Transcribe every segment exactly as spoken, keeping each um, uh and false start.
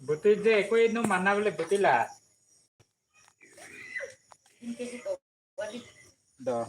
Bwtwi je koi no manna bole bwtwi la. Do.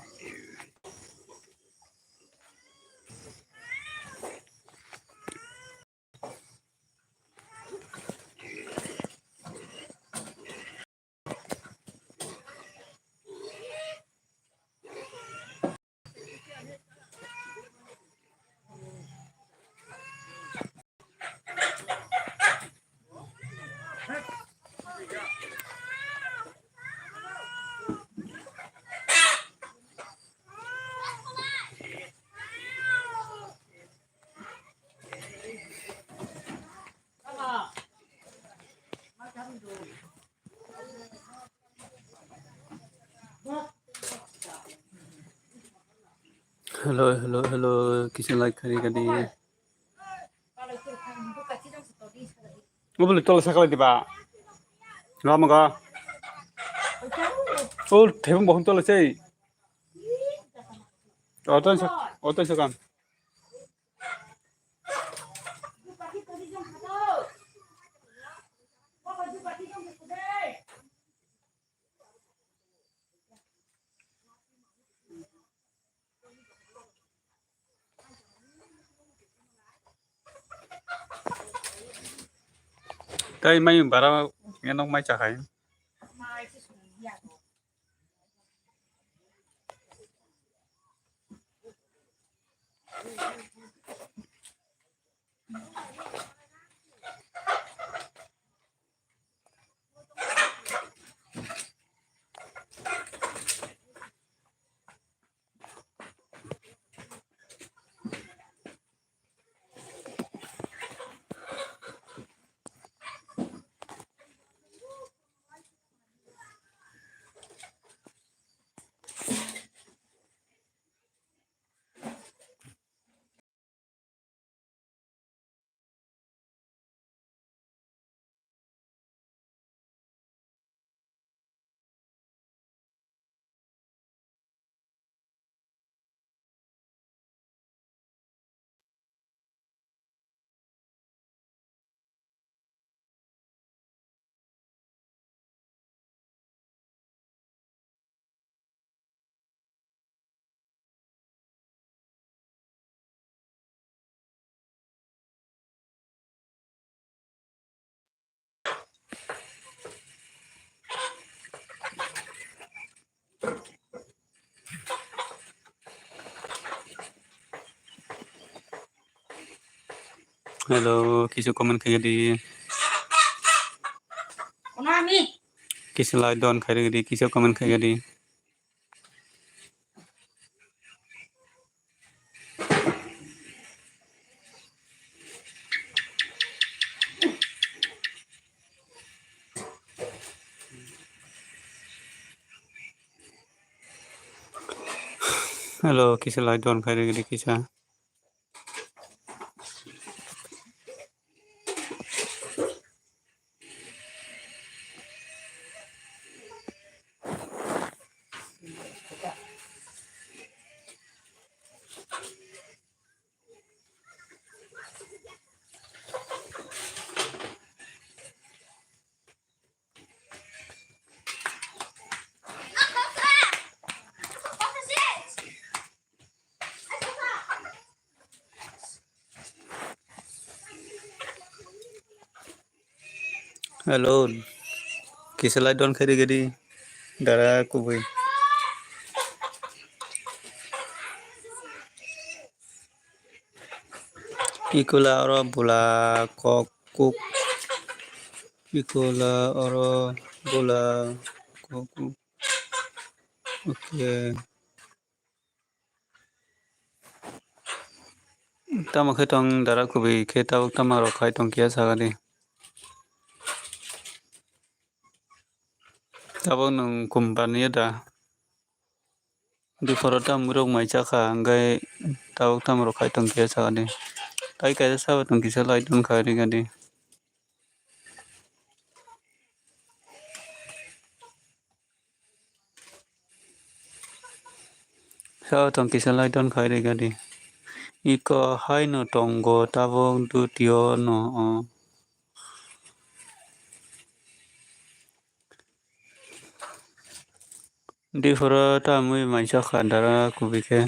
Hello, hello, hello. Kisa like khairi gadi. Ubuli tola sakala diba. Lama ga. Oh, thebung bohum tola sei. Oton sa, oton sa kan. Tei mai bara ngenok mai chakhai. Hello, kisu comment khaidi. Kisu like don khaidi, kisu comment khaidi. Hello, kisa like don khairi gidi kisa. Hello, kisa lai don khairi gadi dara kubui. Ikula oro bula kok kuk. Ikula oro bula kok kuk. Okay. Tamo khe tong dara kubui khe tabuk tamo rok khai tong kiya sagadi. Tabuk nwng kum baniya da. Duphoro tamo rok mai chakha hwnkhe tabuk tamo rok khai tong kiya sagadi. Tai kaisa sabo tong kisa lai tong kha ri gadi. Sao tong kisa lai don khai ri gadi. Iko hai no tongo tabuk dutio no, o. Diphuru tamwi maisa kha dara kubui khe.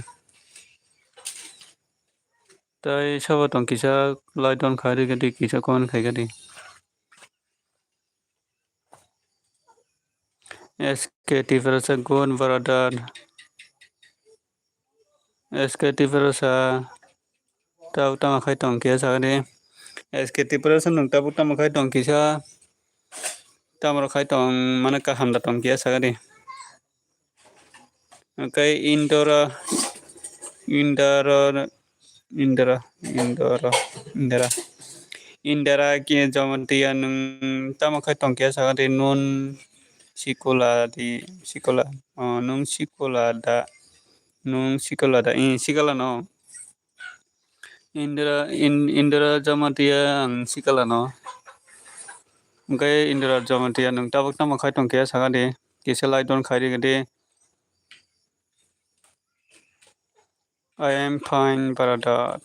Tai sabo tong kisa like don khai rwgwdi, kisa comment khai gadi. S K Tiprasa good brother. S K Tiprasa tabuk tamo khai tong kisa sakadi. S K Tiprasa nwng tabuk tamo khai tong kisa. Tamo khai tong mane kaham da tong kisa sakadi. Oke, Indra, Indra, Indra, Indra, Indra, Indra ki Jamatia nwng tamo khai tong kisa sakadi, nun sikula di, sikula, oh, nwng sikula da, nwng sikula da, eh, sikala no. Indra, In-, Indra Jamatia ang sikala no. Oke, Indra Jamatia nwng tabuk tamo khai tong kisa sakadi, kisa like don khai rwgwdi. I am fine, brother.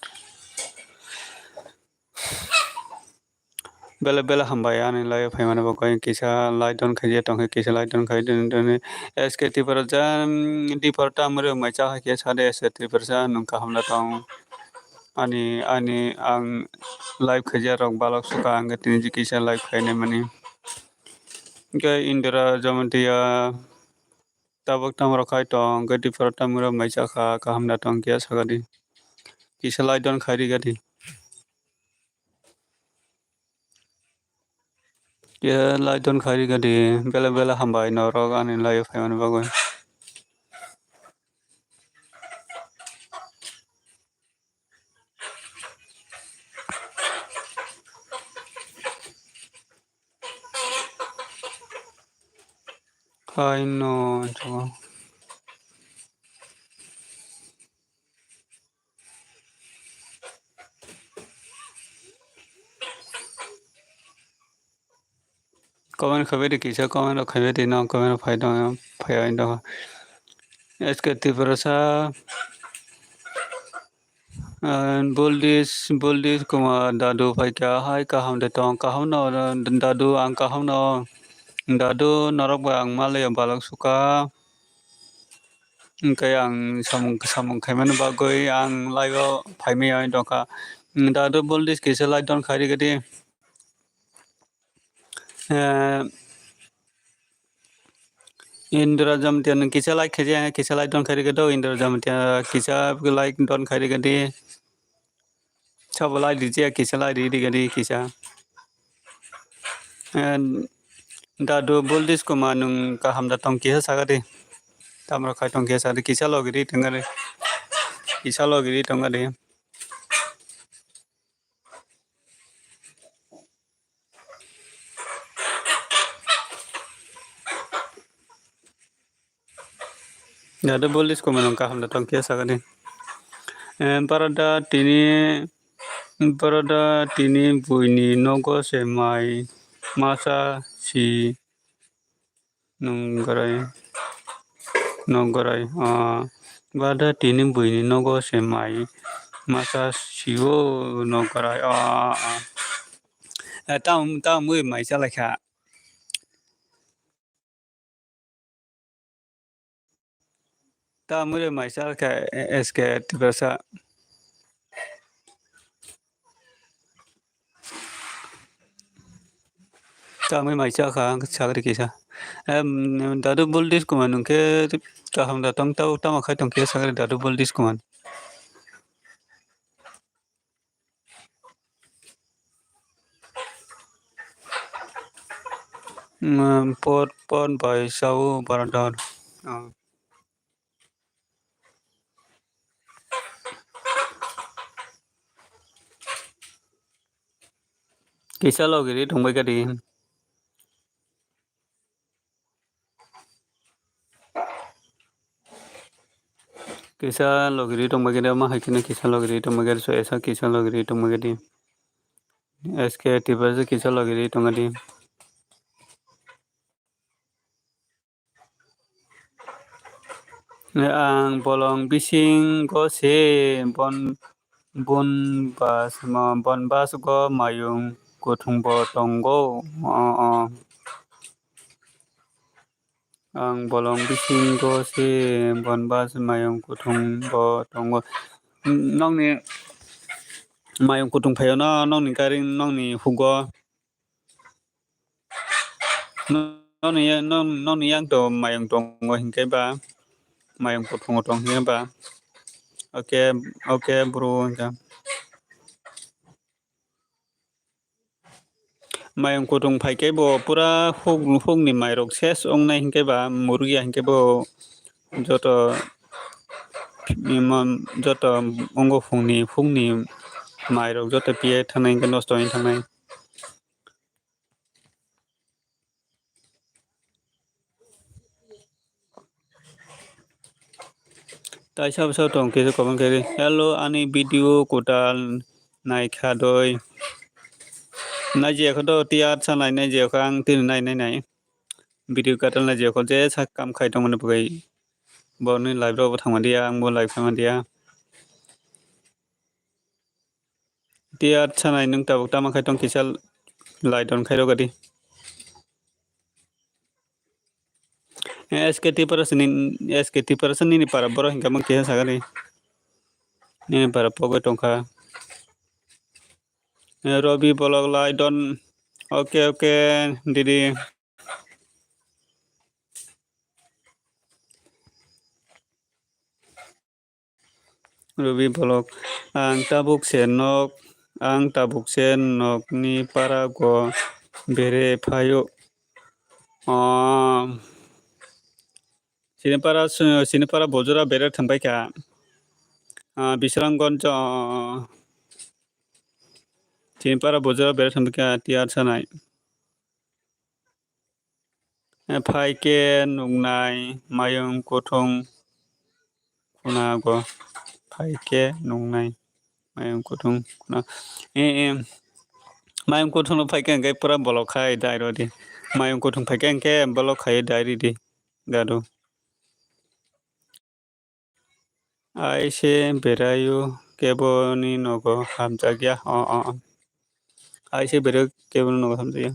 Bele bele hambai ani live phaimani bagwi, kisa like don khaijak tongkhe, kisa like don khai don don. S K Tiprasa, mm, Diphuru tamwi rwgwi maisa hai khe sade S K Tiprasa nwng kaham da tong. Ani, ani ang live khaijak rok balok sukha, ang tini kisa live khainai mani. Hwnkhe Indra Jamatia tabuk tamo rok khai tong, hwnkhe Diphuru tamwi rwgwi maisa kha, kaham da tong kisa sakadi. Kisa like don khai rwgwdi. Kisa like don khai rwgwdi, bele bele hambai norok ani live phaimani bagwi. Hai no, jogo. Comment khaibadi kisa, comment rok khaibadi no, comment rok phai dong, phai dong. S K Tiprasa, ah, Buldis, Buldis Kumar, Dadu phaikha, hai kaham de tong, kaham no, Dadu ang kaham no, Dadu norok bai ang malaya balok sukha. Hwnkhe ang samung, samung khaimani bagwi ang live o phaimaya wng tongkha. Dadu Buldis kisa like don khai rwgwdi. Eh, Indra Jamatia nwng kisa like khaijak, kisa like don khai rwgwdi, Indra Jamatia kisa like don khai rwgwdi. Sabo like rijak, kisa like ri rwgwdi kisa. Eh, Dadu Buldis Kumar nwng kaham da tong kisa sakadi. Tamo khai tong kisa sakadi, kisa logi ri tongkha de. Kisa logi ri tongkha de. Dadu Buldis Kumar nwng kaham da tong kisa sakadi. Em, brother tini, brother tini buini nogo se mai masa si nungrai, nungrai, ah, brother tini buini nogo se mai masa sio nungrai, ah, ah. Eh, tam, tam mui mai chalai kha. Tamwi rw mai chal kha S K Tiprasa. Tamwi mai cha kha ang chakri kisa. Em, Dadu Buldis Kumar nwng khe kaham da tong tao tamo khai tong khe sakri Dadu Buldis Kumar. Mm, pot, pot bai sao brother. Ah. Kisa logi ri tongbai kadi. Kisa logi ri tongbai kadi, ma hai khe kisa logi ri tongbai kadi, so esa kisa logi ri tongbai kadi. S K Tiprasa kisa logi ri tongkha di. Ang bolong bisingo se bon, bon bas, bon bas go mayung kuthung bo tongo. O, o. Ang bolong bisingo se bonbas mayung kuthung bo tongo. Nokni mayung kuthung phaio no, nokni gari, nokni hugo. Nokni ya-, nok-, nokni yang to mayung tongo hinkhe ba, mayung kuthungo tong hinkhe ba. Oke, oke, bro, hinkhe. Mayung kuthung phaikhe bo pura huk, hukni mairok ses wngnai hinkhe ba, murukya hinkhe bo joto, joto ongo hukni, hukni mairok joto piya thangnai hinkhe nosto wngwi thangnai. Tai sabo sabo tong kisa comment khe ri. Hello, ani video kwtal naikha doi. Naijaya kho do tiyar sa nai, naijaya kho ang tini nai nai nai. Video kwtal naijaya kho je sa kam khai tongmani bagwi. Boni live rok bo thangma diya, ang bo live thangma diya. Tiyar sanai nwng tabuk tamo khai tong kisa lai don khai rogadi. Eh, S K Tiprasa ni, S K Tiprasa nini para borok hinkha mang kisa sagani. Nini para pogwi tongkha. Eh, Robi bolok lai don. Oke, oke, didi. Rubi bolok, ang tabuk se nok, ang tabuk se nokni para go bere phaio. O, sini para, sini para bojora bere thangbai kha. Ah, Bisramganj, o, sini para bojora bere thangbai kha, tiyar sanai. Phai khe nuknai mayung kuthung khuna go. Phai khe nuknai mayung kuthung khuna. Eh, eh. Mayung kuthung no phai khe hwnkhe pura bolok khai dai rw di. Mayung kuthung phai khe hwnkhe bolok khai dai rw di. Dadu. Ai se beraio kebo ni nogo hamjakya. O, o, o. Ai se beraio kebo ni nogo hamjakya.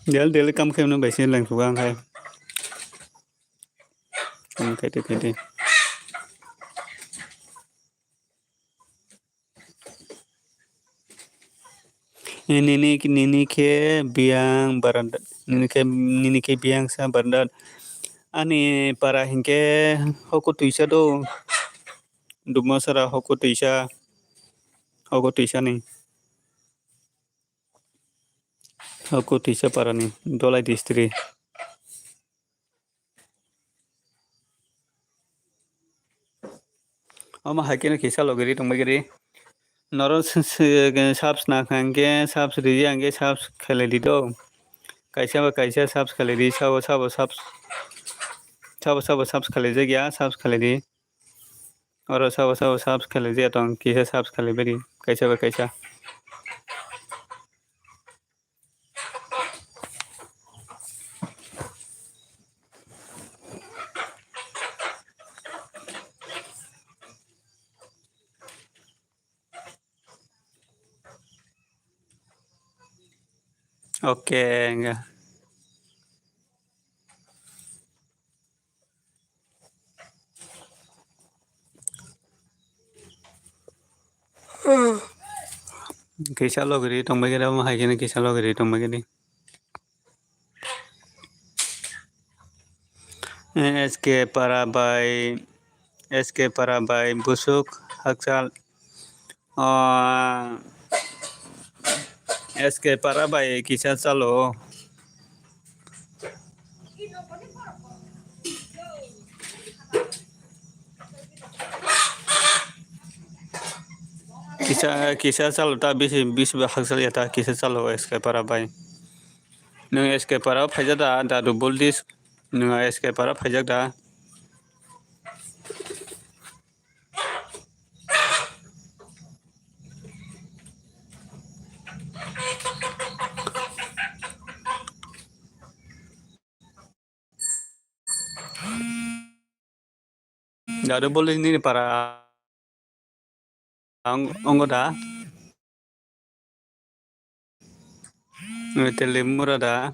Del del kam khe no bai se leng thuga ang khai. Ang khai te khai te. Nini, nini khe biyang baranda, nini khe, nini khe biyang sa baranda. Ani para hinkhe hoko twisa do. Duma sara hoko twisa, hoko twisa ni. Hoko twisa para ni, Dolai district. Omo hai khe no kisa logi ri tongbai khe ri. Norok subs na kha hwnkhe subs riji hwnkhe subs khlai di do. Kaisa ba kaisa subs khlai di, sabo sabo subs, sabo sabo subs khlai jak ya, subs khlai di. Oro sabo sabo subs khlai jak ya tong, kisa subs khlai bai di, kaisa ba kaisa. Oke, enggak. Kisa logiri tongbai khe, omo hai khe kisa logiri tongbai khe. S K para bai, S K para bai busuk hakchal. Ah, S K para bai kisa chalo. Kisa, kisa chalo ta bisi, bisi ba hakchal ya ta kisa chalo S K para bai. Nwng S K para o phaijak da, dadu Bull Dish. Nwng S K para o phaijak da. Dadu Bull Dish nini para ang ongo da. Tele mura da.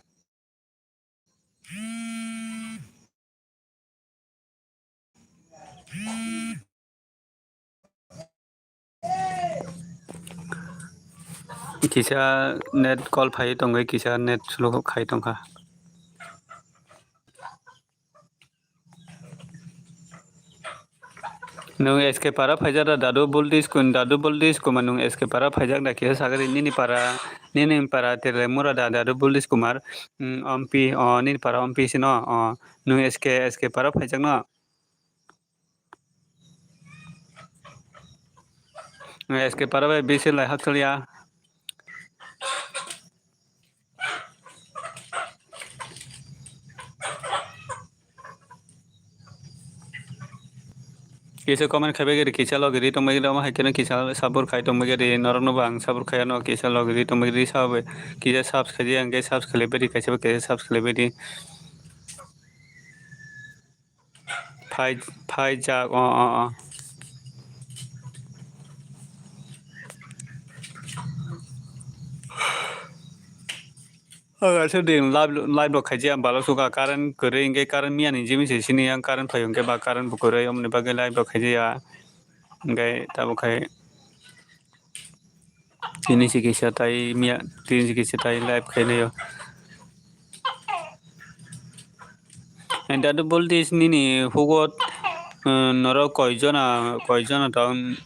Kisa net call phai tongwi, kisa net slow khai tongkha. Nwng S K para phaijak da, dadu Buldis kun, dadu Buldis kuma nwng S K para phaijak da, kisa sagri nini para, nini para tere mura da, dadu Buldis Kumar, mm, ompi, o, nini para ompi sino, o, nwng S K, S K para phaijak no. Nwng S K para bai bisi lai hakchal ya. Kisa comment khai bagwi ri, kisa logi ri tong bagwi ri, omo hai kheno kisa sabur khai tong bagwi ri, norok no bo ang sabur khai ano, kisa logi ri tong bagwi ri, sabai kisa subs khai di, ang khe subs khai bagwi ri, kaisa ba kaisa subs khai bagwi ri. Phai, phai jak, o, o, o. Aga se din live, live rok khaijia balo suka current kwrwi hwnkhe current miyani jimwi se sini yang current phai hwnkhe ba current bo kwrwi omoni bagwi live rok khaijia hwnkhe tabuk khai tini se kisa tai miya tini se kisa tai live khainaio. Dadu Buldis nini hugo, eh, norok koijona, koijona tong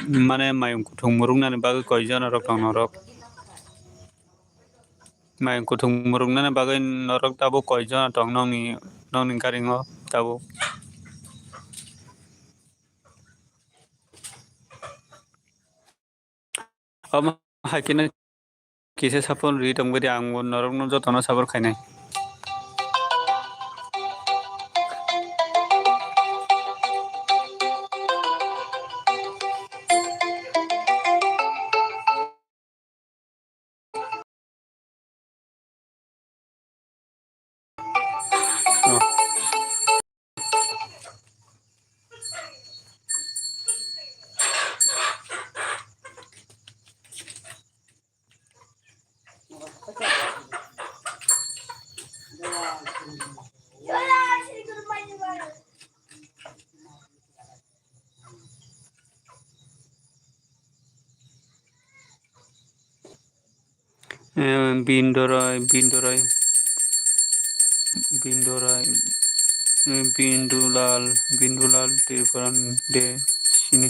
mane mayung kuthung murungnani bagwi koijona rok tong norok. Mayung kuthung murungnani bagwi norok tabuk koijona tong nokni, nokni garingo tabuk. Omo hai kheno kisa sapon ri tong bidi ang norokno jotono sabor khainai. Eh, Bindorai, Bindorai, Bindorai, eh, Bindulal, Bindulal Tripura de sini,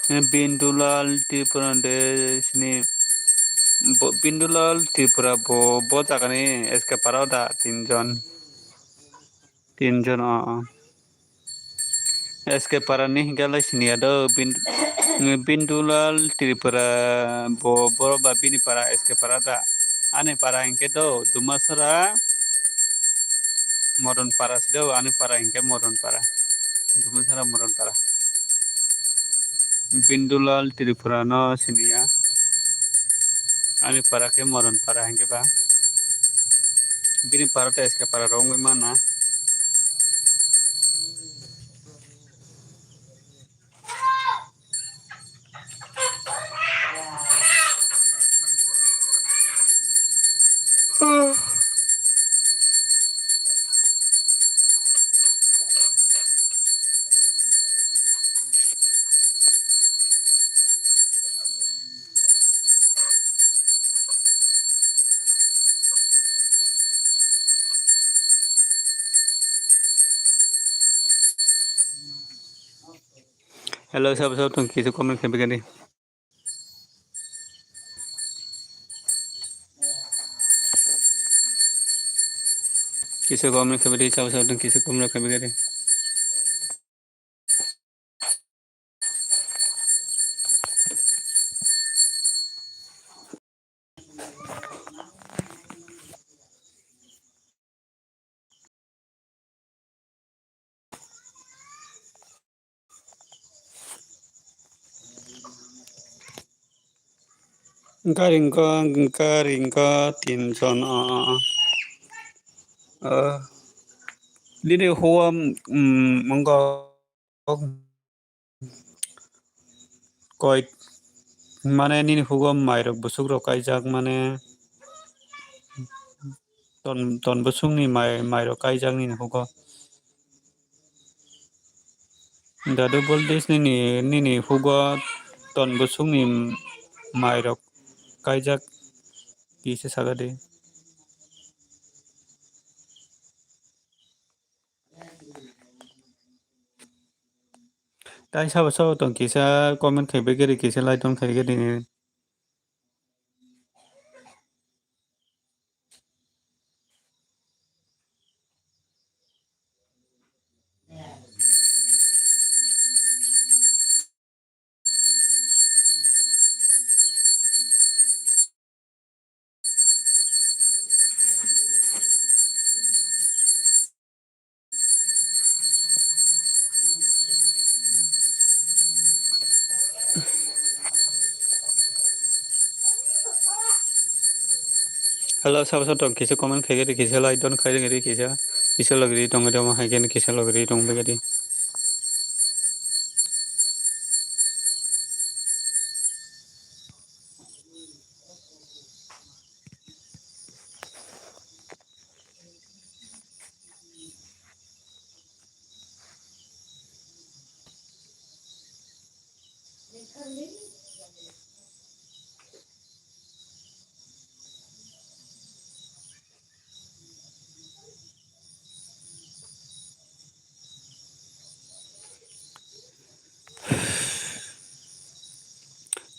eh, Bindulal Tripura de sini, bo, Bindulal Tripura bo, bo jagani S K Parao da tinjon, tinjon, o, o. S K Parani hingke lai siniya do, Bin-, Bindulal Tripura bo, borok ba bini para S K Para da. Ani para hingke do, Dumasara Modon Para si do, ani para hingke Modon Para. Dumasara Modon Para. Bindulal Tripura no siniya. Ani para khe Modon Para hingke ba. Bini para ta S K Para rok wngwi mana. Hello, sabo sabo tong kisa comment khe bigari. Kisa comment khe bigari, sabo sabo tong kisa comment khe bigari. Gari wngkha, gari wngkha tinjon, ah, ah, ah. Ah, nini hugo, mm, wngkha koi, mane nini hugo mairok, busukrok kaijak, mane Ton, ton bwswkni mai, mairok kaijak nini hugo. Dadu Boldesh nini, nini hugo ton bwswkni mairok kaijak kisa sakadi. Tai sabo sabo tong kisa comment khai begeri kisa like don khai gedi. Hello, sabo sabo tong kisa comment khai gedi kisa like don khai gedi kisa kisa logri tong gedi omo hai gedi kisa logri tong gedi.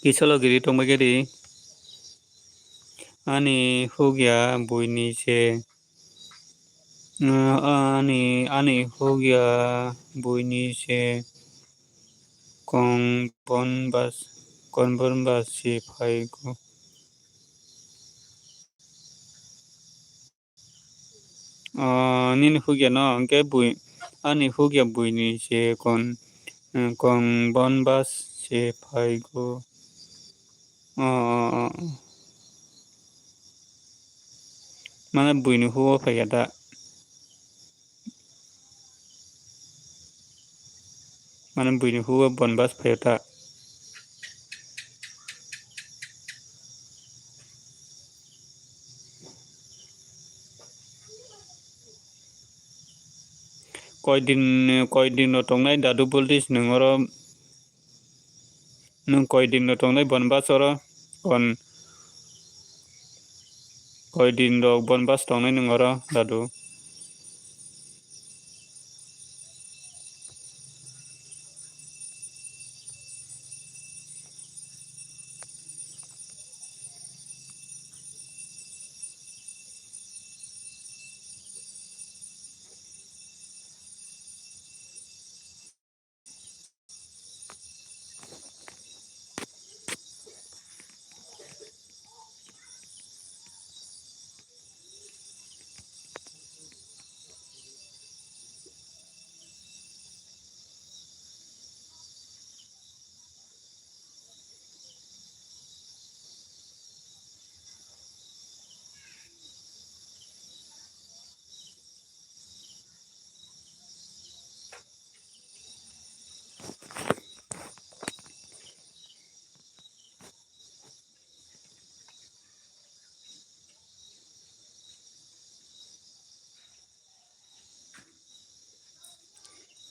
Kisa logri tongbai gedi. Ani hugya buini se. Ani, ani hugya buini se. Kong bon bas, kong bon bas si phai go. O, nini hugya no, hwnkhe bui, ani hugya buini se kon, kon bon bas se phai go. O, o, o. Mane buini hugo phai ya da. Mane buini hugo bon bas phai ya da. Koi din, koi din no tongnai Dadu Boldesh nwng oro, nwng koi din no tongnai bon bas oro, kon koi din rok bon bas tongnai nwng oro Dadu.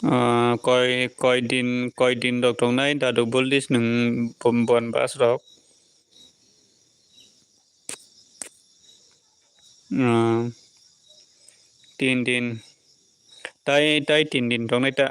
Ah, koi, koi din, koi din rok tongnai Dadu Boldesh nwng bon, bon bas rok. Ah, tin din. Tai, tai tin din tongnai ta.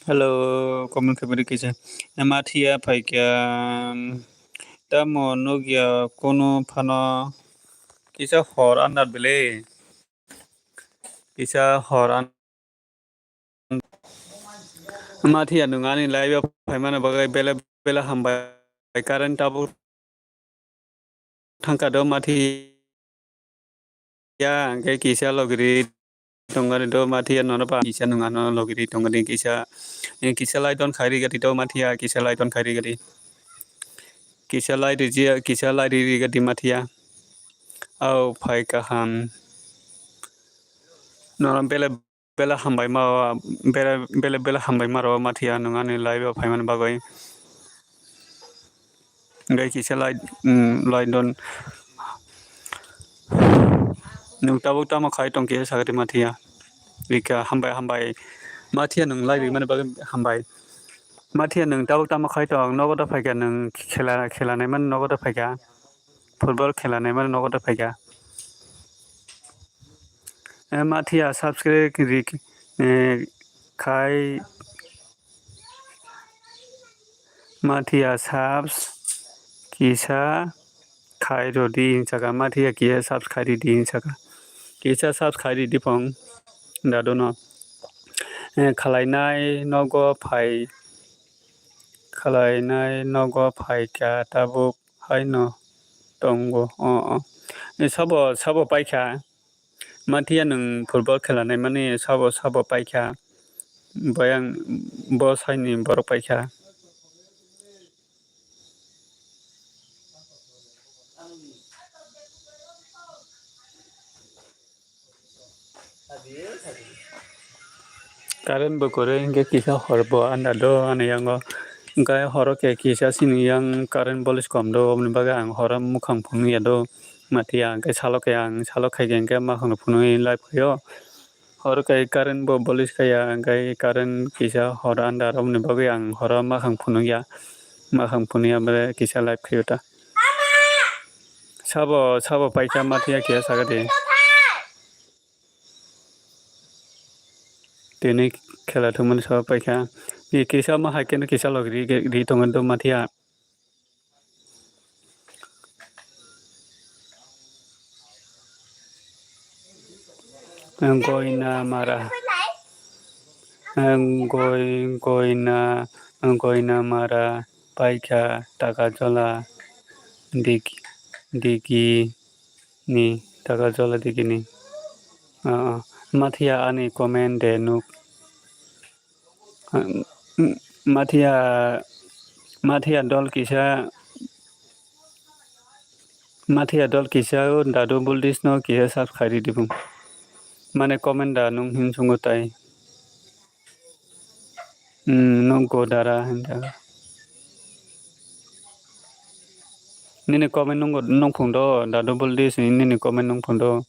Hello, comment khaibari kisa. Mathiya phaikha, tamo nukya kunu phano kisa hor andar bele. Kisa hor an-, Mathiya nwng ani live o phaimani bagwi bele bele hambai. Current tabuk thangkha do Mathiya, hwnkhe kisa logiri tongani do Mathiya nono ba kisa nwng ano logiri tongani kisa, kisa lai don khairi gati do Mathiya, kisa lai don khairi gati. Kisa lai riji, kisa lai riri gati Mathiya. Au phai kaham. Nono bele bele hambai ma, bele, bele, bele hambai ma rw Mathiya nwng ani live o phaimani bagwi. Hwnkhe kisa lai, mm, lai don. Nwng tabuk tamo khai tong kisa sakhe Mathiya. Ika hambai, hambai. Mathiya nwng lai rimani bagwi hambai. Mathiya nwng tabuk tamo khai tong, nogo da phaikha nwng khela, khela naimani nogo da phaikha. Football khela naimani nogo da phaikha. Eh, Mathiya subscribe ri, eh, khai, Mathiya subs kisa khai rodi hinsaka, Mathiya kisa subs khai ridi hinsaka. Kisa subs khai ridi phone dadu no. Eh, khalainai nogo phai, khalainai nogo phaikha tabuk haino tongo. O, o. Eh, sabo, sabo paikha. Mathiya nwng football khela naimani sabo sabo paikha. Boyang bo saini borok paikha. Current bo kwrwi hwnkhe kisa hor bo anda do ani yango. Hwnkhe horo khe kisa chini yang current voltage kom do, oboni bagwi ang horo mukhang phunukya do. Mathiya hwnkhe salo khe ang salo khaikhe hwnkhe makhang phunugwi live khaio. Horo khe current bo voltage khaiya, hwnkhe current kisa hor andar, oboni bagwi ang horo makhang phunukya. Makhang phunukya bre kisa live khaio ta. Sabo, sabo paikha Mathiya kisa sakha de. Tini khela thwngmani sabo paikha. Ni kisa ma hai khe no kisa log ri, ri tongo do Mathiya. Goina mara. Goi-, goina, goina mara paikha taka jola dik-, digi ni, taka jola digi ni. Ah, ah. Mathiya ani comment de nuk. Mathiya, Mathiya dol kisa, Mathiya dol kisa o dadu Buldis no kisa subscribe di bung. Mane comment da nung hin sungo tai. Hmm, nung go dara hinda. Nini comment nung, nung phung do, dadu Buldis nini comment nung phung do.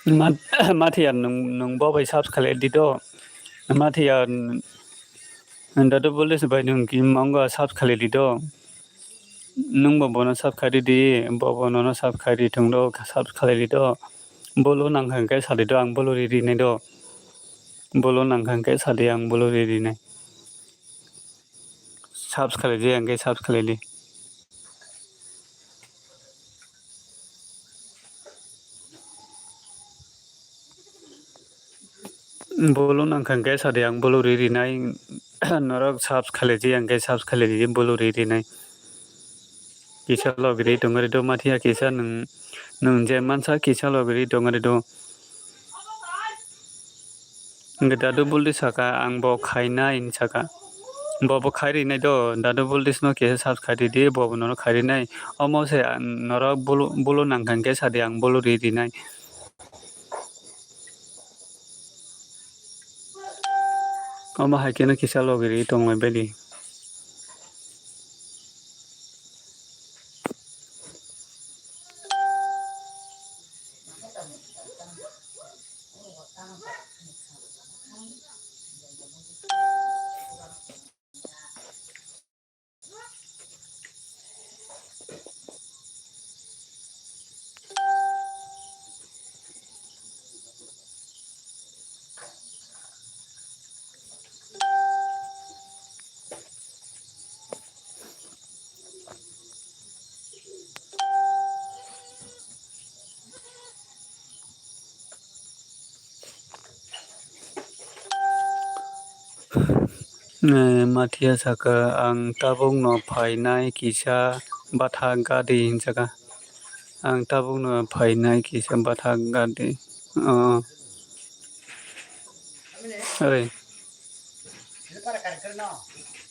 Ma-, Mathiya nung, nung bo bai subscribe di do. Mathiya, n-, n-, dadu Buldis bai nung ki mongo subscribe di do. Nungbo bono subscribe ridi, bobo nono subscribe ri thung do, subscribe ri do. Bolo nang kha hwnkhe sadi do, ang bolo ri rinai do. Bolo nang kha hwnkhe sadi, ang bolo ri rinai. Subscribe je hwnkhe subscribe di. Bolo nang kha hwnkhe sadi, ang bolo ri rinai. Norok subs khalai di, hwnkhe subs khalai di, bolo ri rinai. Kisa logiri tongori do Mathiya, kisa nwng, nwng je mansa kisa logiri tongori do. Hwnkhe dadu Buldis saka, ang bo khainai hinwi saka. Bo bo khai rinai do, dadu Buldis no kisa subs khai ridi, bo bo nono khai rinai. Omo se, ang norok bolo, bolo nang kha hwnkhe sadi, ang bolo ri rinai. Omo hai kheno kisa logiri tongmai baidi. Eh, Mathiya saka, "Ang tabukno phainai kisa bathak gadi," hinjaka. "Ang tabukno phainai kisa bathak gadi." Oh. Oi.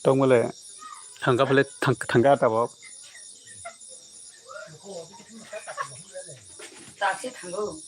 Tongmole. Thangka phale, thang-, thangka tabok. Taxi thango.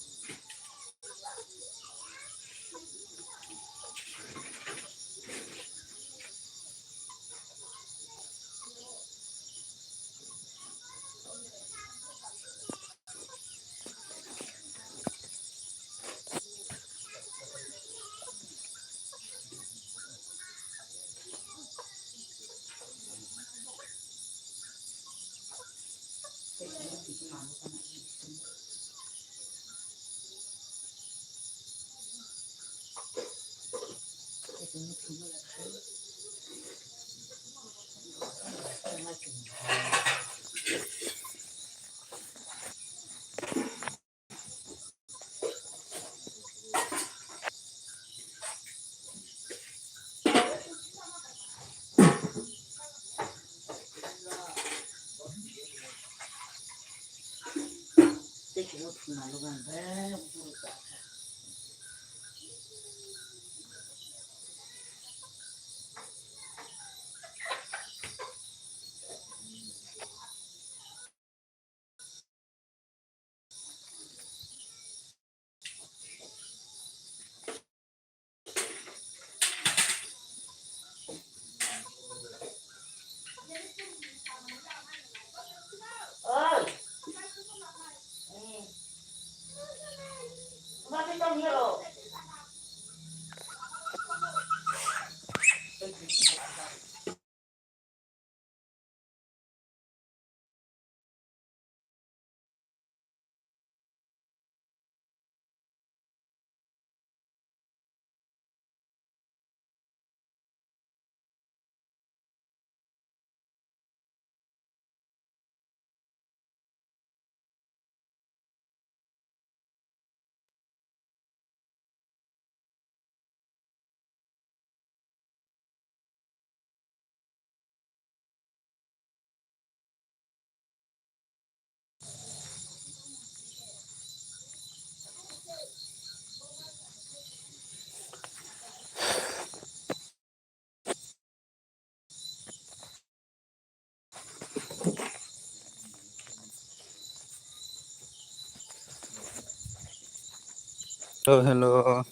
Hello, hello.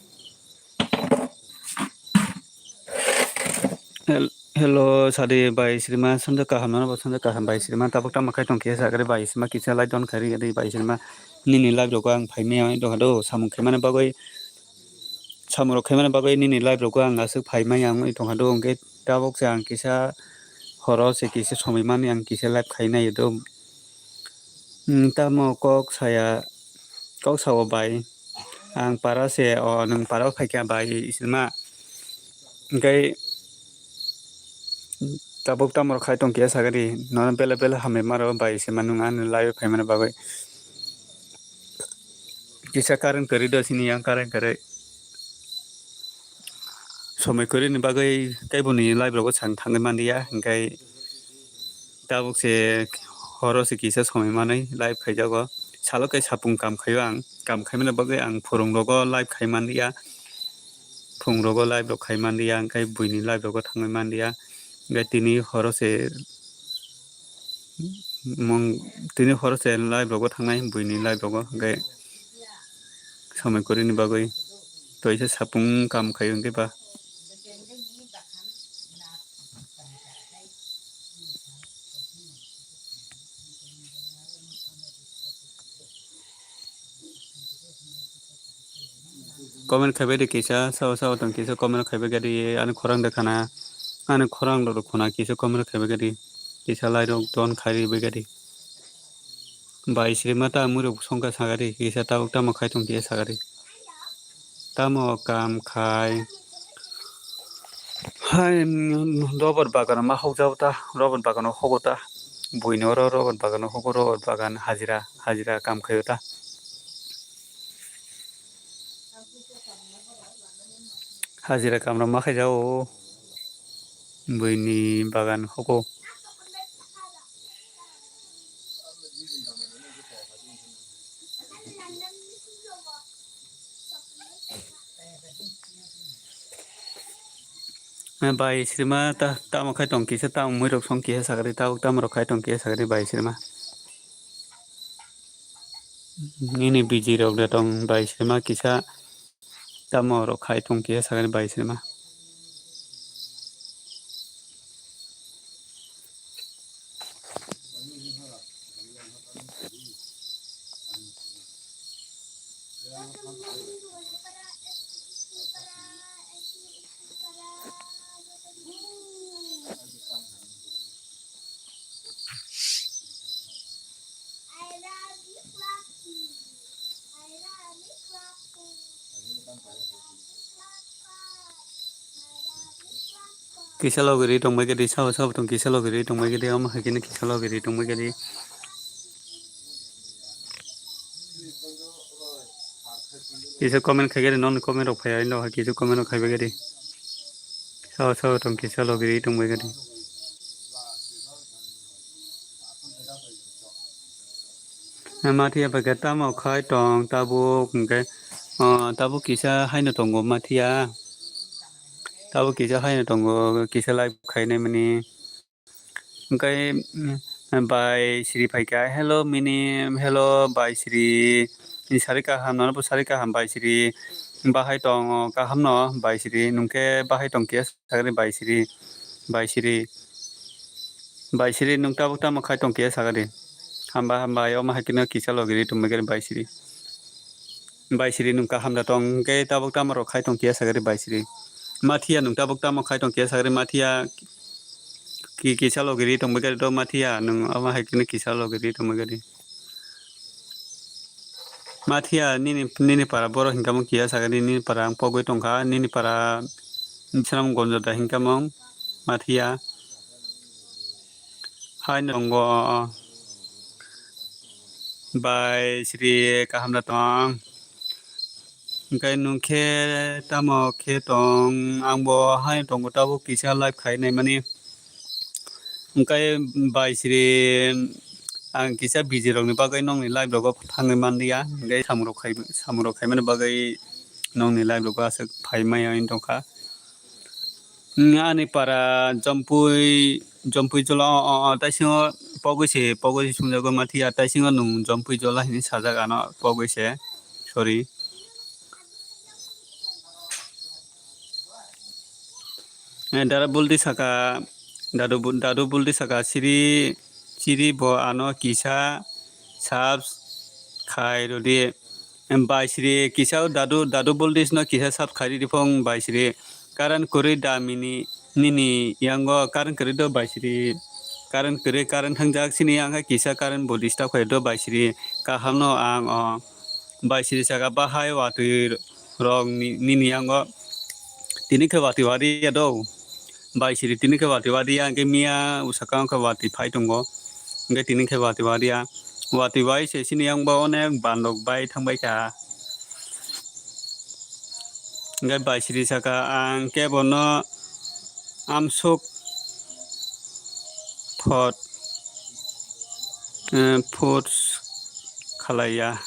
Hel-, hello, sadi bai srima, sanja kaham, nono bo sanja kaham bai srima, tabuk tamo khai tong khe sakari bai srima, kisa lai don kari bai srima, nini live rok ang phai maya wng tong kha do, samung khaimani bagwi, samung rok khaimani bagwi nini live rok ang aswk phai maya wngwi tong kha do, hwnkhe tabuk se ang kisa horo se kisa somoi mani ang kisa live khai nai do. Hmm, tamo kok saya, kok sao bai. Ang para se, o, nwng para o phaikha bai, isima. Hwnkhe tabuk tamo rok khai tong khe sakadi, nono bele bele hambai maro bai, isima nwng ani live o phaimani bagwi. Kisa current kwrwi do sini yang current kwrwi. Somoi kwrwini bagwi tei boni live rogo chwng thangwi manliya, hwnkhe tabuk se horo se kisa somoi manwi live khaijago. Salo khe sapung kam khaio ang, kam khaimani bagwi ang phwrwng rogo live khai manliya, phwrwng rogo live rok khai manliya, hwnkhe buini live rogo thangwi manliya, hwnkhe tini horo se. Mung tini horo se live rogo thangnai, buini live rogo, hwnkhe somoi kwrwini bagwi toisa sapung kam khai hwnkhe ba. Comment khaibai di kisa, sao sao tong kisa comment khaibai gadi, ani khorang de khana, ani khorang rok khuna kisa comment khaibai gadi, kisa lai rok don khairi bai gadi. Bai srima ta muruk songkha sagadi, kisa tabuk tamo khai tong kisa sagadi. Tamo kam khai. Hai, mm, rubber bagano ma hokjagw ta, rubber bagano hogo ta. Buino oro rubber bagano hogo, rubber bagan hajira, hajira kam khaio ta. Hajira kamrok ma khaijao. buini bagan hogo. Eh, bai srima ta, tamo khai tong kisa, tamo mui rok song kisa sagri, tabuk tamo rok khai tong kisa sagri bai srima. Nini biji rok de tong bai srima kisa, tamo rok khai tong kisa sagri bai srima. Kisa logi ri tongbai gadi, sabo sabo tong kisa logi ri tongbai gadi, omo hai khe kisa logi ri tongbai gadi. Kisa comment khai gadi, non comment rok phai, aino hai kisa comment rok khai bai gadi. Sabo sabo tong kisa logi ri tongbai gadi. Mathiya bai khe tamo khai tong tabuk, hwnkhe, o, tabuk kisa haino tongo Mathiya. Tabuk kisa haino tongo, kisa live khainai mani. Hwnkhe, mm, bai Sri phaikha, "Hello Mini, hello bai Sri." Ni sari kaham, nono bo sari kaham bai Sri. Bahai tongo, kaham no bai Sri. Nwng khe bahai tong khe? Sagri bai Sri, bai Sri, bai Sri, nwng tabuk tamo khai tong khe sagri? Hamba, hamba, omo hai khe no kisa logi ri tongbai gari bai Sri. Bai Sri, nwng kaham da tong khe tabuk tamo rok khai tong khe sagri bai Sri? Mathiya, nwng tabuk tamo khai tong khe sagri? Mathiya, ki, kisa logi ri tongbai gari do Mathiya, nwng omo hai khe no kisa logi ri tongbai gari. Mathiya, nini, nini para borok hinkhe mung kiya sagani, nini para ang pogwi tongkha, nini para Bisramgonjo da hinkhe mung Mathiya. Hai nongo bai Sri kaham da tong. Hinkhe nung khe tamo khe tong, ang bo hai tongo tabuk kisa live khai nai mani. Hwnkhe bai Sri, ang kisa busy rokni bagwi nokni live rogo thangwi manliya, hwnkhe samung rok khai, samung rok khaimani bagwi nokni live rogo aswk phai maya wng tongkha. Ani para Jompui, Jompui Jola, o, o, o, taisingo pogwi se, pogwi se sumjago Mathiya, taisingo nwng Jompui Jola hinwi sajak ano pogwi se, sorry. Eh, Dara Buldi saka, Dadu Bu-, Dadu Buldi saka, Siri, Siri bo ano kisa subs khai rodi. Em, bai Sri kisa Dadu, Dadu Buldi no kisa subs khai ridi phong bai Sri. Current kwrwi da mini, nini yango current kwrwi do bai Sri. Current kwrwi, current thangjak sini yang kisa current bo disturb khai do bai Sri. Kaham no ang o bai Sri saka bahai watwi rok ni, nini yango tini khe watwi wari ya do. Bai Sri tini khe watwi wari ya, hwnkhe miya usakang khe watwi phai tongo. Hwnkhe tini khe watwi wari ya. Watwi wai se sini yang bo onek bandok bai thang bai kha. Hwnkhe bai Sri saka ang kebo no amsuk phot, eh, force khalaiya.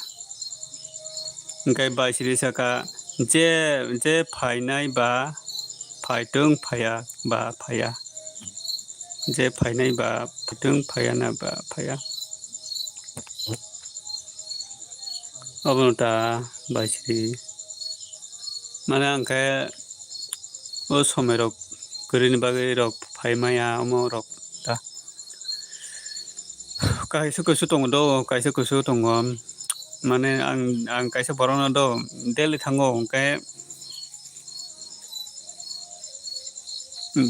Hwnkhe bai Sri saka, "Je, je phainai ba phaitwng, phaiya ba phaiya. Je phainai ba phaitwng, phaiya na ba phaiya." Obono ta bai Sri. Mane ang khe o somoi rok kwrwini bagwi rok phai maya omo rok ta. Kaisa kusu tongo do, kaisa kusu tongo. Mane ang, ang kaisa borokno do daily thango, hwnkhe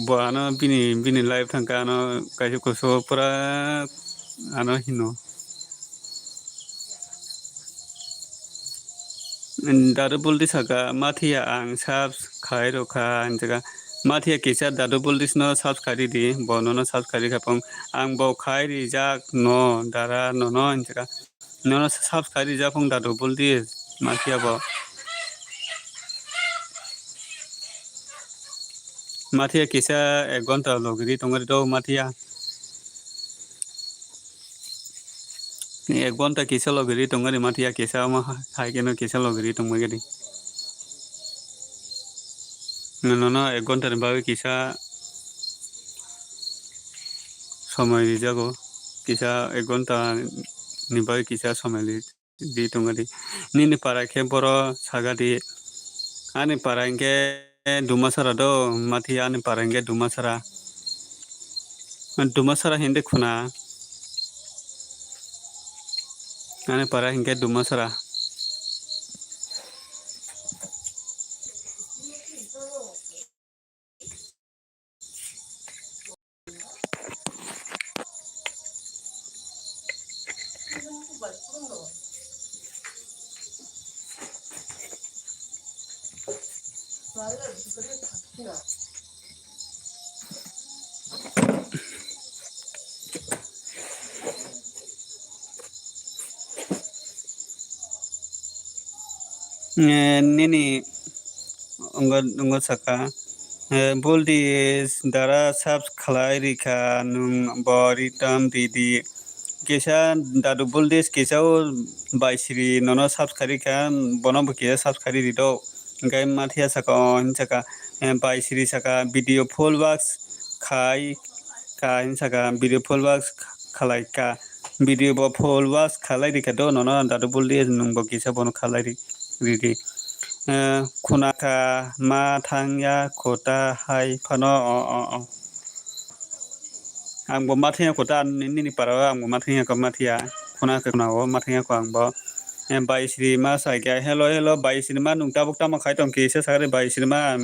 bo ano bini, bini live thangkha, ano kaisa kusu pura ano hino. Dadu Buldi saka, "Mathiya ang subs khai rokha," hinjaka. Mathiya kisa Dadu Buldi no subs khai ridi, bo nono subs khai rikha pong. Ang bo khai rijak no, dara nono hinjaka. Nono subs khai rijak pong Dadu Buldi, Mathiya bo. Mathiya kisa ek ghonta logi ri tongri do Mathiya. Ek ghonta kisa logi ri tongri Mathiya kisa ma hai keno kisa logi ri tongma gadi. Nono ek ghonta ni bagwi kisa somoi rijago. Kisa ek ghonta ni bagwi kisa somoi ri. Di tongadi. Nini para khe boro sagadi. Ani para hinkhe Dumasara do, Mathiya ani para hinkhe Dumasara. Dumasara hindi khuna. Ani para hinkhe Dumasara. Eh, nini wngkha, wngkha saka, eh, Buldis dara subs khlai rikha, nwng bo ritam ridi. Kisa dadu Buldis kisa o bai siri nono subs khlai rikha, bono bo kisa subs khlai ridi do. Hingke Mathiya saka, o, hini saka, eh, bai siri saka, video full watch khai, ka hini saka, video full watch khalai ka, video bo full watch khalai rikha do, nono dadu Buldis nwng bo kisa bono khalai ri, ridi. Eh, khuna kha ma thangya kota hai phano, o, o, o. Ang bo ma thangya kota, nini para o ang bo ma thangya ko Mathiya, khuna kha khuna o ma thangya ko ang bo. Eh, bai siri ma sai khe, "Hello, hello, bai siri ma, nwng tabuk tamo khai tong kisa sakari bai siri ma?"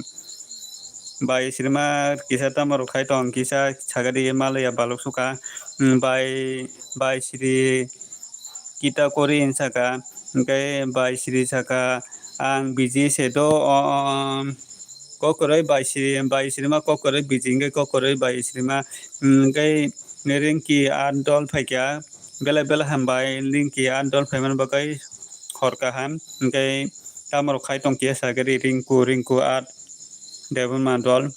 Bai siri ma kisa tamo rok khai tong kisa sakari malaya balok suka. Hmm, bai, bai siri kita kori hin saka, hingke bai siri saka, "Ang biji se do, o, o, o." Kokoroi bai siri, bai siri ma kokoroi biji hingke kokoroi bai siri ma, hmm, hingke ringki a dol phaikha. Belai belai hambai, ringki a dol phaimani bagwi hor kaham. Hingke tamorok khai tong kisa gari ringku, ringku a debma dol.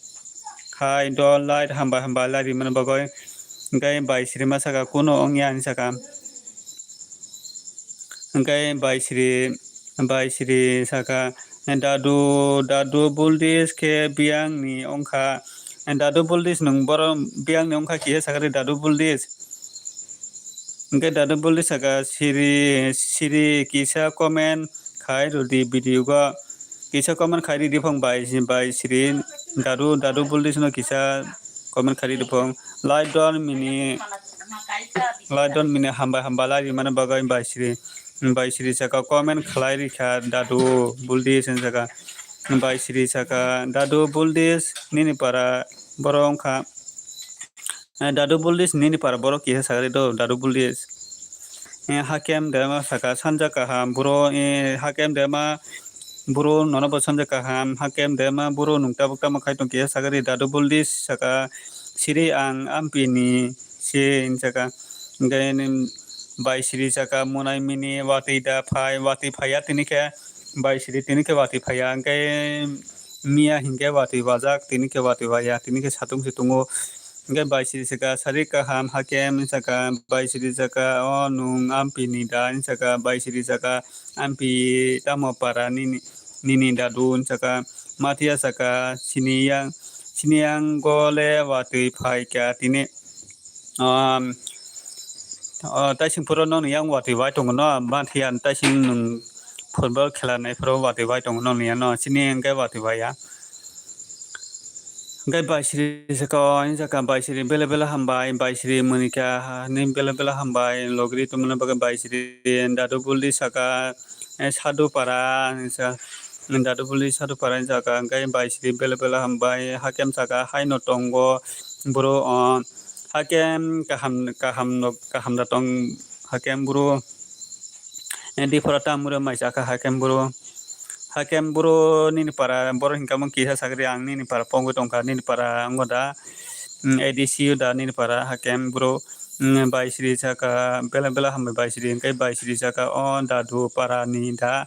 Hai dol light hambai hambai light rimani bagwi. Hingke bai siri ma saka kuno wngya hinwi saka. Hingke bai siri, bai siri saka, "Dadu, dadu Buldis khe biyangni wngkha." Dadu Buldis nwng boro biyangni wngkha kisa sakari dadu Buldis. Hingke dadu Buldis saka siri, siri kisa comment khai rwdi video go. Kisa comment khai rwdi phang bai, bai siri dadu, dadu Buldis no kisa comment khai rwdi phang. Light don mini, light don mini hambai hambai lai rimani bagwi bai siri, bai siri saka comment khlai rikha dadu Buldis hin saka. Bai siri saka, "Dadu Buldis nini para boro wngkha." Eh, dadu Buldis nini para boro kisa sakari do, dadu Buldis. Eh, hakem dema saka sanja kaham bro, eh, hakem dema bro nono bo sanja kaham, hakem dema bro nwng tabuk tamo khai tong kisa sakari dadu Buldis saka siri ang ampini se hin saka. Hingke bai siri saka munai mini watwi da phai, watwi phaiya tini khe bai siri tini khe watwi phaiya, hingke miya hingke watwi wajak, tini khe watwi waya, tini khe satung se tongo. Hingke bai siri saka sari kaham hakem saka, bai siri saka o nwng ampini da saka, bai siri saka ampi tamo para nini, nini dadu saka, Mathiya saka sini yang, sini yang gole watwi phaikha tini. Um, o, taising phuru nokni yang watwi bai tongo no, Mathiya taising nwng football khela nai phuru watwi bai tongo nokni yang no, chini hingke watwi bai ya. Hingke bai siri saka o, hini saka bai siri bele bele hambai, bai siri Monika ni bele bele hambai, logri tongmani bagwi bai siri dadu Buldis saka, eh, Sadhu Para, sa-, dadu Buldis Sadhu Para ni saka, hingke bai siri bele bele hambai, hakem saka haino tongo bro, o, hakem kaham, kaham no, kaham da tong hakem bro. Eh, di phora tam bro mai saka hakem bro. Hakem bro nini para boro hingka mo kisa sakri ang nini para pogwi tongkha nini para wngkha da, mm, A D C o da nini para hakem bro. Mm, bai siri saka bela bela hambai bai siri hingke bai siri saka o dadu para ni da.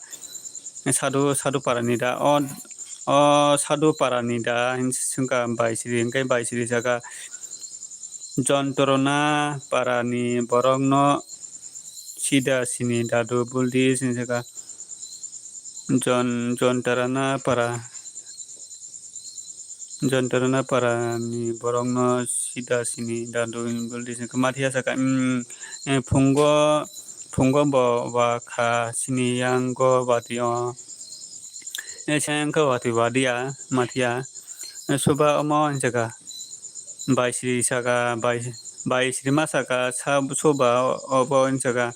Sadu, sadu para ni da. O o Sadhu Parani da?" hinwi swngkha Baisri. Hinkhe Baisri sakha, "Jontrona Parani borokno sida sini dadu buldis," hinwi sakha. Jon-, Jontrona Para, Jontrona Parani borokno sida sini dadu buldis hinwi sakha. Mathiya sakha, "Umm, eh, phungo, phungo bo wakha sini yango bati o." Eh, sayangkha watwi wadiya, mathiya. Eh, soba omo hinjaka. Baisri saka, bai-, baisri ma saka, sa-, soba o-, obo hinjaka.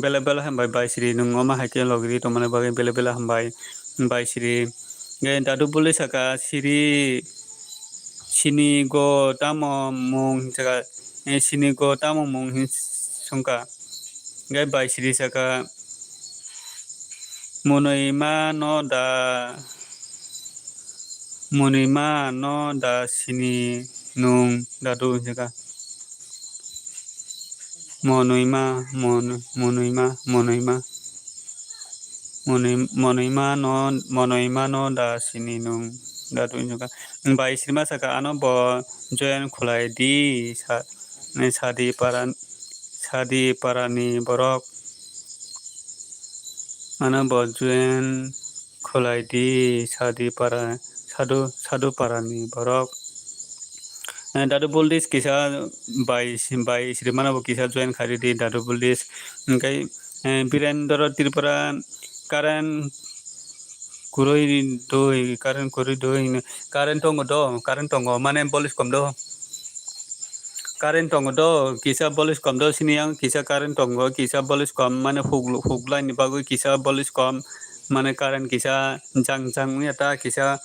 Bele bele hambai baisri, nwng omo hai khe logiri tongmani bagwi bele bele hambai baisri. Eh, dadu bule saka, siri, sini go tamo mung hinjaka, eh, sini go tamo mung hin sungka. Gai baisri saka, "Monoi ma no da, monoi ma no da sini nung dadu," hinwi sakha. "Monoi ma, mon-, monoi ma, monoi ma, monoi, monoi ma no, monoi ma no da sini nung dadu," hinwi sakha. Baisri ma sakha, "Ano bo join khulai di, sa-, sadi para, sadi para ni borok." Ano bo join khulai di, sadi para, sadu, sadu para ni borok. Eh, dadu buldis kisa bai, bai sri mano bo kisa join khai di dadu buldis. Hinkhe, eh, Birendra Tripura current kwrwi dui, current kwrwi dui hino. Current tongo do, current tongo, mane bolis kom do. Current tongo do, kisa bolis kom do, sini yang kisa current tongo, kisa bolis kom, mane huk, huk line ni bagwi kisa bolis kom, mane current kisa jang jang wngya ta, kisa,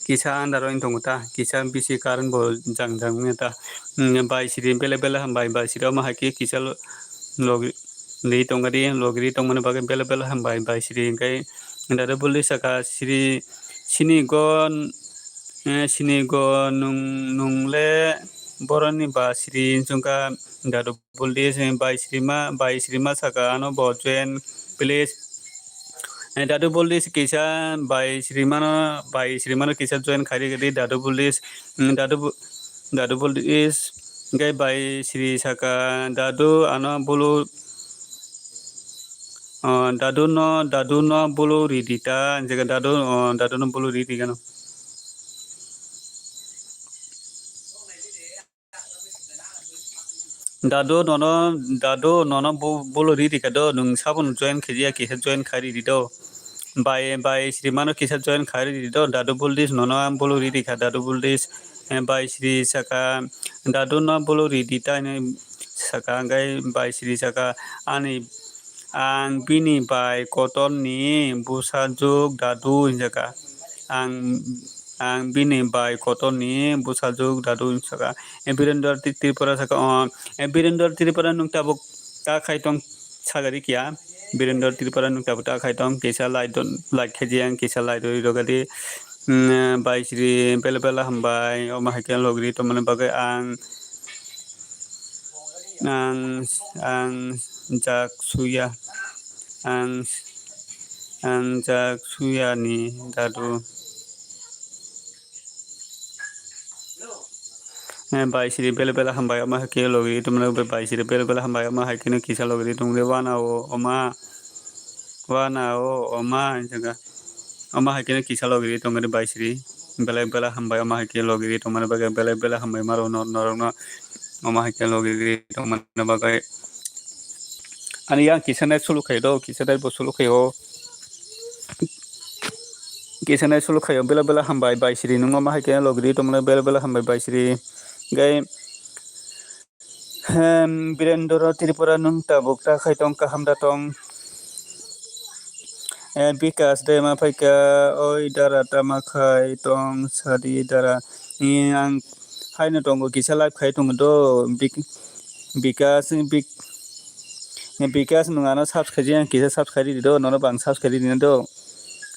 kisa andar wng tongo ta, kisa bisi current bo jang jang wngya ta. Hmm, bai siri bele bele hambai, bai siri omo hai khe kisa lo-, logi. Ri tongkha di, logiri tongmani bagwi bele bele hambai, bai siri hinkhe dadu buldis saka siri sini go, eh, sini go nung, nung le boroni ba siri hinsungkha dadu buldis, eh, bai siri ma, bai siri ma saka ano bo join please. Eh, dadu buldis kisa bai siri mano, bai siri mano kisa join khai di dadu buldis, mm, dadu bu-, dadu buldis. Hinkhe bai siri saka, "Dadu ano bulu, ah, dadu no, dadu no bulu ridi ta," hinjaka dadu, ah, dadu no bulu ridi gano. Dadu nono, dadu nono bu-, bulu ridi ka do, nwng sabon join khiya kisa join khai ridi do. Bai, bai siri mano kisa join khai ridi do, dadu buldis nono ang bulu ridi kha, dadu buldis. Eh, bai siri saka, "Dadu no bulu ridi ta," hinwi saka, hinkhe bai siri saka, "Ani, ang bini bai kotor ni bwsajwk dadu," hinjaka. "Ang, ang bini bai kotor ni bwsajwk dadu," hinjaka. Eh, Birendra Tri-, Tripura saka, oh, eh, Birendra Tripura nwng tabuk ta khai tong sagari kiya. Birendra Tripura nwng tabuk ta khai tong, kisa like don, like khaijiyang, kisa like rwi rogadi. Mm, bai siri bele bele hambai, omo hai khe logiri tongmani bagwi ang, ang, ang jak suya, ang, ang jak suya ni dadu. Eh, bai siri bele bele hambai, omo hai khe logiri tongmani bagwi bai siri bele bele hambai, omo hai khe no kisa logiri tongmani wana o oma, wana o oma, hinjaka. Omo hai khe no kisa logiri tongmani bai siri. Belai belai hambai, omo hai khe logiri tongmani bagwi belai belai hambai maro nor-, norokno. Omo hai khe logiri tongmani bagwi. Ani yang kisa nai sulu khai do, kisa nai bo sulu khai o. Kisa nai sulu khai o, belai belai hambai bai siri. Nwng omo hai khe logiri tongmani belai belai hambai bai siri. Gai Hem, Birendra Tripura nwng tabuk ta khai tong, kaham da tong. Eh, Bikas de ma phaikha, oi dara tama khai tong sadi dara. Eh, ang haino tongo kisa live khai tongo do, Bik-, Bikas, Bik-, eh, Bikas nwng ano subscribe kisa subscribe ridi do, nono bang subscribe ridi do.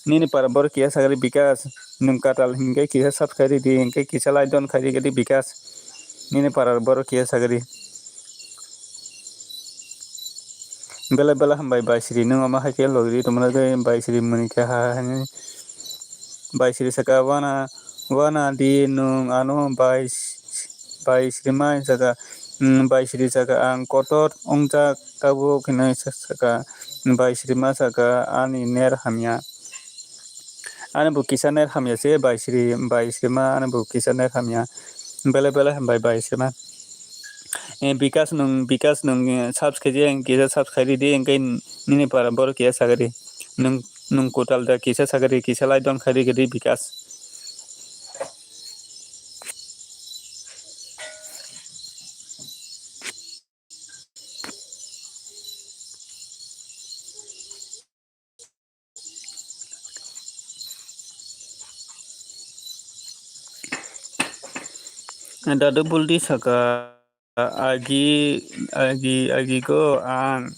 Nini para borok kisa sagari Bikas, nwng katal hinkhe kisa subscribe ridi, hinkhe kisa like don khai ridi Bikas. Nini parar borok kisa sagari. Belai belai hambai bai siri, nwng omo hai khe logiri tongmani bagwi bai siri muni khe ha ha hinwi. Baisri saka, "Wana, wana di nwng ano bai, bai srima," saka, "Bai sri," saka, "ang kotor wngjak tabuk," hinwi sa-, saka. Bai srima saka, "Ani ner hamya." Ani bo kisa ner hamya se, bai sri, bai srima, ani bo kisa ner hamya. Belai belai hambai bai srima. Eh, Bikas nwng, Bikas nwng, eh, subs khaidi, ang kisa subs khaidi di, hwnkhe nini para borok kisa sagadi. Nwng, nwng kwtal da kisa sagadi, kisa like down khaidi gadi Bikas. Dadu buldi saka, "Agi, agi, agi go ang,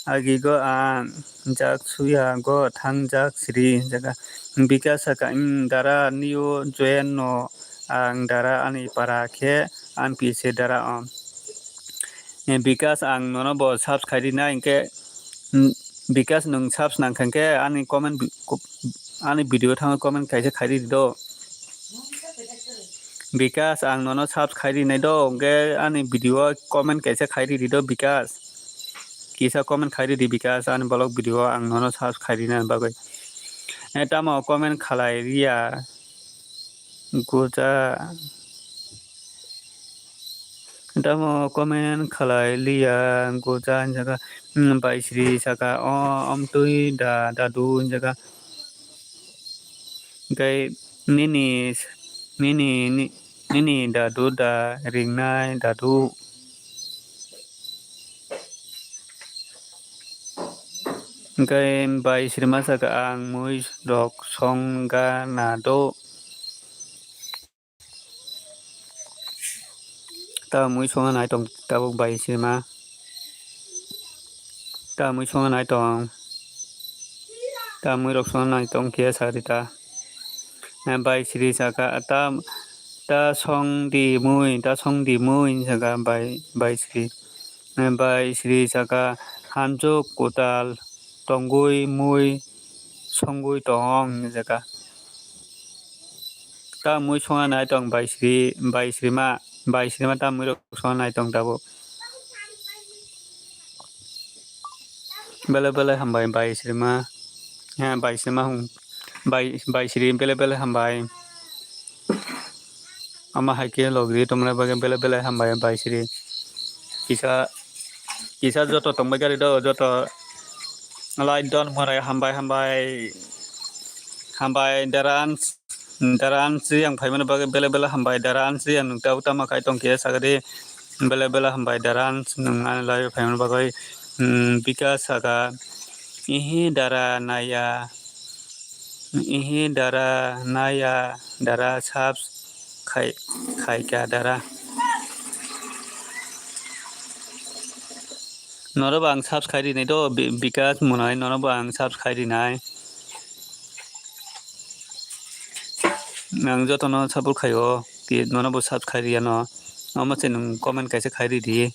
agi go ang, jak suya go thang jak sri," saka. Bikas saka, "Em, dara niyo joen no ang dara ani para khe ang pise dara om." Eh, Bikas, ang nono bo subs khaidi na, hwnkhe, mm, Bikas, nwng subs nang kha hwnkhe ani comment bi-, ko-, ani video thango comment kaisa khaidi do. Bikas, ang nono subs khaidi nai do, hwnkhe ani video o comment kaisa khaidi do Bikas. Kisa comment khaidi di Bikas, ani vlog video o ang nono subs khaidi na bagwi. Eh, tamo comment khalai riya. Goja. Tamo comment khalai liya, goja hinjaka, hmm, bai sri saka, o, omtwi da, dadu hinjaka. Hwnkhe nini, nini, ni-, nini dadu da ringnai dadu. Hwnkhe bai srima saka, ang mui rok songga na do. Ta mui songna nai tong tabuk bai sima. Ta mui songna nai tong. Ta mui rok songna nai tong khe sa rita. Eh, bai sri saka ta, ta song di mui, ta song di mui saka bai, bai sri. Eh, bai sri saka hamjwk kwtal tongwi mui songwi tong hinwi saka. Ta mui songna nai tong bai sri, bai srima, bai srima ta mui rok songna nai tong tabuk. Belai belai hambai bai srima. He bai srima hum, bai, bai sri belai belai hambai. Ama hai khe logri tongmani bagwi belai belai hambai bai sri. Kisa, kisa joto tongbai gari do, joto like don mwnai hambai, hambai, hambai dance, dance yang phaimani bagwi belai belai hambai dance yang nukta uta ma kai tong khe sagadi belai belai hambai dance nung ani live phaimani bagwi, mm, Bikas saka, "Ihi dara naya." Ihi dara naya, dara subs khai, khaika dara. Noro bo ang subs khai rinai do, Bi-, Bikas mwnai, noro bo ang subs khai rinai. Ang jotono support khaio, ki nono bo subs khai riya no. Omo se nwng comment kaisa khai ridi.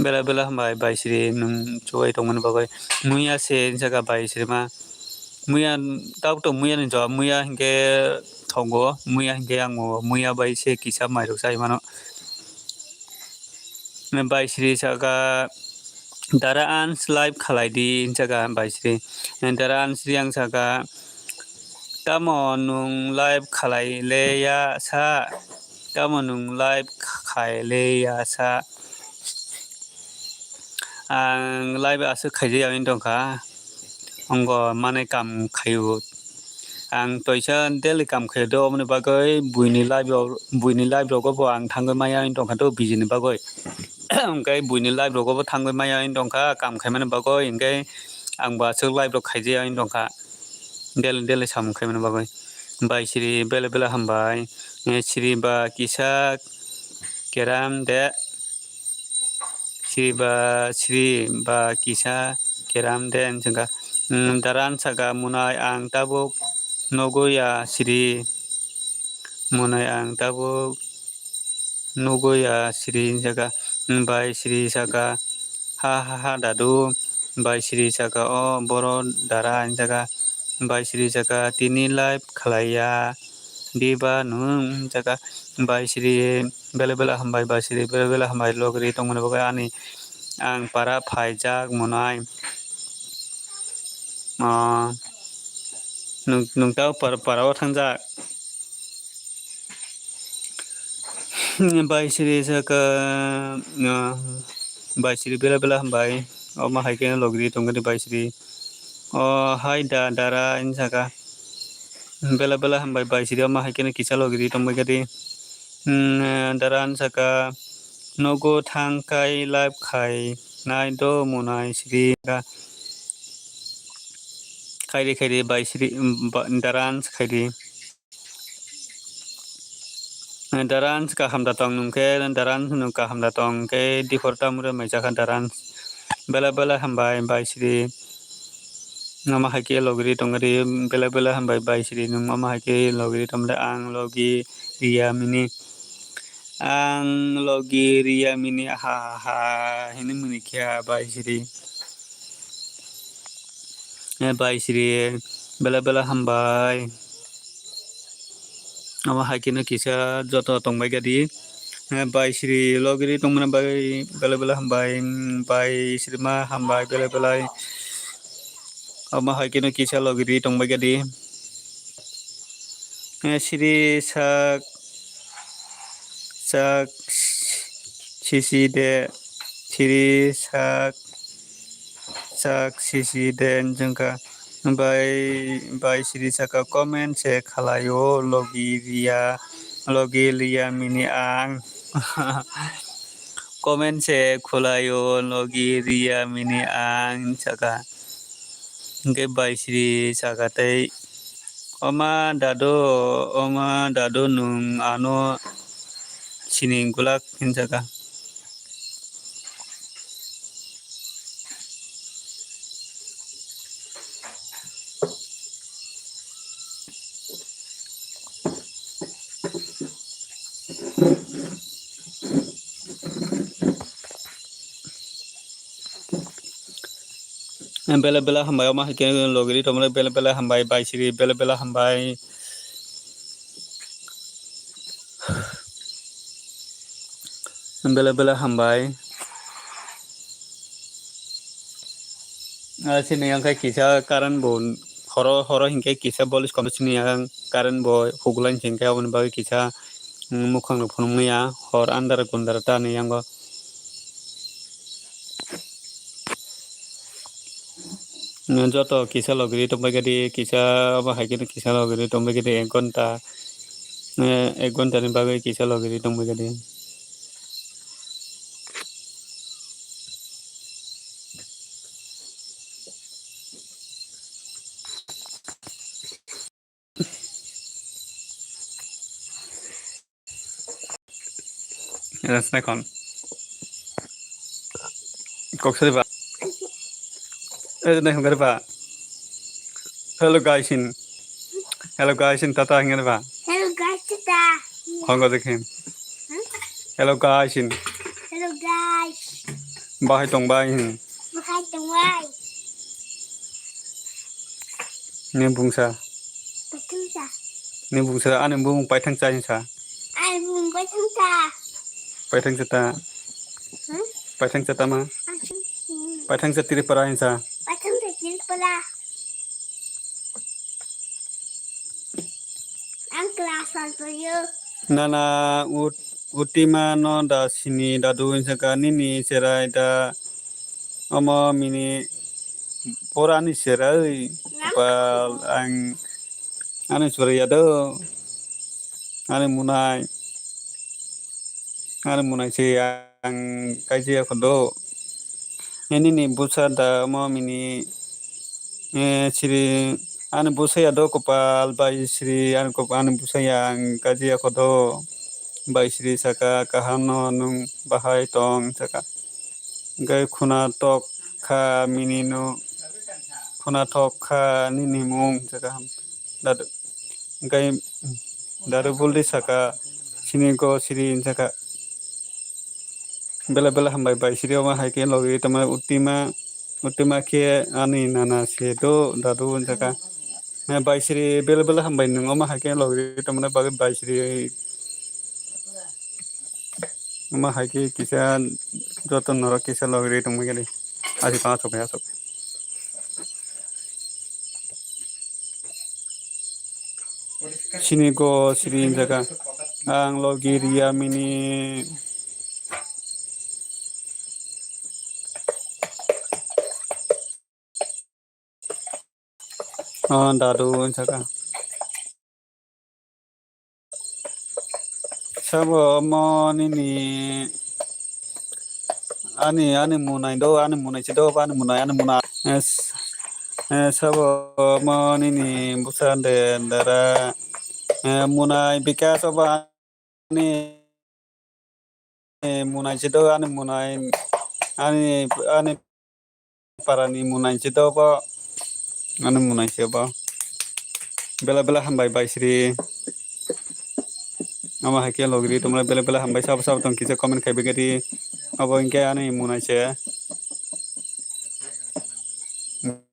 Bela bela hambai bai sri nwng chubai tongmani bagwi. Muya se jaga bai srima. Muya tabuk to muya ni jawab muya hinkhe thogo. Muya hinkhe ang bo muya bai se kisa mairok chai mano. Bai sri saka, "Dara ans live khalai di," hinwi saka bai sri. Dara ans yang saka, "Tamo nwng live khalai le ya sa? Tamo nwng live khai le ya sa?" Ang live aswk khaijak ya wngwi tongkha. Ongo mane kam khaio. Ang toisa daily kam khaio do, oboni bagwi buini live rok, buini live rogo bo ang thangwi maya wngwi tongkha do, bijini bagwi. Hwnkhe buini live rogo bo thangwi maya wngwi tongkha, kam khaimani bagwi, hwnkhe ang bo aswk live rok khaijaya wngwi tongkha. Daily, daily samung khaimani bagwi. Bai sri bela bela hambai. Eh, sri ba kisa keram de. Sri ba, sri ba kisa keram de hinwi saka. Hmm, daran saka, "Mwnai ang tabuk nugwi ya sri. Mwnai ang tabuk nugwi ya Sri," hwnjakha. Bai Sri sakha, "Ha, ha, ha, dadu." Bai Sri sakha, "O boro dara," hwnjakha. Bai Sri sakha, "Tini live khlai ya diba nwng?" hwnjakha. Bai Sri, "Bele bele hambai Bai Sri, bele bele hambai logri tongmani bagwi ani ang para phaijak monai." Ah, nwng, nwng tao par-, para o thangjak. Bai Sri sakha, ah, Bai Sri bela bela hambai. Omo hai khe logri tongkha di Bai Sri. O hai da dara hinwi sakha. Bela bela hambai Bai Sri, omo hai khe kisa logri tongbai kha di. Hmm, dara hinwi sakha, "Nogo thang kai live khai nai do monai Sri." Khairi khairi Bai Sri, ba-, dara hinwi khairi. Dara hinwi kaham da tong nwng khe, dara hinwi kaham da tong khe, diphor tamre mai jakha dara hinwi. Bela bela hambai Bai Sri. Omo hai khe logri tongri, bela bela hambai Bai Sri, nwng omo hai khe logri tongri, ang logi riya mini. Ang logi riya mini, ha ha ha, hinwi mini khe Bai Sri. Eh, Bai Sri, bela bela hambai. Omo hai khe no kisa joto tongbai kha di. Eh, Bai Sri logiri tongmani bai bela bela hambai, mm, Bai Sri ma hambai bela belai. Omo hai khe no kisa logiri tongbai kha di. Eh, Sri sak, sak sisi de, Sri sak, sak sisi de, jengka. Bai, Bai Sri saka comment se khalai o logi riya, logi liya mini ang. Comment se khulai o logi riya mini ang saka. Hingke Bai Sri saka tei oma dado, oma dado nwng ano sini gulak hinsaka. Bele bele hambai, omo hai khe logiri tongmani bele bele hambai, Bai Sri bele bele hambai. Bele bele hambai. Ah, sini yang khe kisa current bo horo, horo hinkhe kisa bolis kom sini yang current bo hugulai hinkhe aboni bagwi kisa, mm, mukhang rok phunukmaya hor andar kundar ta ni yango. Joto kisa logiri tongbai kha di, kisa obo hai khe kisa logiri tongbai kha di, ek ghonta, eh, ek ghonta ni bagwi kisa logiri tongbai kha di. Ras naikon. Kok sari ba. Eh, naikon gari ba. Hello guys in. Hello guys in tata hingan ba. Hello guys tata. Hongo dekhin. Huh? Hello guys in. Hello guys. Bahai tong bai hin. Bahai tong bai. Ni bungsa. Paithang cha. Ni bungsa ani bung paithang cha hinsa. Ani bung paithang cha. Paithang cha ta. Huh? Paithang cha ta ma. Paithang cha Tripura hinsa. Paithang cha Tripura. Ang class one poriyo. Nana ut-, utima no da sini dadu hinsa ka nini cherai da. Omo mini pora ni serai, kopal ang ani sori ya do, ani munai, ani munai se ang kaisa ya khodo. Nini ni busa da omo mini, eh, siri ani busa ya do kopal bai siri ani kop-, ani busa ya ang kaisa ya khodo. Bai siri saka kaham no nung bahai tong saka. Hingke khuna tok kha mini no, khuna tok kha nini mung, hingke dadu, hingke dadu buldi saka, "Sini go siri," hingke Bele bele hambai bai siri, omo hai khe logi tongmani utima, utima khe ani nana se do dadu wng jaka. Eh, bai siri bele bele hambai nwng omo hai khe logi tongmani bagwi bai siri. Omo hai khe kisa joto norok kisa logi tongmani gani. Asi tong asok asok. Sini go siri jaga. Ang logi riya mini. Oh, dadu jaga. Sabo omo nini ani, ani munai do, ani munai se do, ani munai, ani munai. Eh, s-, eh, sabo omo nini busa de dara. Eh, munai Bikas obo ani munai se do, ani munai, ani, ani parani munai se do bo. Ani munai se bo. Bela bela hambai bai siri. Ama hai khe logri tumra bela bela hambai sabo sabo tong kisa comment khai begari. Abo hingke ani munai se.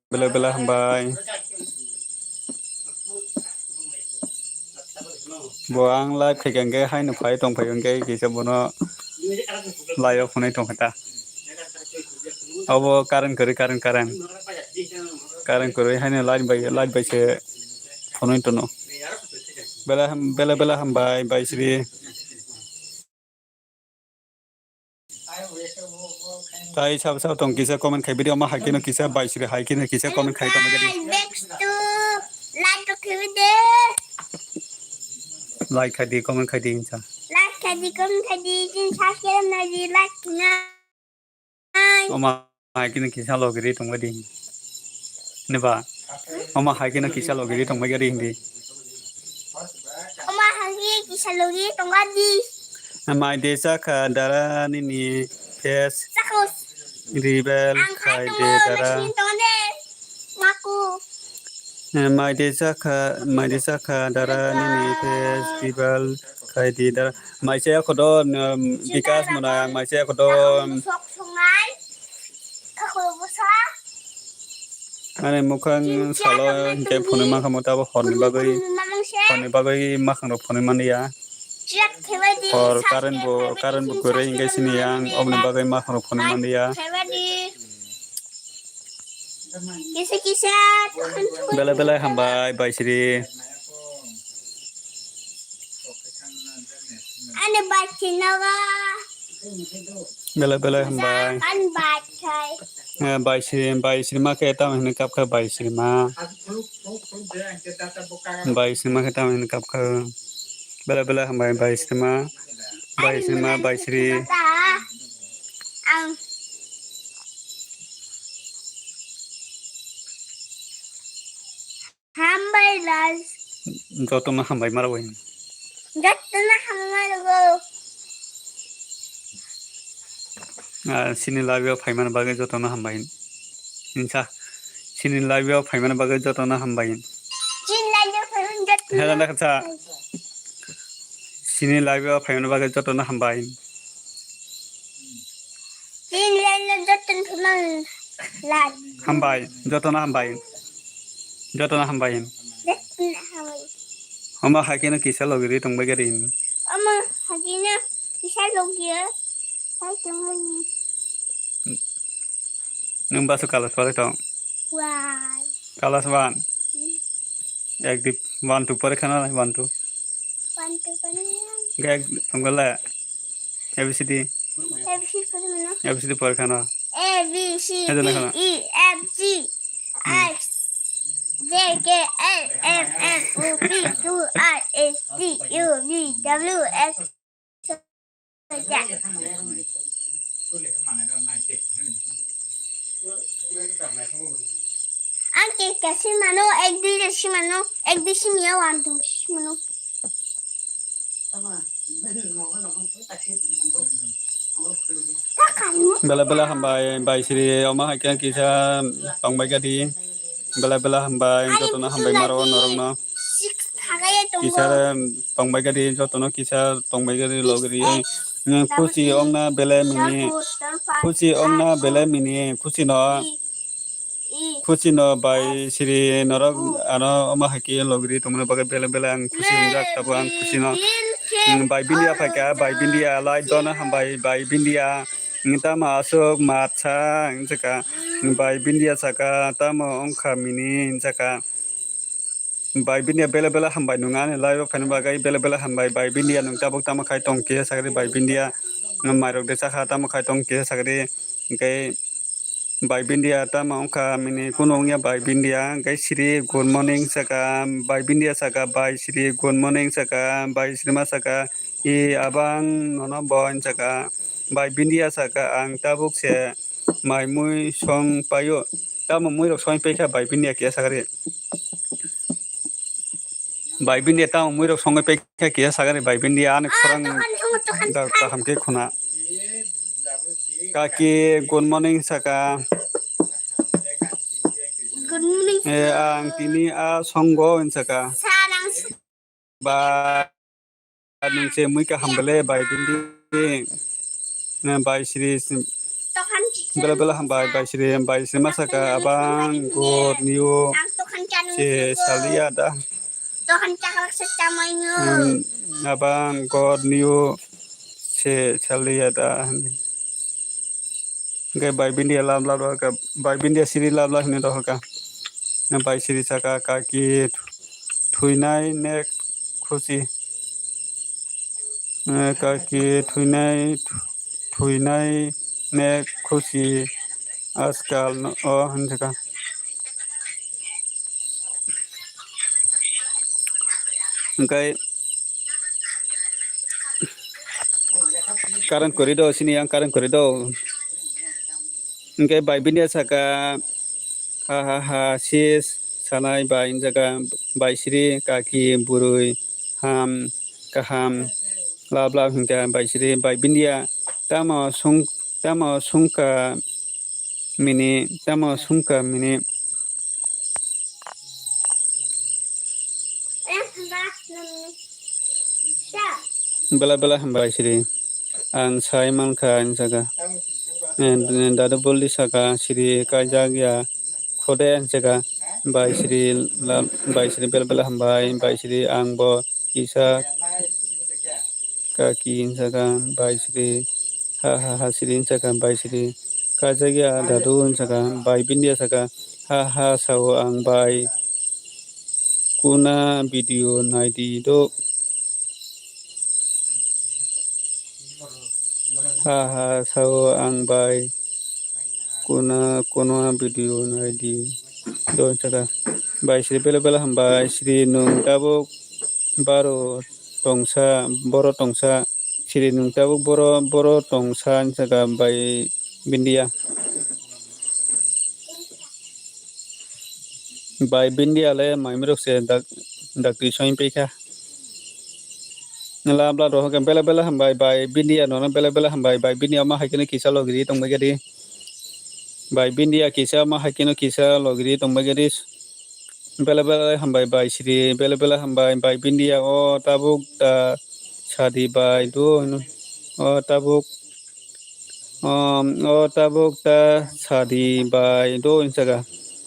Bela bela hambai. Bo ang live khaikha hwnkhe haino phai tongphai hwnkhe kisa bono live o phunai tongkha ta. Abo current kwrwi, current, current. Current kwrwi haino light bai, light bai se phunui tono. Bela ham-, bela bela hambai bai siri. Tai sabo sabo tong kisa comment khai video ma hai khe no kisa bai siri hai khe no kisa comment khai tong jadi. Next to like to khe de. Like khai di, comment khai di insa. Like khai di, comment khai di, jin subscribe na di, like na. Oma hai khe no kisa logiri tong di. Ne ba? Oma hai khe no kisa logiri tong di hindi. Oma hai khe kisa logiri tong di. Mai de sakha dara nini face. Sakos. Rebel ang khai khai de tongo, dara. Nasi tong de. Maku. Eh, mai de sakha, mai de sakha dara nini face rebel khai de dara. Mai se khodo, um, Bikas mona ang mai se khodo. Sok songai. Ani mukhang salo hingke phunui mankha mo tabo horni bagwi, horni bagwi makhang rok phunui mani ya. Hor current bo, current bo kwrwi hingke sini yang oboni bagwi makhang rok phunui mani ya. Bela bela hambai bai siri. Ani bai sinogo. Bela bela hambai. Kan bai khai. Eh, bai siri, bai siri ma khe tamo hini kap kha bai siri ma. Bai siri ma khe tamo hini kap kha. Bela bela hambai bai siri ma. Bai siri ma, bai siri. Ang. Hambai lal. Jotono hambai marawi. Jotono hambai marawi. Ah, sini live o phaimani bagwi jotono hambai. Insa. Sini live o phaimani bagwi jotono hambai. Sini live o phaimani jotono. Hela na khatha. Sini live o phaimani bagwi jotono hambai. Tin line no joto no thumang lai. Hambai, jotono hambai. Jotono hambai. Joto no hambai. Omo hai khe no kisa logi ri tong bai gari. Omo hai khe no kisa logi ri tong bai. Nwng baso class pore tong? One. Class one. Hmm. Ek di one two pore khana lai, one two. One two pore khana. Gak tong gala. A B C D. A B C D pore mano. A B C D pore khana. A B C D E F G H J K L M N O P Q R S T U V W X. Ang ke kasi mano, ek dui le si mano, ek dui si miya wan tu si mano. Bela bela hambai, bai siri, omo hai khe kisa tongbai gadi. Bela bela hambai, jotono hambai maro norokno. Kisa tongbai gadi, jotono kisa tongbai gadi logri. Khusi ongna bele mini, khusi ongna bele mini, khusi no, khusi no bai siri norok ano omo hai khe logri tongmani bagwi bele bele ang khusi wngjak, tabuk ang khusi no. Bai Bindia phaikha, bai Bindia lai dono hambai, bai Bindia tamo aswk matsa wngjakha, bai Bindia saka tamo wngkha mini wngjakha. Bai Bindia bele bele hambai nwng ani live o phaina bagwi bele bele hambai. Bai Bindia nwng tabuk tamo khai tong kisa sakri Bai Bindia, mairok de chakha tamo khai tong kisa sakri. Hwnkhe Bai Bindia tamo wngkha mini kunu wngya Bai Bindia. Hwnkhe siri good morning saka Bai Bindia saka, bai siri good morning saka, bai sirima saka, i abang nono bo wng saka. Bai Bindia saka ang tabuk se mai mui song paio. Tamo mui rok song paikha Bai Bindia kisa sakri. Bai Bindia tamo mui rok songwi paikha kisa sakani Bai Bindia ani khorang da kaham khe khuna. Kaki good morning saka. Good morning. Eh, ang tini a songo hin saka. Sir, ang s- Ba Nwng se mui kaham bele Bai Bindi. Bai Sri bele bele hambai Bai Sri, Bai Sri masa ka abang good news se saliya da. Hmm, abang good news se saliya da. Hwnkhe Bai Bindia lab lab rohorkha, Bai Bindia siri lab lab hinwi rohorkha. Bai siri saka kaki thwinai nek khusi. Eh, kaki thwinai, thwinai nek khusi ajkal no o hinjaka. Hwnkhe Karan kori do, sini yang karan kori do. Hwnkhe Bai Bindia saka, ha, ha, ha, sis, sanai bai, hinjaka, Bai Sri, kaki, burui, ham, kaham, lab, lab, hwnkhe Bai Sri, Bai Bindia, tamo sung, tamo sungka, mini, tamo sungka mini. Bela bela hambai siri. Ang sai mankha ang saka. Eh, dadu boldi saka siri kaijak ya. Khode ang saka. Bai siri la-, bai siri bela bela hambai. Bai siri ang bo kisa. Kaki hinsaka Bai Sri, ha ha ha Sri hinsaka Bai Sri, kaijak ya dadu hinsaka Bai Bindia saka, ha ha sao ang bai, kuna video naidi do, ha ha sao ang bai. Kuna, kuna video naidi. Do saka. Bai Sri bela bela hambai. Sri nwng tabuk baro tongsa, boro tongsa. Sri nwng tabuk boro, boro tongsa saka Bai Bindia. Bai Bindia le maimirok se dak-, dakti soi paikha. Lab lab rohorkha bela bela hambai Bai Bindia nono bela bela hambai Bai Bindia ma haikhe no kisa logiri tongbai gadi. Bai Bindia kisa ma haikhe no kisa logiri tongbai gadi. Bela bela hambai Bai Sri bela bela hambai Bai Bindia o tabuk ta sadi bai do hino. O tabuk Om, o tabuk ta sadi bai do hinsaka.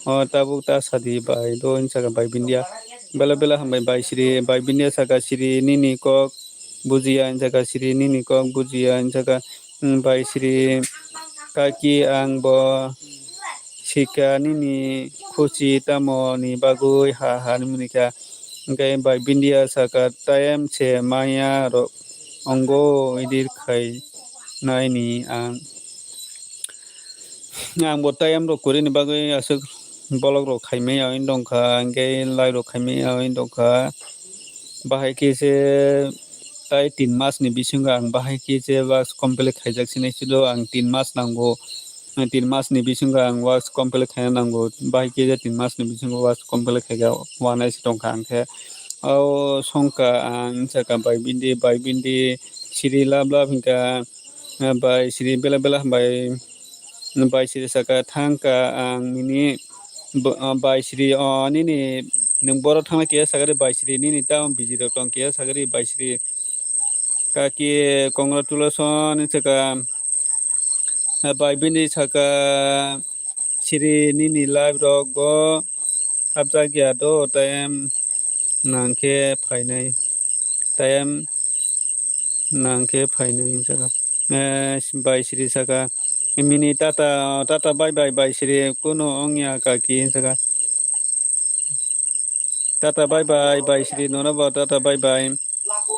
O tabuk ta sadi bai do hinsaka Bai Bindia. Bela bela hambai Bai Sri, Bai Bindia saka Sri nini kok bujiya hinsaka Sri nini kok bujiya hinsaka, mm, Bai Sri kaki ang bo sika nini khusi tamo ni bagwi ha ha ni munikha. Hwnkhe Bai Bindia saka time se maya rok ongo edit khai naini ang. Ang bo time rok kwrwini bagwi aswk vlog rok khaimaya wng tongkha, hwnkhe live rok khaimaya wng tongkha. Bahai khe se tai tin mas ni bisingo ang bahai khe se work complete khaijak sinai silo ang tin mas nango. Tin mas ni bisingo ang work complete khaina nango. Bahai khe je tin mas ni bisingo work complete khaika wanai se tongkha ang khe. O songkha ang saka Bai Bindi, Bai Bindi siri lab lab hinkha. Bai siri bela bela hambai. Bai siri saka thangkha ang nini bo-, bai siri o nini nwng boro thangna khe sakari bai siri nini ta biji rok tong khe sakari bai siri. Kaki congratulation hinwi saka. Bai bini saka, siri nini live rogo hapjak ya do, time nangkhe phainai, time nangkhe phainai hinwi saka. Eh, bai siri saka, mini tata, tata bye bye bai siri, kuno ongya kaki hinwi saka. Tata bye bye bai siri, nono bo tata bye bye.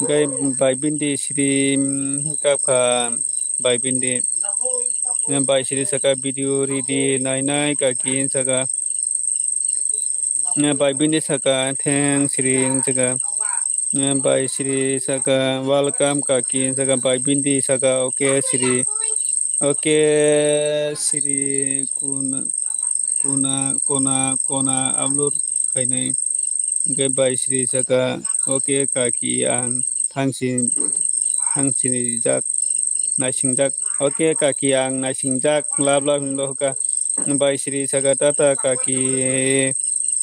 Hingke bai bindi siri, mm, kapkha bai bindi. Bai siri saka video ridi nai nai kaki saka. Bai bindi saka thanks siri saka. Bai siri saka welcome kaki saka, bai bindi saka okay siri. Okay siri kuna, kuna, kona, kona upload khainai. Hingke bai siri saka, okay kaki ang thangsin, thangsinijak, naisingjak. Okay kaki ang naisingjak, love love hinwi hokha. Bai siri saka tata kaki,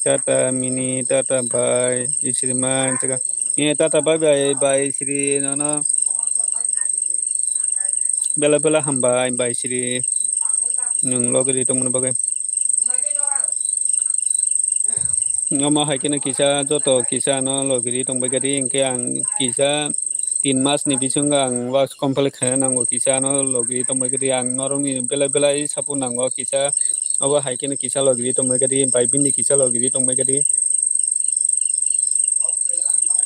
tata mini, tata bai, isiri man saka. Eh, tata bye bye, bai siri nono. Bela bela hambai bai siri nwng logiri tongmani bagwi. Omo hai kheno kisa joto kisa no logiri tongbai kadi, hingke ang kisa tin mas ni bisingo ang work complete khaina nango, kisa no logiri tongbai kadi, ang norokni belai belai support nango, kisa obo hai kheno kisa logiri tongbai kadi, bai bini kisa logiri tongbai kadi.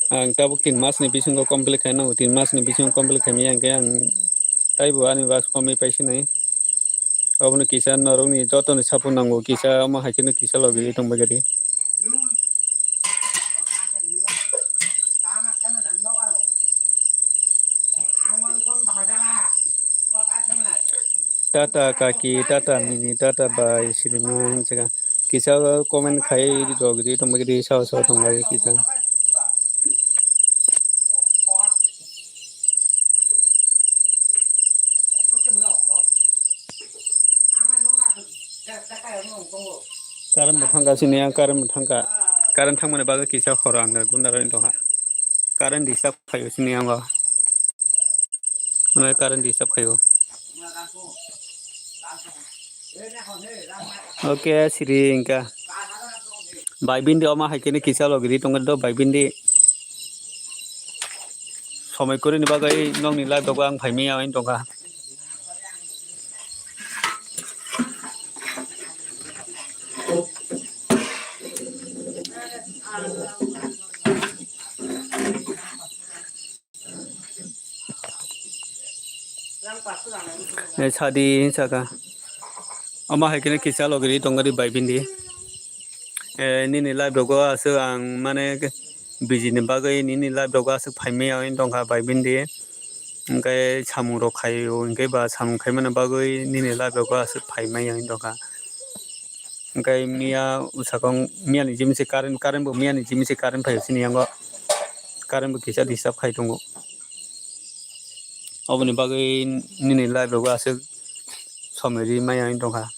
Ang tabuk tin mas ni bisingo complete khaina nango, tin mas ni bisingo complete khaimaya hingke ang taibo ani work komwi paisinai. Obono kisa norokni jotoni support nango, kisa omo hai kheno kisa logiri tongbai kadi. Tata kaki, tata mini, tata bai sirima hinwi saka. Kisa comment khai rogiri tongbai kadi, sao sao tongbai kisa. Current bo thangka sini, ang current bo thangka. Current thangmani bagwi kisa horo ang gunda rw tongkha. Current disturb khaio sini ang o. Ano current disturb khaio. Okay, siri hingka. Bai bindi omo hai kheno kisa logiri tongkha do bai bindi. Somoi kwrwini bagwi nokni live rogo ang phaimaya wng tongkha. Eh, sadi saka. Omo hai kheno kisa logiri tongkha di bai bindi. Eh, nini live rogo aswk ang mane biji ni bagwi nini live rogo aswk phaimaya wng tongkha bai bindi. Hingke samung rok khaio, hingke ba samung khaimani bagwi nini live rogo aswk phaimaya wng tongkha. Hingke miya usakong miya ni jimse current, current bo miya ni jimse current phaio sini yango. Current bo kisa disturb khai tongo. Oboni bagwi nini live rogo aswk somoi ri maya wng tongkha.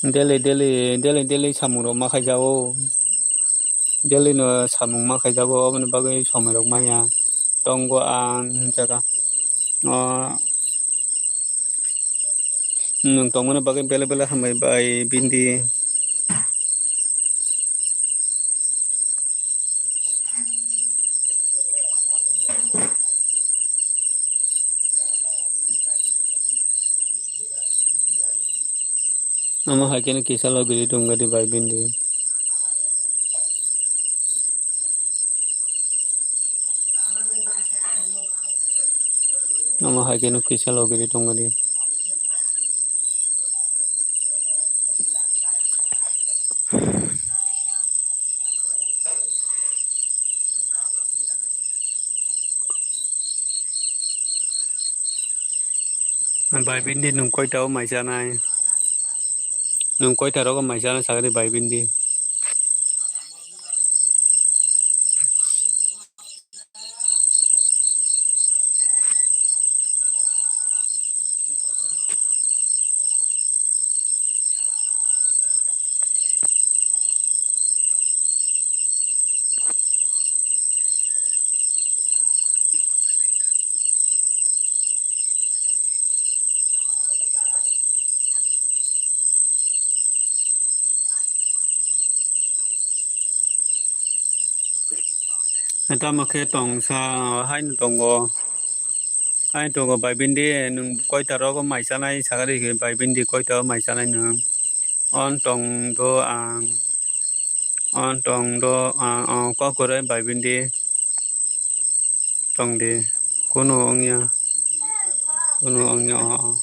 Daily, daily, daily, daily samung rok ma khaijao. Daily no samung ma khaijago, oboni bagwi somoi rok maya tongo ang hinjaga. O, nwng tongmani bagwi belai belai hambai bai bindi. Omo hai kheno kisa logiri tongkha di bai bindi. Omo hai kheno kisa logiri tongkha di. Bai bindi nwng koita o mai chanai? Nwng koita rogo mai chanai sagani bai bindi? Tamo khe tongsa haino tongo. Haino tongo bai bini nwng koita rogo mai chanai sakha rikhe bai bini koita o mai chanai nwng. On tong do ang. On tong do ang. O kok kwrwi bai bini tong di. Kunu wngya. Kunu wngya o.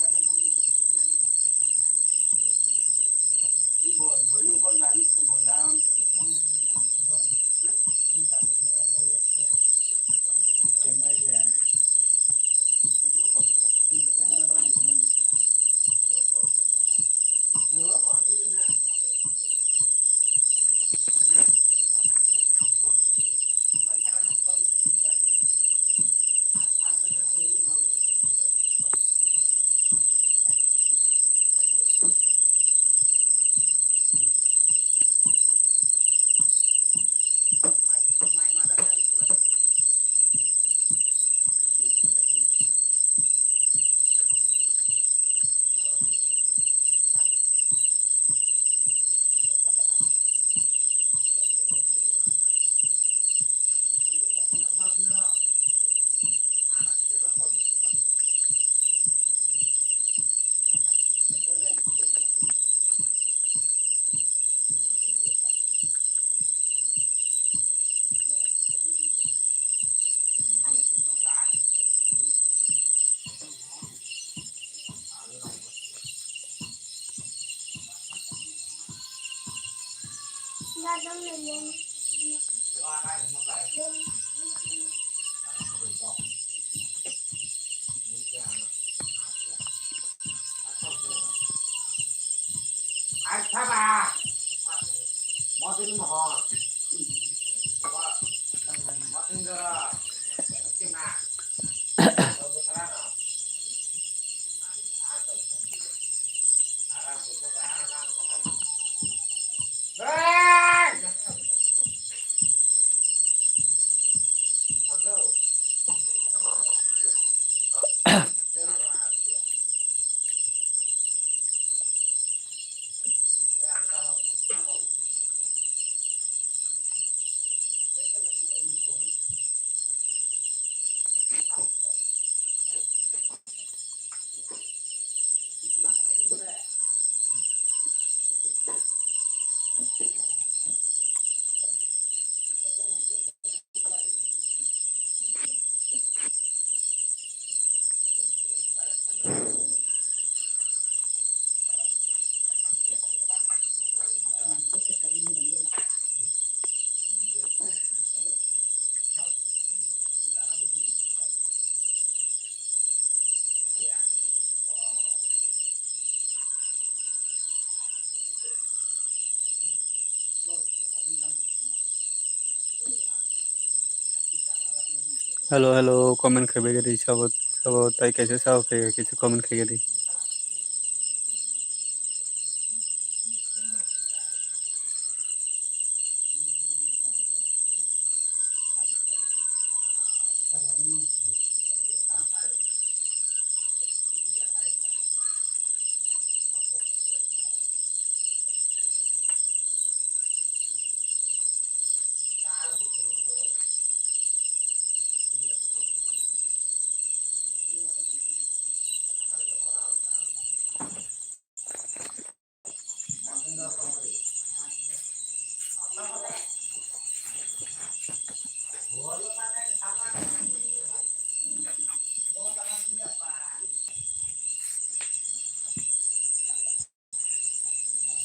Hello, hello, comment khai bai di sabo, sabo tai kaisa sabo phai kaisa comment khai di.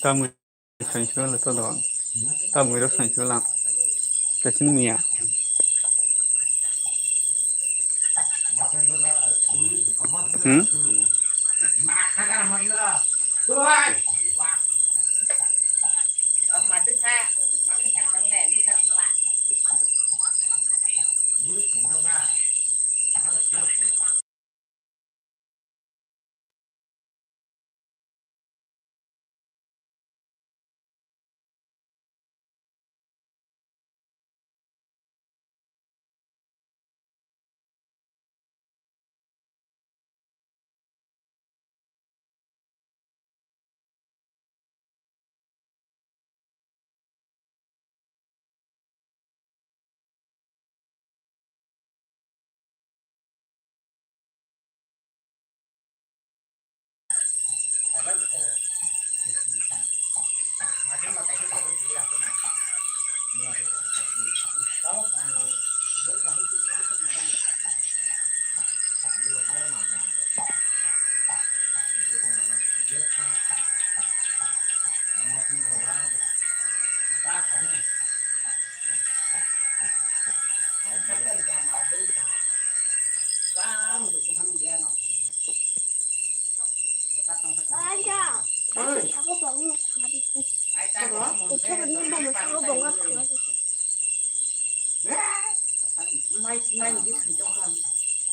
Tamni Sainsi wala to do. Tamwi rok sainsi wala. Tachini miya. Hmm?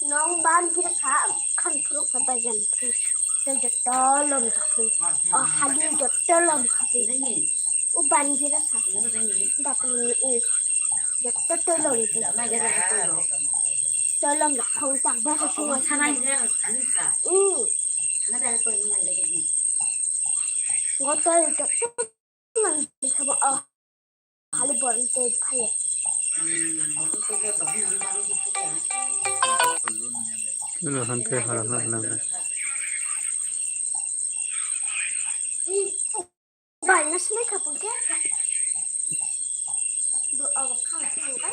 Nong ban kira sa khan phuru kha bai jan phuru. Tei joto lom jak phuru. O hali joto lom kha phuru. O ban kira sa. Dapur ni o. Joto tolong itu. Tolong ya, kong tak bahasa semua. Hmm. Gotol joto man di kabo, oh. Hali bor itu phaya. Ano hante hala hala hala. Bai, na sinai kha pungke. Do awak kha pungke.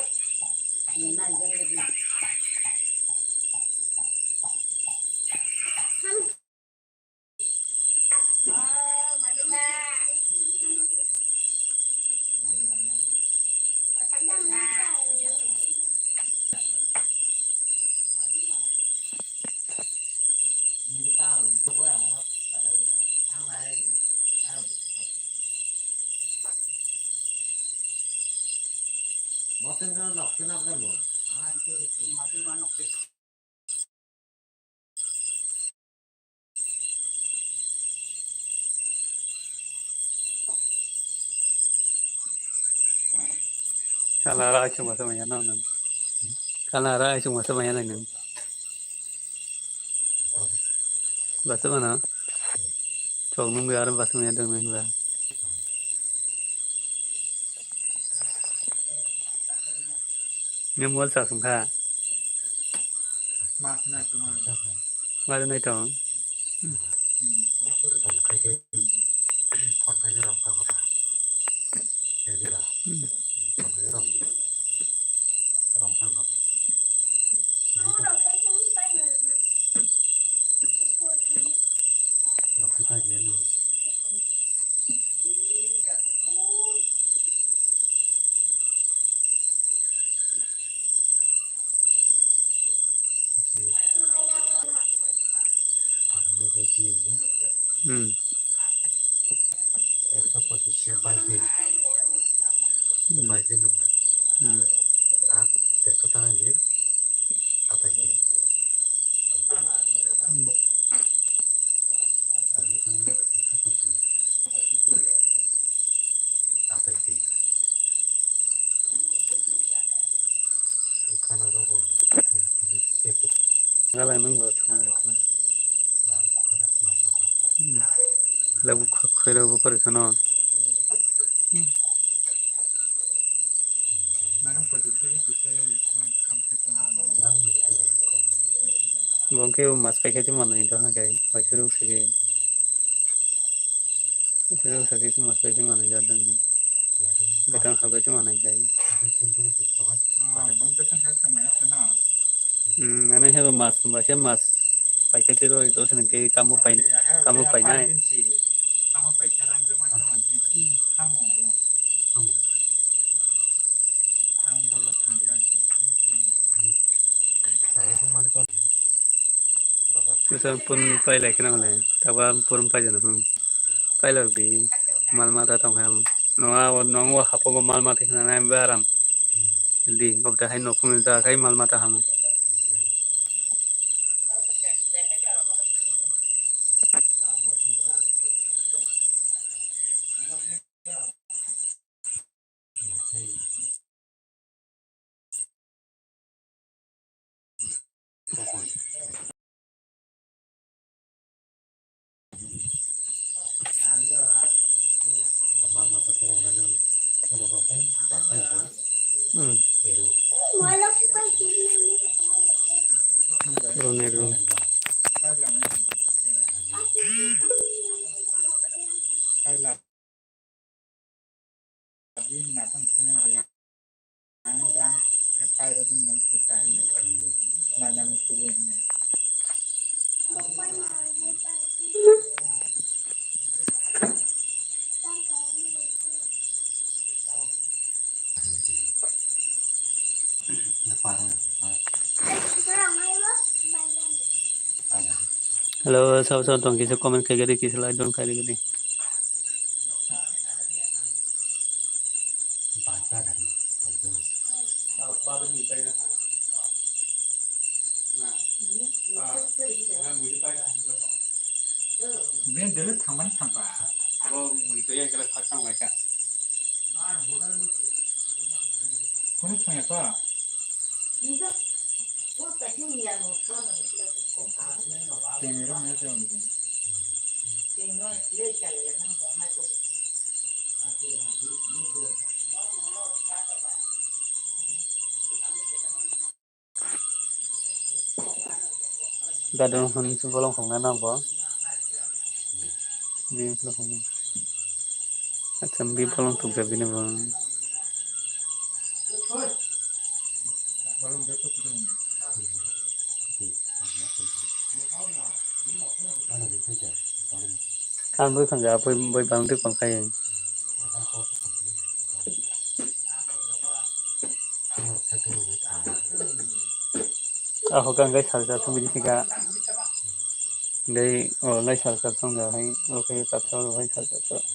Kana rai chuma sama yana nang. Kana rai chuma sama yana nang. Basa mana? Chok nung biar basa mana dong nang ba. Ni mol sa sung kha. Wala nai tong. Hmm. Ekso pochis se bais din. Hmm. Bais din nung. Hmm. Ar dersho taka ni atais din. Hmm. Galai nang bo thang. Hmm. Labu khoi labu kori khano. Hmm. Bongke mas paikha ti manwi doha kai, waisuru sigi. Waisuru sigi ti mas paikha manwi jadang. Betang habai ti manwi kai. Hmm, mane hebo mas, baise mas paikha ti roi to sene ke kamu pai, kamu pai nai. Susan pun pailai kena hole, taba purun paijana hum. Pailok di, mal mata tong ham. Nonga, nongo hapogo mal mata kena nai baram. Di, obda hai nokung da kai mal mata ham. Hmm. Rune, rune. Hello, sabo sabo tong kisa comment khai gadi, kisa like don khai gadi. Bini dele thangmani thangpa. Bo mui twi ang khe phak thang lai kha. Kunu thangya to? Tengero mene tei wngkhe. Gadang hwn se bolong hwnna nang bo. Bini bolong hwnna. Acha, bini bolong tukjak bini bo. Ang bwkhang ja bwi bwi bang twi kon khai. Aho kang gai sal sal song bini thika. Gai o lai sal sal song ja hai o khai ka thang hai sal sal song.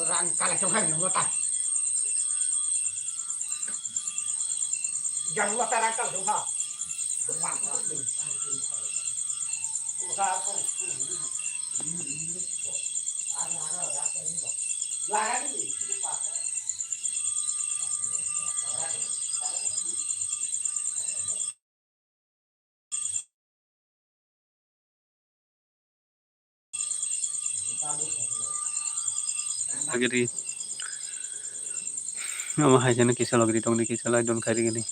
Rang kalai tong hai nunggo ta. Jang lo ta rang kalai tong ha. Logiri. Ama hai jani kisa logiri tongdi, kisa lai don khairi gini.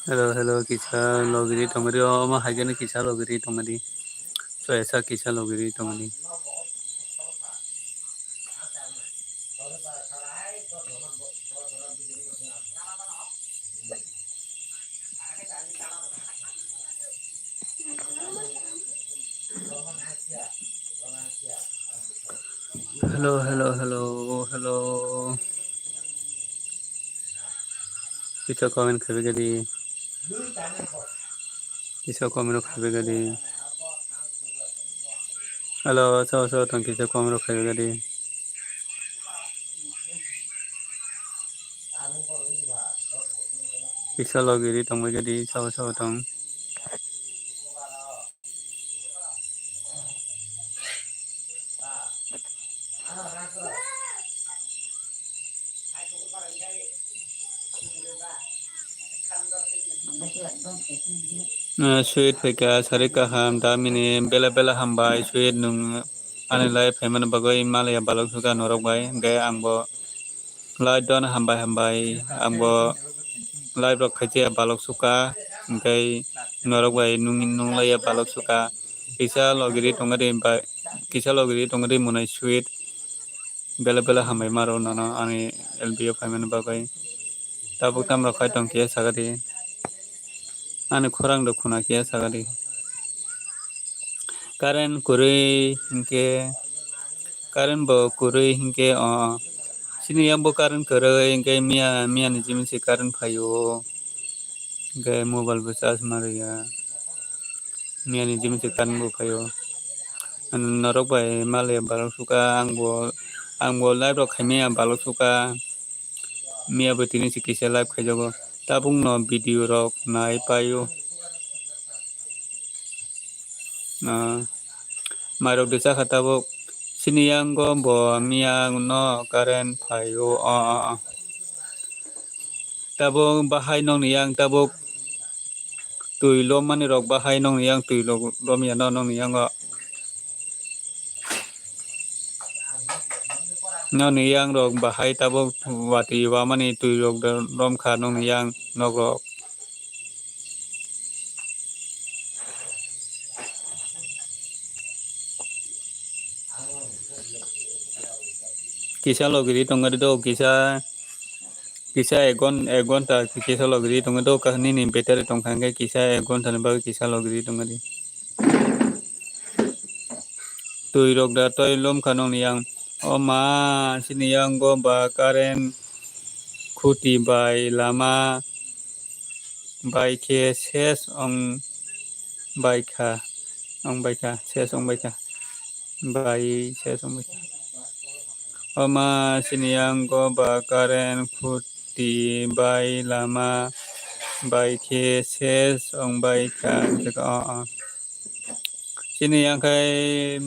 Hello, hello, kisa logiri tongmani, omo hai jani kisa logiri tongmani, soyasa kisa logiri tongmani. Hello, hello, hello, hello. Kisa comment khaibai gadi. Kisa comment rok khaibai gadi. Hello, sao sao tong kisa comment rok khaibai gadi. Kisa logiri tongbai gadi, sao sao tong. Ah, sweet phaikha, sari kaham, damini, bela bela hambai, sweet nwng ani live phaimani bagwi malaya balok sukha norok bai, hwnkhe ang bo Live don hambai hambai, ang bo live rok khaijaya balok sukha, hwnkhe norok bai nung, nunglaiya balok sukha. Kisa logiri tongmani ba, kisa logiri tongmani mwnai sweet. Bela bela hambai maro nono ani L B o phaimani bagwi. Tabuk tamrok khai tong khe sakadi. Ani khorang rok khuna khe sakadi. Current kwrwi hinkhe, current bo kwrwi hinkhe o. Chini yang bo current kwrwi hinkhe miya, miya ni jimit se current phaio. Hinkhe mobile bo charge ma rwya. Miya ni jimit se current bo phaio. Norok bai maliya balok sukha, ang bo, ang bo live rok khaimaya balok sukha. Miya bo tini se kisa live khaijago. Tabuk no video rok nai paio. Ah, mairok de chakha tabuk. Chini yango bo miya no current phaio. Ah, ah, ah. Tabuk bahai nokni yang tabuk twi lomani rok bahai nokni yang twi lom ya no nokni yango. Nokni yang rok bahai tabuk watwi wamani twi rok romkha nokni yang nok rok. Kisa logiri tongkha di do, kisa, kisa ek ghon-, ek ghonta kisa logiri tongkha do, nini battery tongkha hwnkhe kisa ek ghonta ni bagwi kisa logiri tongkha di. Twi rok da twi lomkha nokni yang. O ma, chini yango ba current khuti bai lama bai khe ses ong bai kha, ong bai kha, ses ong bai kha, bai ses ong bai kha. O ma, chini yango ba current khuti bai lama bai khe ses ong bai kha. O, o. Chini yang khe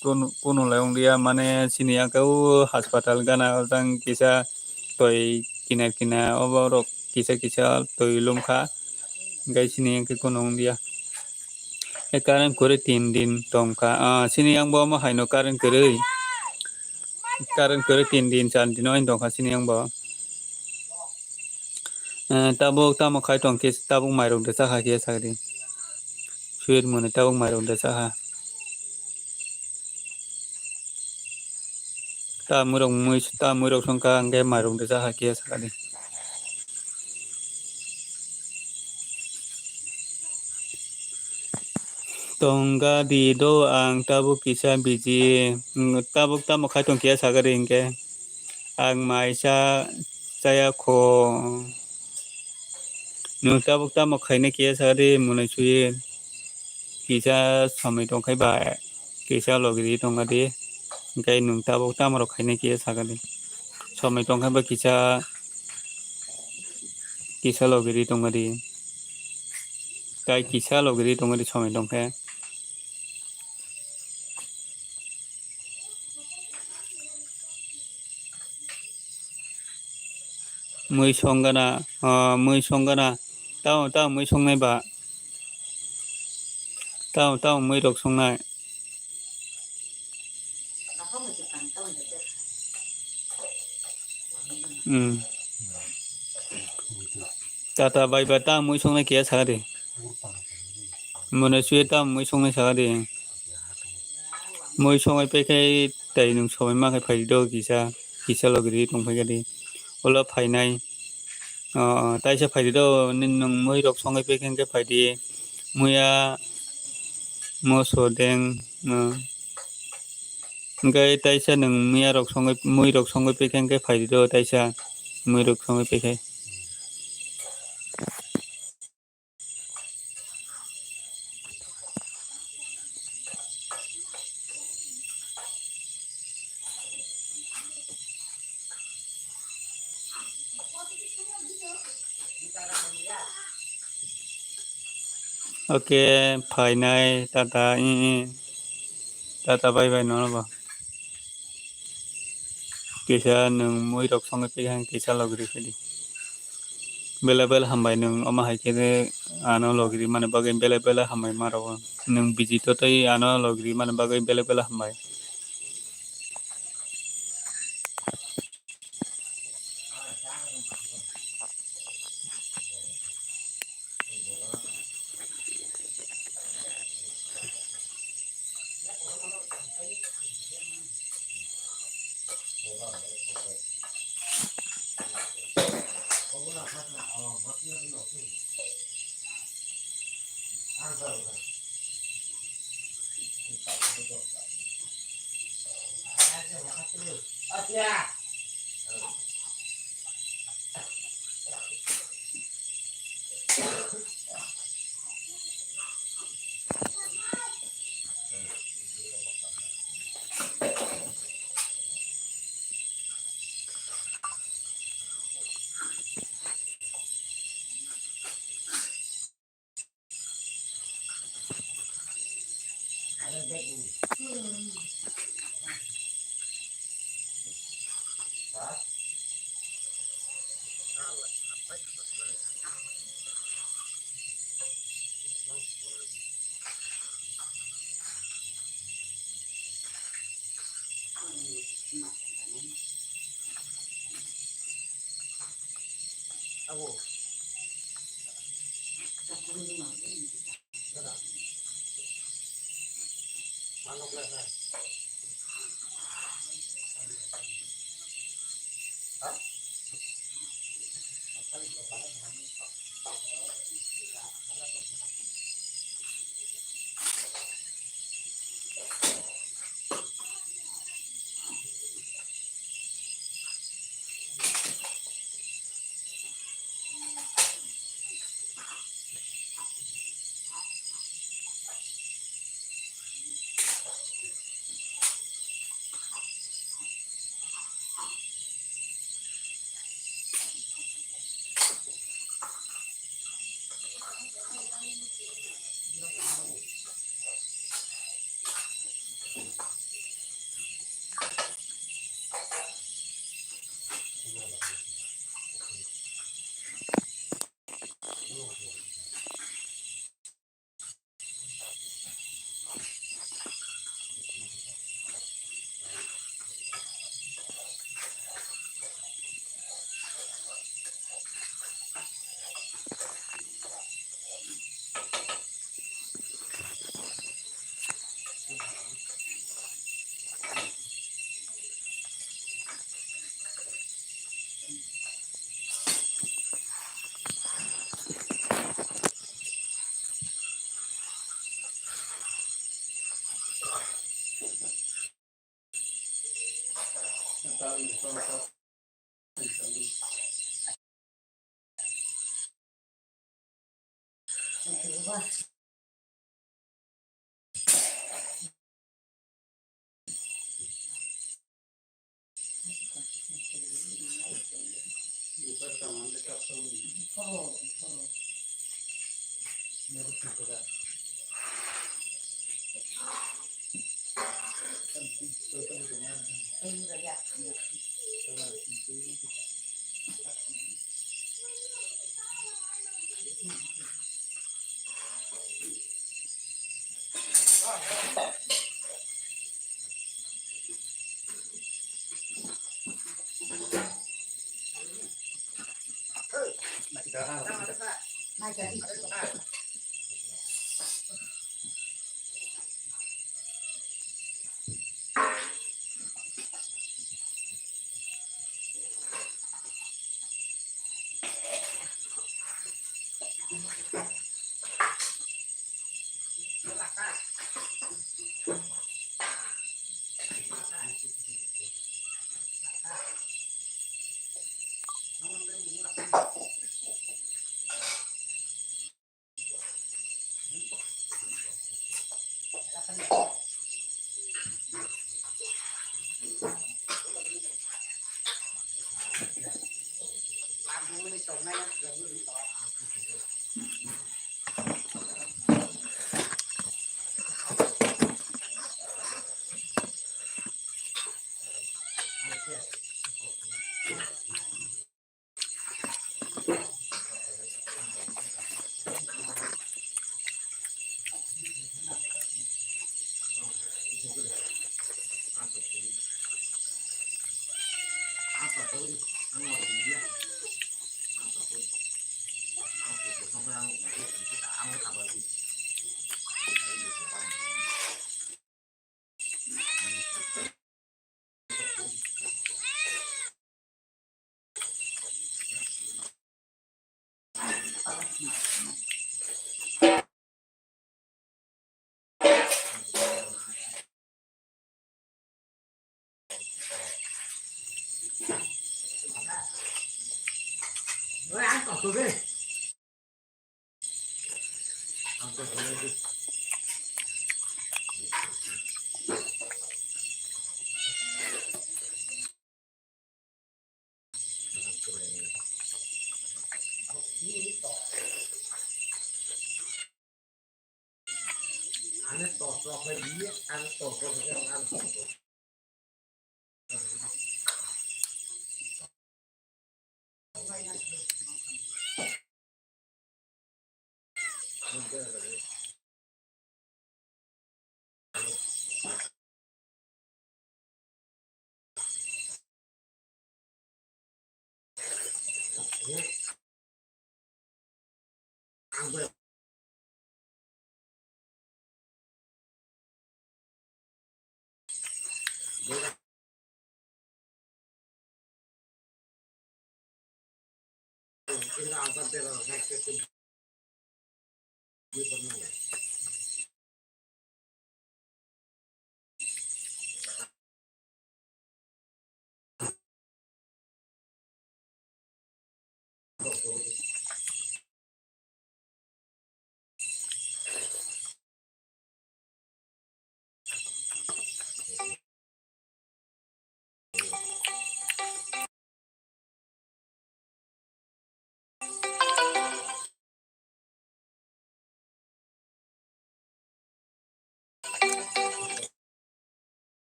kunu, kunu lai wng liya, mane chini yang khe o hospital gana o jang kisa twi kinar kinar o borok kisa kisa twi lomkha, hwnkhe chini yang khe kunu wng liya. E current kwrwi tin din tongkha, ah, chini yang bo omo hai no current kwrwi, current kwrwi tin din char din o tongkha chini yang bo. Eh, tabuk tamo khai tong khe tabuk mairok de chakha khe sakdi. Sweet mwnwi tabuk mairok de chakha. Ta mwrok mui, ta mwrok songkha hwnkhe mairok de chakha khe sakdi. Tongga di do ang tabuk kisa biji. Tabuk tamo khai tong khe sakdi hwnkhe. Ang maisa chaya kho. Nwng tabuk tamo khaina khe sa di mwnwi suye. Kisa somoi tongkhai ba kisa logiri tongkha di. Hwnkhe nwng tabuk tamo rok khaina khe sakha di. Somoi tongkhai ba kisa, kisa logiri tongkha di. Tai kisa logiri tongkha di somoi tongkhe. Mui song gana, ah, mui song gana. Tamo, tamo mui songnai ba. Tamo, tamo mui rok songnai. Hmm. Tata bai ba tamo mui songnai khe sakha di. Mone suye tamo mui songnai sakha di. Mui songwi pekhe tei nwng somoi ma khe phaidi do kisa, kisa logiri tongphai kha di. Ulo phainai, o, o, taisa phaidi do, nwng mui rok songwi pekhe hwnkhe phaidi. Muya moso deng, o. Hwnkhe taisa nwng muya rok songwi, mui rok songwi pekhe hwnkhe phaidi do taisa mui rok songwi pekhe. Oke, phainai, tata, i, i. Tata, bye bye, nono bo. Kisa nwng mui rok songwi pekha kisa logiri phidi. Bele bele hambai nwng omo hai khe ano logiri mani bagwi bele bele hambai ma rwo. Nwng biji to tei ano logiri mani bagwi bele bele hambai.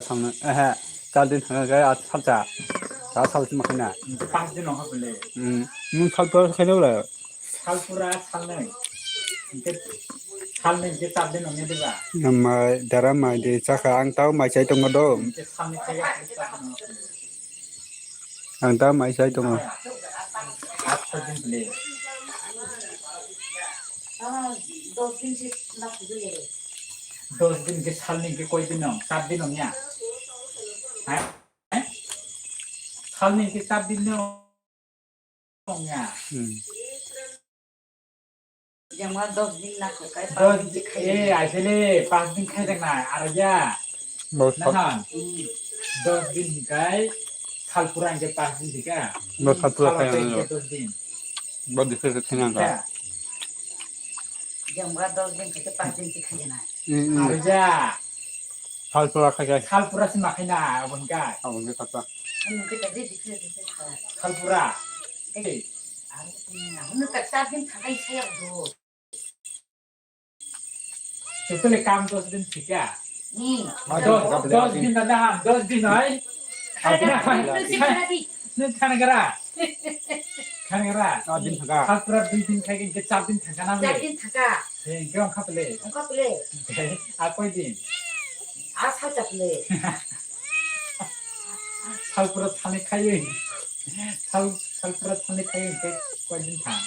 Thangna, ehe, char din thangna khe, ah, salsa. Sa salsa ma khaina. Pas din ongkha bole. Hmm, nung salpura khaina bole. Salpura salnai. Hingke salnai hingke char din ongya diba? Namai, dara mai de chakha, ang tao mai chai tongo do. Hingke salnai khe ya, char din ongkha bole. Ang da mai sai tongo. Aat chhoi din bole. Ah, dos din se na pujule. Dos din ke salni ke koi din nong? Sat din nong ya? Ha? Salni ke sat din nong ya? Hmm. Jemon dos din na kho kai, dos, pas din khai. Eh, aisele, pas din khai rek na, aro ya. Dos sal- Nahan. Hmm. Dos din khai, salpura hingke pas din thika. Dos salpura khai, dos din. Dos din khai thina ka. Ya. Jemon dos din khai, pas din khai na. Hmm, hmm. Aro ya. Salpura khai khai. Salpura si ma khai na, abon kai. Abon kai kata. Hmm, kita di, di, di, di, di. Salpura. Eh. Aro, hmm, aro ka sat din khai saya do. Totally kam dos din thika. Hmm. Dos, dos din na ham, dos din oi. Khana, khana, khana, khana, khana gara. Khana gara. Sat din thaka. Sat pura dui din khai ke sat din thaka na. Sat din thaka. He, ke ong khapele. Ong khapele. A koi din. A sa chapele. Sal pura thani khai. Sal, sal pura salnwi khe khe koi din thang?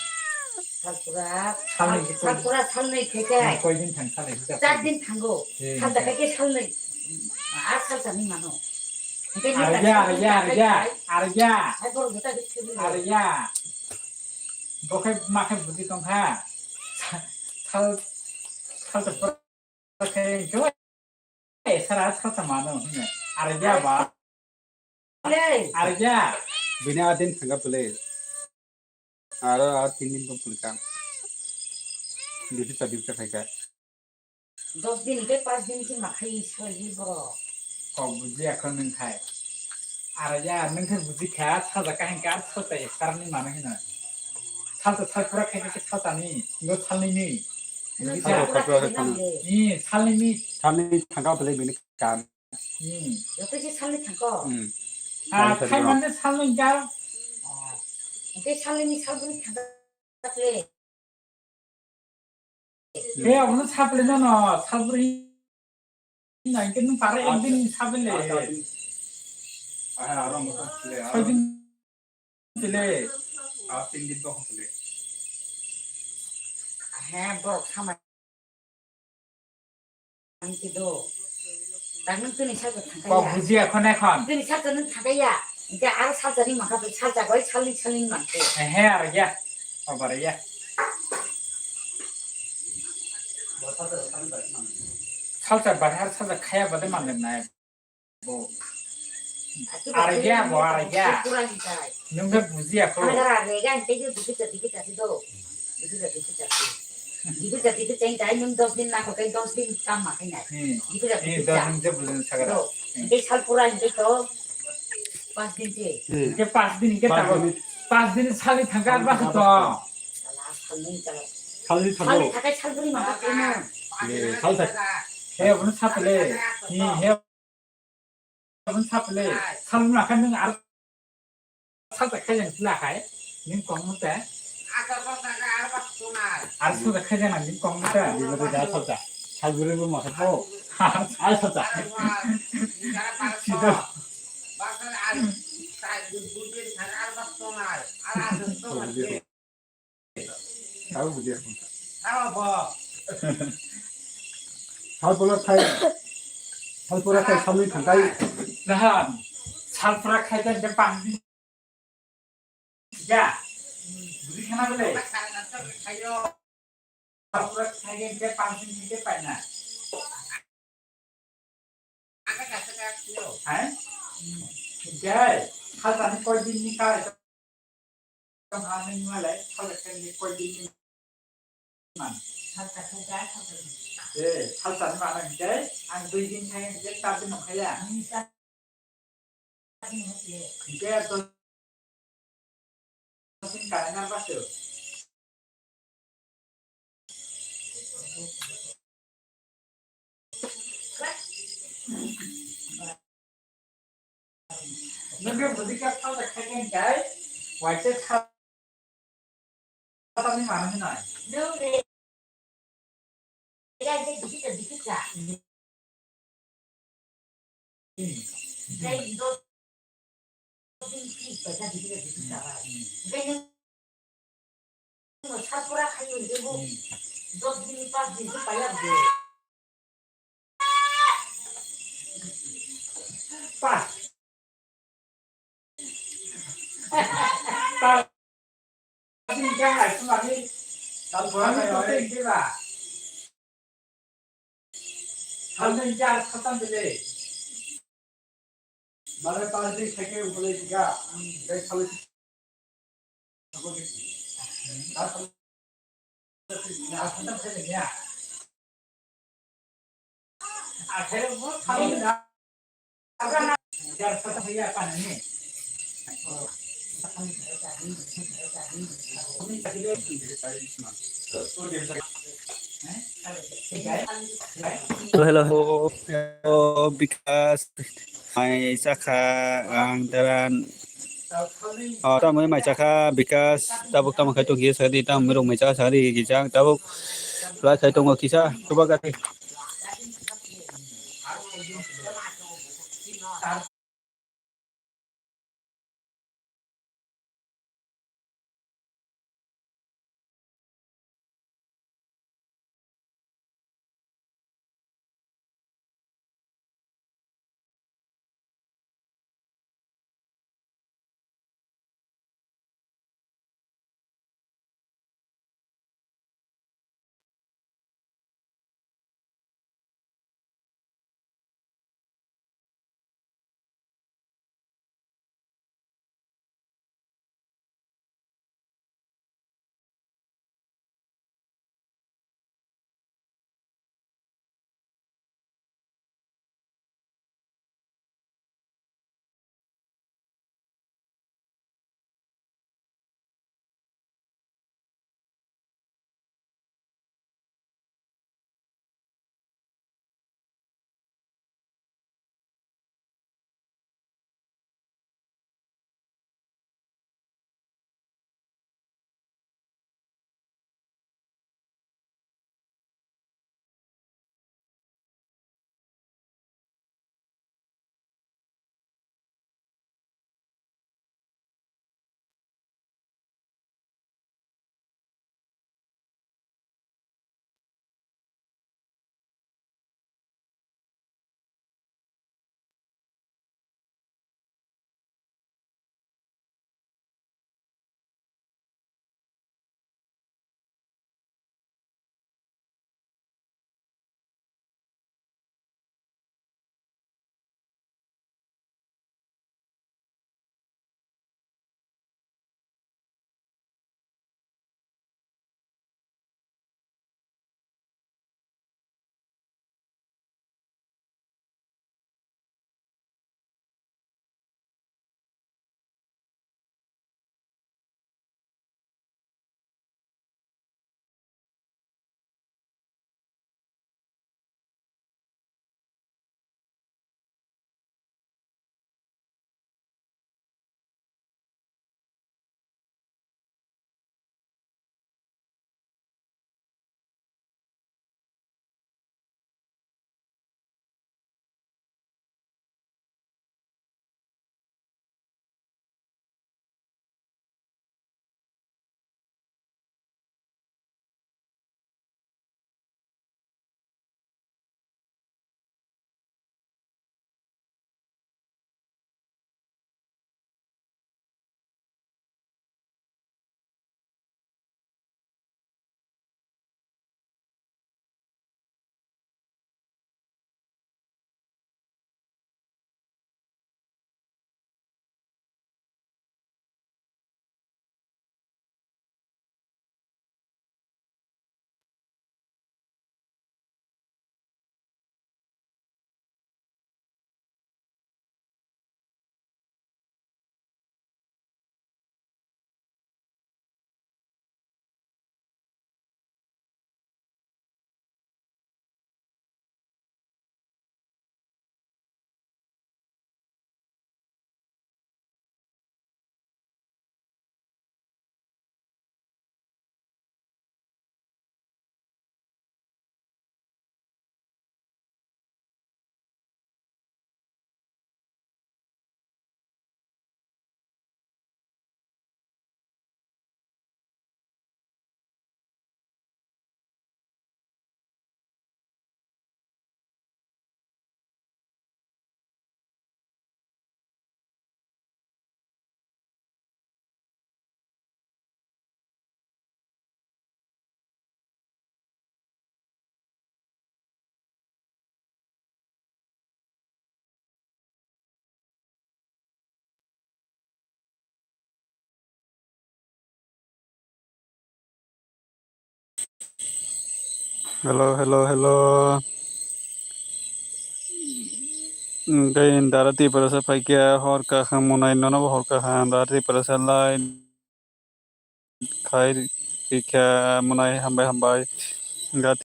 Sal pura, sal, sal pura salnwi khe khe. Koi din thang salnwi khe? Char din thango. Sal da khe khe salnwi. A sal chani mano. Arya, arya, arya, arya. Hai bor gota git khe. Arya. Bo khe ma khe buji tong kha. Sal, sal da pura khe khe. Eh, sara sal sa mano hino. Arya ba. Arya. Bini a din thanga pule. Aro a tin din tong pulka. Duty ta duty khai ka. Dos din ke pas din ke makhai salai bro. Kok buji akhon nung khai. Arya nung khai buji kha, salsa kahing ka, salsa extra ni mano hino. Salsa sal pura khai ke salsa ni, ngo salni ni. Salsa pura khai ni. Ni salni ni. Salni thanga pule bini kam. Hmm. Joto je salni thangko. Hmm. Ah, salni khai thangko. Mane salni ga. Oh. Ente salni ni salbuni thangka kle. He, ono saple no no, salburi. Na, ente nung pare ek din saple. Ah, aro mo saple. Soi din. Sile. Ah, tin din to sile. He, borok sama. Ang ti do. Tang nung tini salsa thangkaya. Kok bujiya khone khon. Tini salsa nung thangkaya. Engke aro salsa ni mangkha salsa goi salni salni mangkhe. He, he, aro ya. Obar ya. Salsa bahar salsa khaya bade mandir nai. Bo. Arai ya, bo, arai ya. Pura hitai. Nungbe bujiya ko. Nagara rega, tei je dikita, dikita, dikita. Dikita, dikita, dikita. Dikita, dikita, tei nung dos din nako, tei dos din kam ma khe nai. Hmm. Dikita, eh, dikita. Dos din je bujin sagara. Do. Hmm. Tei sal pura hitai to. Pas din je. Hmm. Ke pas din ke. Pas tabo. Din. Pas din sali thangka ar bas to. Sala, sal ni sala. Sal ni thago. Sal ni thakai sal buri ma khe nai. Eh, sal thak. He, bunu sapele. Ni, he. Aboni sapele, salmuna khe nwng ar salsa khaijang tila khai, nwng kong mute. Ar salsa khaijang nwng kong mute. Bini da salsa, salguri bo masa po. Ar salsa. Sido. Abo bujiya. Abo bo. Salpura khai, salpura khai salni thangkai. Nahan, salpura khai dan Japan. Ya. Budi khana bele. Salpura khai dan Japan sing sing ke paina. Hai? Jai, salsa ni koi din ni kai. Tong ani malai, salsa ni koi din ni man. Eh, salsa ni mana ni kai, ang dui din kai, je ta din no kaya. Ke to sin kai na ba se. Nungke budi ka thal da khaken kai, waite thal da ni mana hinai. Nungke ya ke dikita dikita. Kai do. Sapura khai ni bo dos din pas din se paya bo. Pas. Pas. Pas din kya hai tumhari? Sapura khai ni ba. Salnwi jar khatam bile. Mane pas din theke ubole diga. Gai salnwi. Hello, hello. Hello, Bikas. Mai chakha, ang daran. Oh, tamo mai chakha, Bikas. Tabuk tamo khai tongkhe, sadi tamo mirok mai chakha, sadi kijang. Tabuk lai khai tongo kisa, chuba gati. Hello, hello, hello. Tei dara Tiprasa paikha hor kaham mwnai nono bo hor kaham dara Tiprasa lai. Khai rikha mwnai hambai hambai. Gat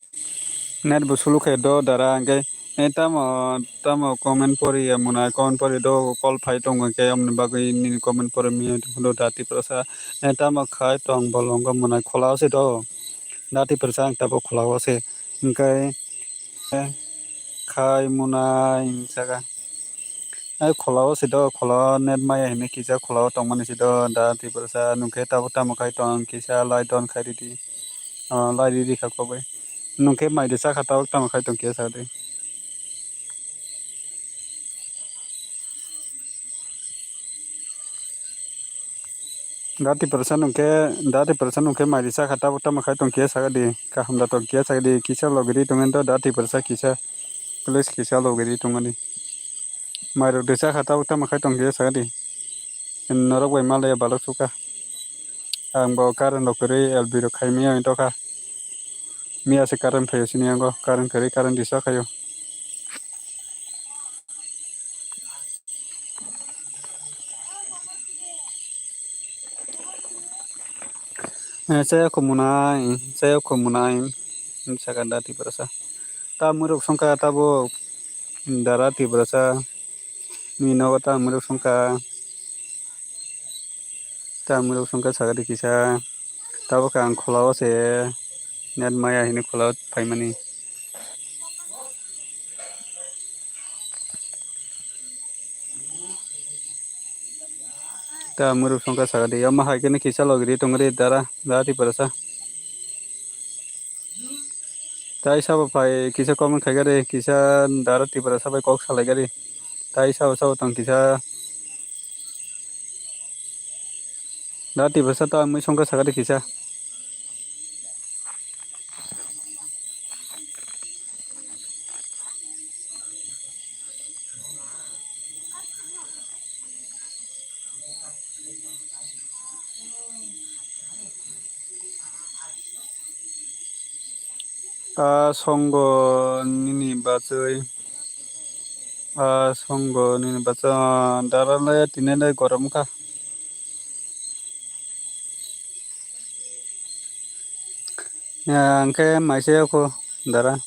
net bo sulu khe do dara hwnkhe, eh, tamo tamo comment pori ya mwnai comment pori do call phai tongo hwnkhe amoni bagwi nini comment pori mwnai do da Tiprasa, eh, tamo khai tong bolongo mwnai khola o se do da Tiprasa ang tabuk khola o se hwnkhe, eh, khai mwnai saka. Ai khola o se do, khola o net maya hinwi kisa khola o tongmani se do, da Tiprasa nungkhe tabuk tamo khai tong kisa lai don khai ridi. Ah, lai ridi kha kok bai. Nungkhe mai rwchak kha tabuk tamo khai tong kisa sa di. Da Tiprasa nungkhe, da Tiprasa nungkhe mai rwchak kha tabuk tamo khai tong kisa sa di. Kaham da tong kisa sa di. Kisa logi ri tongmani do da Tiprasa kisa. Please kisa logi ri tongmani. Mairok rwchak kha tabuk tamo khai tong khe sakadi. Norok bai malaya balok sukha. Ang bo current rok kwrwi L B rok khai maya wng tokha. Miya se current phaio sini yango current kwrwi current rwchak khaio. Eh, chaya khumunai, chaya khumunai, saka da Tiprasa. Ta mwrwk songkha tabuk dara Tiprasa ni nogo ta mwrwk songkha. Ta mwrwk songkha sakadi kisa. Tabuk ang khola o se net maya hinwi khola o phaimani. Ta mwrwk songkha sakadi. Omo hai khe kisa logi ri tongri dara, dara Tiprasa. Tai sabo phai kisa comment khai gari, kisa dara Tiprasa bai kok salai gari. Tai sabo sabo tong kisa. Dara Tiprasa ta mui songkha sakadi kisa. A songo nini bachoi, a songo nini bachoi, ah, dara le tini le gorom kha. Ya, hwnkhe maisa yokho dara.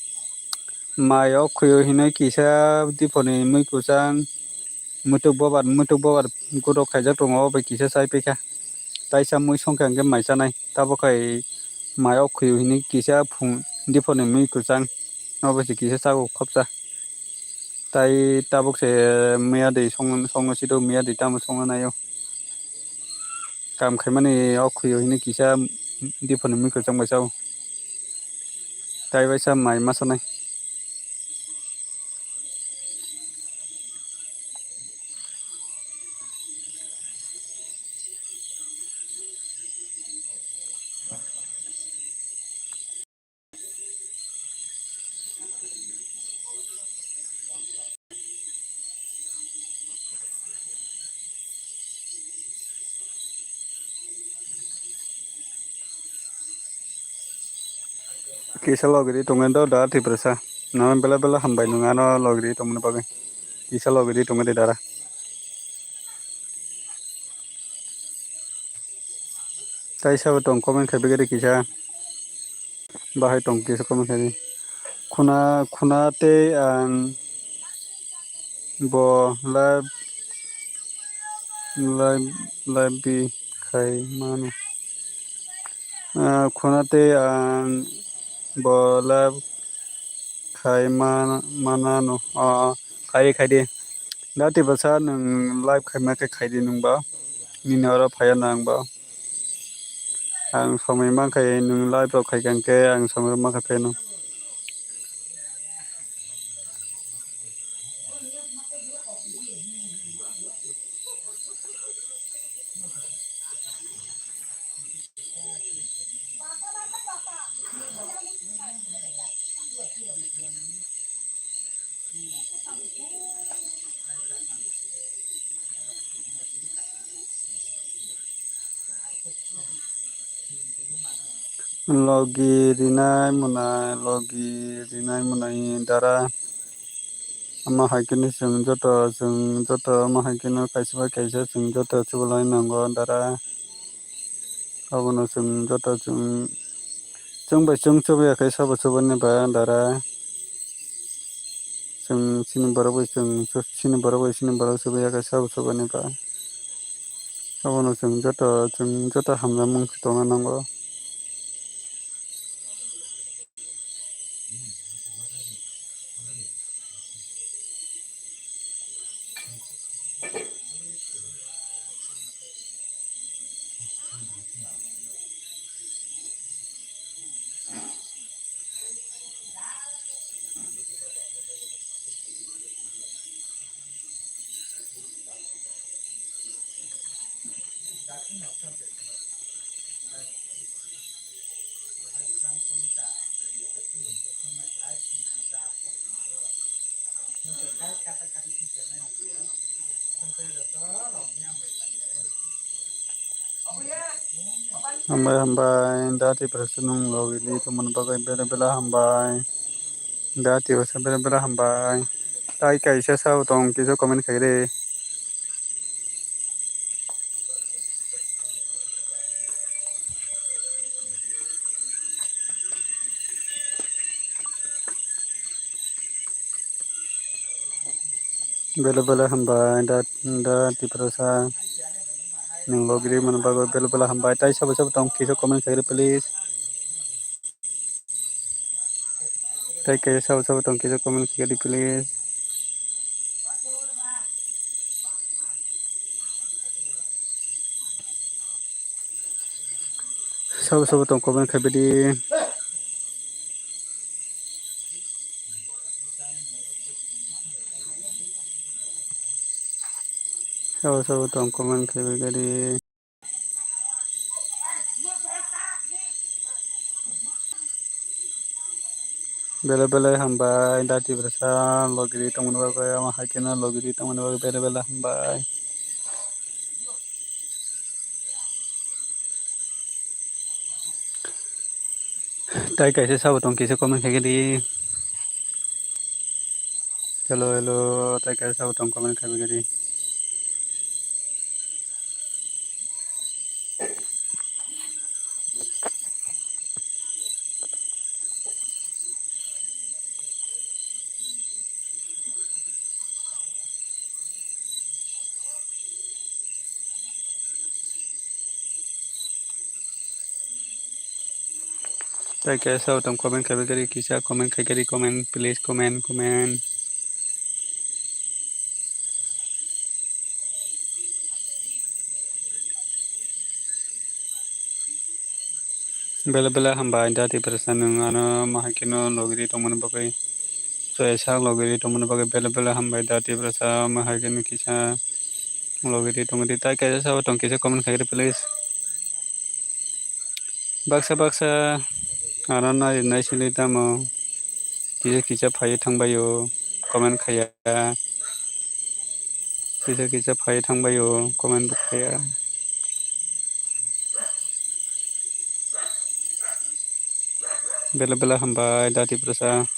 Mai o khwi o hinwi kisa diphoni mui kwchang. Muituk bobar, muituk bobar guro khaijak tongo, o bai kisa chai paikha. Taisa mui songkha hwnkhe mai chanai. Tabuk khai mai o khwi o hinwi kisa phung diphoni mui kwchang. O bai se kisa chago khopsa. Tai tabuk se miya di song, songo sido miya di tamo songo naio. Kam khaimani o khwi o hinwi kisa diphoni mui kwchang bai chao. Tai bai sa mai ma sanai. Kisa logiri tongmani do da Tiprasa. Nang bela bela hambai nung ano logiri tongmani bagwi. Kisa logiri tongmani dara. Tai sabo tong comment khai bagwi kisa. Bahai tong kisa comment khai. Khuna, khuna tei ang bo live, live, live bi khai mano. Ah, khuna tei ang bo live khai ma-, manano. Ah, khai di, khai di. Da Tiprasa nwng live khai ma khe khai di nwng ba. Nini oro phaiya nang ba. Ang somoi mankha nwng live rok khaikha hwnkhe ang somoi mankha pheno. Logi rinai mwnai, logi rinai mwnai dara. Omo hai kheno chwng joto, chwng joto omo hai kheno kaisa bai kaisa chwng joto chubalai nango dara. Abono chwng joto chwng, chwng bai chwng chubaiyakhe sabo chubani ba dara. Chwng chini borok bai chwng, chini borok bai chini borok chubaiya khe sabo chubani ba. Abono chwng joto, chwng joto hamjakmung tongna nango. Hambai, hambai, da Tiprasa nwng logi ri tongmani bagwi bela bela hambai. Da Tiprasa bela bela hambai. Tai kaisa sao tong kisa comment khairi. Bela bela hambai da, da Tiprasa nwng logi ri mani bagwi bela bela hambai. Tai sabo sabo tong kisa comment khairi please. Tai kaisa sabo sabo tong kisa comment khairi please. Sabo sabo tong comment khaibidi. Sabo sabo tong comment khaibidi. Bela bela hambai da Tiprasa logi ri tongmani bagwi, omo hai kheno logi ri tongmani bagwi bela bela hambai. Tai kaisa sabo tong kisa comment khaikhe di. Hello, hello, tai kaisa sabo tong comment khaikhe di. Tai kaisa tong comment khaibidi kisa comment khaikhe di comment please comment comment. Bela bela hambai da Tiprasa nwng ano omo hai kheno logi ri tongmani bagwi. Chwraisa logi ri tongmani bagwi bela bela hambai da Tiprasa omo hai kheno kisa logi ri tongdi tai kaisa sabo tong kisa comment khaikhe di please. Baksa baksa ano nai rinai sili tamo kisa kisa phaiwi thangbaio comment khaiya. Kisa kisa phaiwi thangbaio comment bo khaiya. Bela bela hambai da Tiprasa.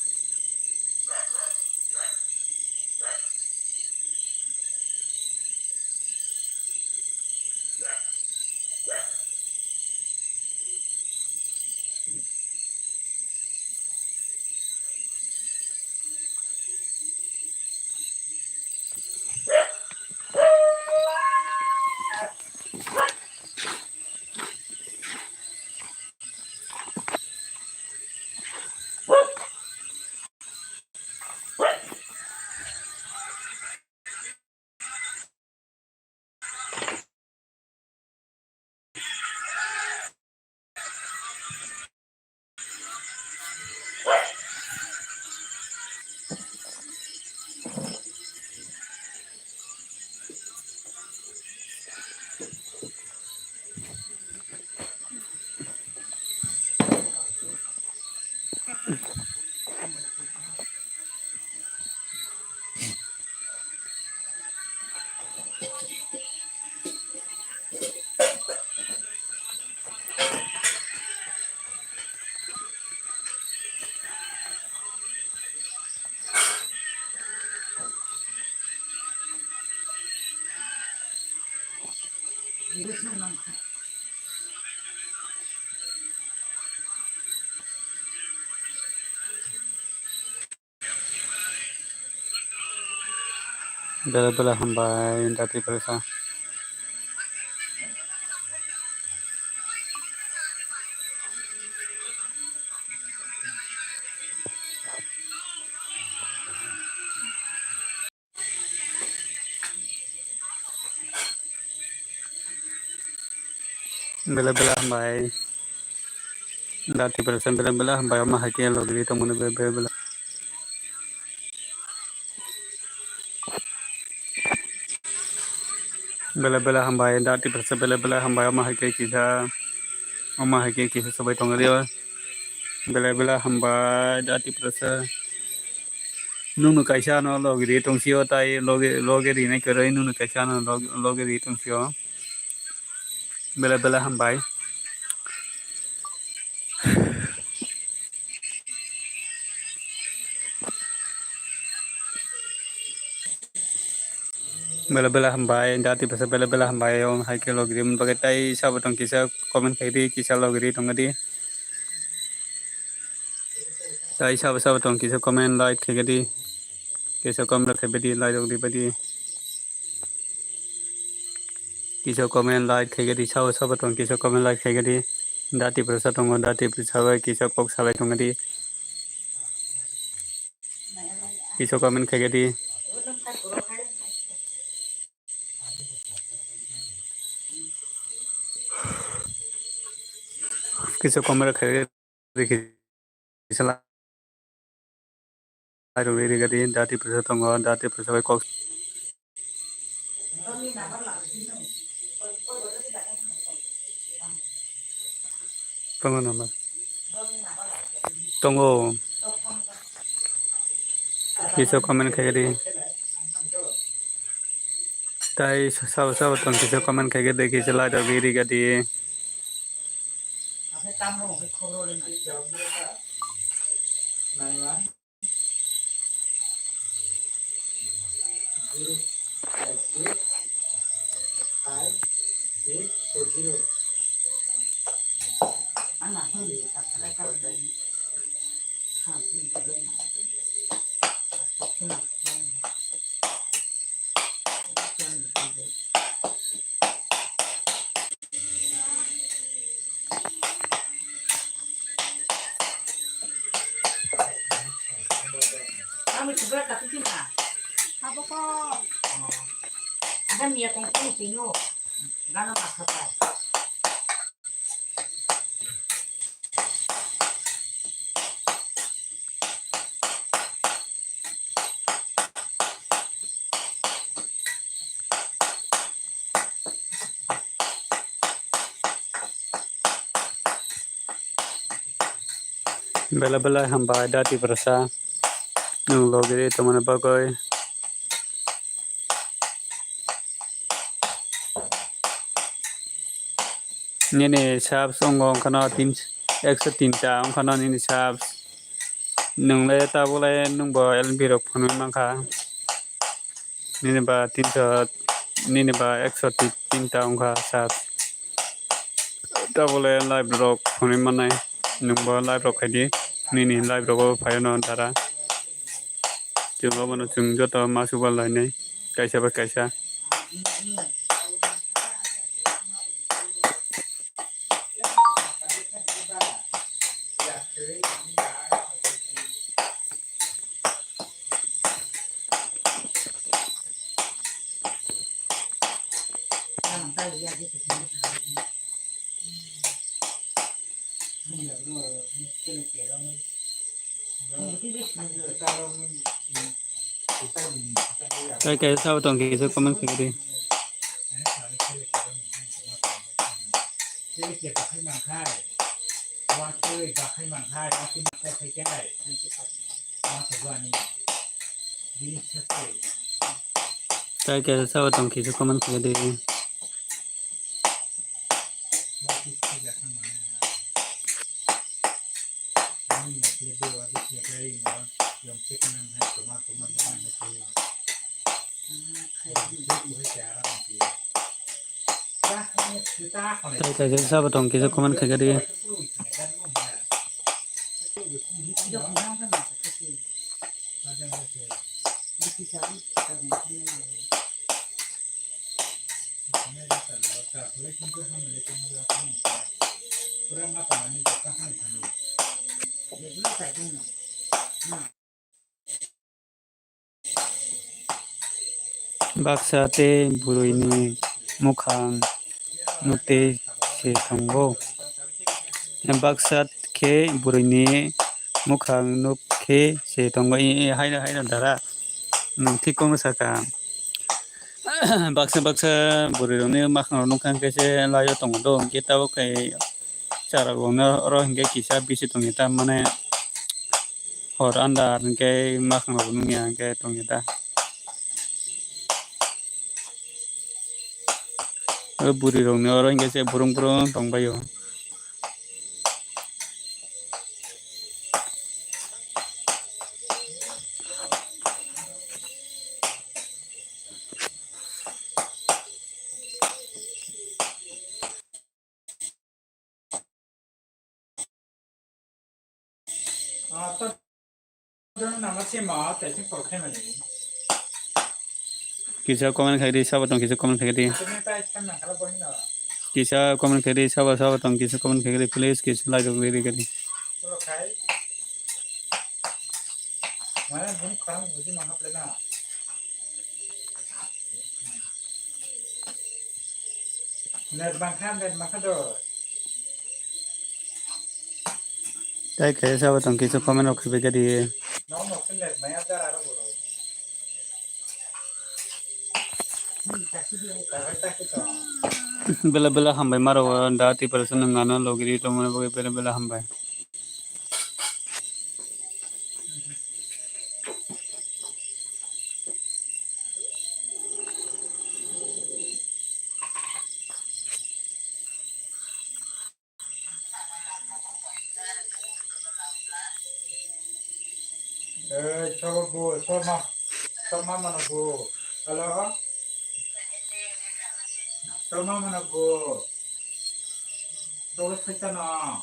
Bela bela hambai da Tiprasa. Bela bela hambai. Da Tiprasa bela bela hambai, omo hai khe logi ri tongmani bela bela. Bela bela hambai, da Tiprasa bela bela hambai, omo hai khe kisa, omo hai khe kisa sobai tongri o. Bela bela hambai, da Tiprasa. Nunu kaisa ano logi ri tong sio, tai logi, logi ri nai kwrwi, nunu kaisa ano logi, logi ri tong sio. Bela bela hambai. Bela bela hambai, da Tiprasa bela bela hambai, omo hai khe logi ri bagwi tai sabo tong kisa comment khai di, kisa logi ri tong di. Tai sabo sabo tong kisa comment like khai di. Kisa comment khai di, like rok di bai di. Kisa comment like khai di, sabo sabo tong kisa comment like khai di. Da Tiprasa tongo, da Tiprasa bai kisa kok salai tong di. Kisa comment khai di. Kisa comment khai di. Kisa la-, aro iri gadi da Tiprasa tongo, da Tiprasa bai kok. Tongo nama? Tongo. Kisa comment khai di. Tai sabo sabo tong kisa comment khai di, kisa like rok iri gadi. Kami sudah kati sih mah. Apa kok? Ada minyak kongkong sih yuk. Gana masak. Bela bela hambai da Tiprasa. Nwng logi ri tongmani bagwi. Nini subs wngkha no tin, ekso tin ta wngkha no nini subs. Nwng le tabuk le nwng bo L B rok phunui mankha. Nini ba tinso, nini ba ekso tin ta wngkha subs. Tabuk le live rok phunui mannai. Nwng bo live rok khai di. Nini live rok bo phai no dara. Chwng obono chwng joto ma subar lainai, kaisa bai kaisa. Kai kai sao tong kisa comment khai di. Kai kai sao tong kisa comment khai di. Tai kaisa sabo tong kisa comment khaikha di. Baksa tei bwrwini mwkhang nuk tei se tongo. Baksa khe bwrwini mwkhang nuk khe se tongo. E, e, haino, haino dara. Nwng thik kokno saka. Baksa baksa bwrwirokni mwkhangrok nukha hwnkhe se laio tongo do, hwnkhe tabuk khe chwrairokno oro hwnkhe kisa bisi tongya ta, mane hor andar hwnkhe mwkhangrokbo nukya hwnkhe tongya ta. O bwrwirokni oro hwnkhe se burung burung tongbaio. Kisa comment khai di, sabo tong kisa comment khai di. Kisa comment khai di, sabo, sabo tong kisa comment khai di, please, kisa like rok di, di, di. Net bangkha, net bangkha do. Tai khe sabo tong kisa comment rok khibai kha di. Nok nok se net maya jar aro boro. Bela bela hambai maro da Tiprasa nwng ano logiri tongmani bagwi bela bela hambai. Eh, sobo bu, soma, soma mana bu. Hello? Soma mana bu. Sobo sita na.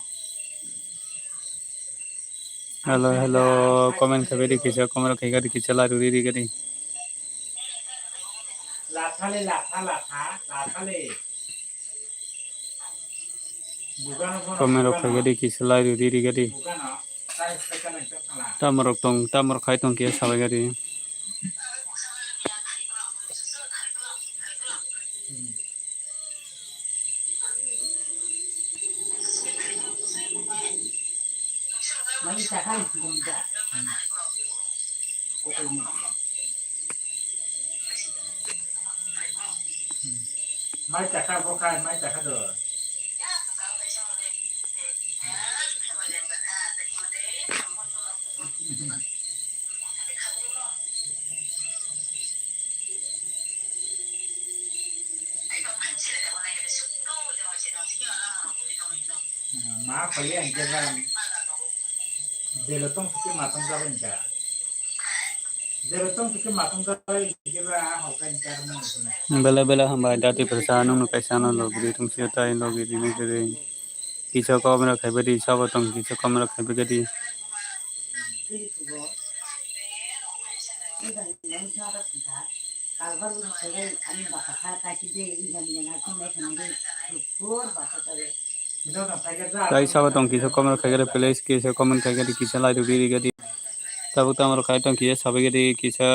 Hello, hello. Comment khabe di kisa, comment khabe di kisa, la ruri di gadi. Lathale, latha, latha, lathale. Comment rok khaikhe di kisa like rw di rikha di. Tamo rok tong, tamo rok khai tong khe sabai kha di. Mai chakha bo khai, mai chakha do. Ma pali ang khe ba. Jelo tong sike ma tong jabai kha. Jelo tong sike ma tong jabai khe ba hokha ang khe. Bela bela hambai dati persa nung no kaisa no logi di tong sio tai logi di ne kiri. Kisa comment rok khaibai di sabo tong kisa comment rok khaibai di. Tai sabo tong kisa comment khaikhe de please kisa comment khaikhe de kisa like rw di rikha di. Tabuk tamo rok khai tong kisa sabai khe di kisa.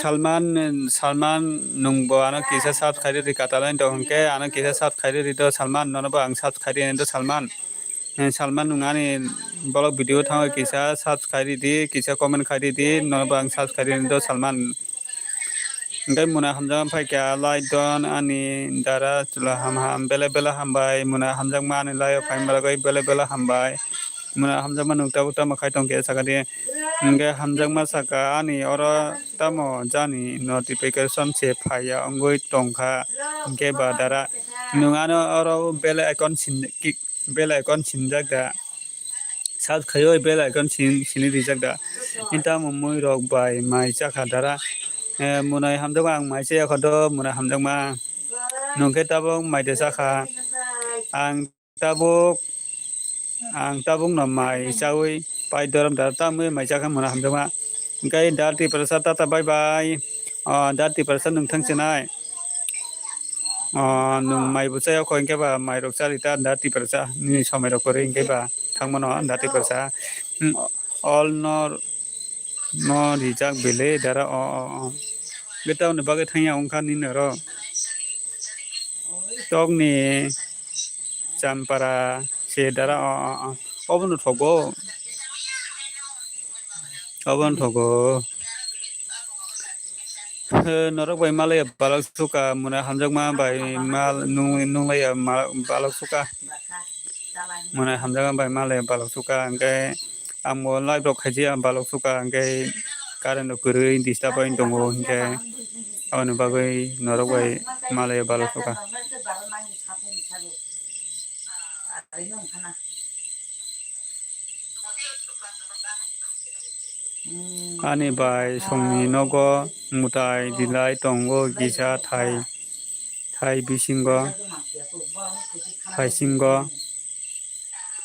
Salman, Salman, nwng bo ano kisa subscribe ri katalai tong hwnkhe, ano kisa subscribe ri do Salman, nono bo ang subscribe ri do Salman. Eh, Salman, nwng ani vlog video thango kisa subscribe ri di, kisa comment khai ri di, nono bo ang subscribe ri do Salman. Hwnkhe muna hamjakma phaikha, like don ani dara chwla ham ham, bele bele hambai, muna hamjakma ani live o phaima bagwi bele bele hambai. Muna hamjakma nwng tabuk tamo khai tongkhe sakadi. Hwnkhe hamjakma saka ani oro tamo jani notification se phaiya wngwi tongkha. Hwnkhe ba dara nwng ano oro bell icon sin ki-, bell icon sinjak da. Search khaiwi bell icon sin-, sini rijak da. Tamo muirok bai mai chakha dara. Eh, mwnai hamjakma ang mai chaya kho do mwnai hamjakma. Nwng khe tabuk mai de chakha. Ang tabuk, ang tabuk no mai chawi pai dorom da tamwi mai chakha mwnai hamjakma. Hwnkhe da Tiprasa tata bye bye. Ah, da Tiprasa nwng thang chinai. Ah, nwng mai bo chaya kho hwnkhe ba mai rok chari ta da Tiprasa nini somai rok kwrwi hwnkhe ba thangmano da Tiprasa. Hmm, all no, no rijak bele dara o, o, o. Beta ni bagwi thangya wngkha nini oro. Tokni Champara se dara o, o, o. Obono thogo. Obono thogo. He, norok bai malaya balok suka, muna hamjakma bai mal nung, nunglaya ma-, balok suka. Muna hamjakma bai malaya balok suka, hwnkhe ang bo live rok khaijia balok suka, hwnkhe current rok kwrwi disturb oi tongo, hwnkhe aboni bagwi norok bai malaya balok suka. Ani bai songni nogo mwtai dilai tongo kisa thai, thai bisingo, thaisingo.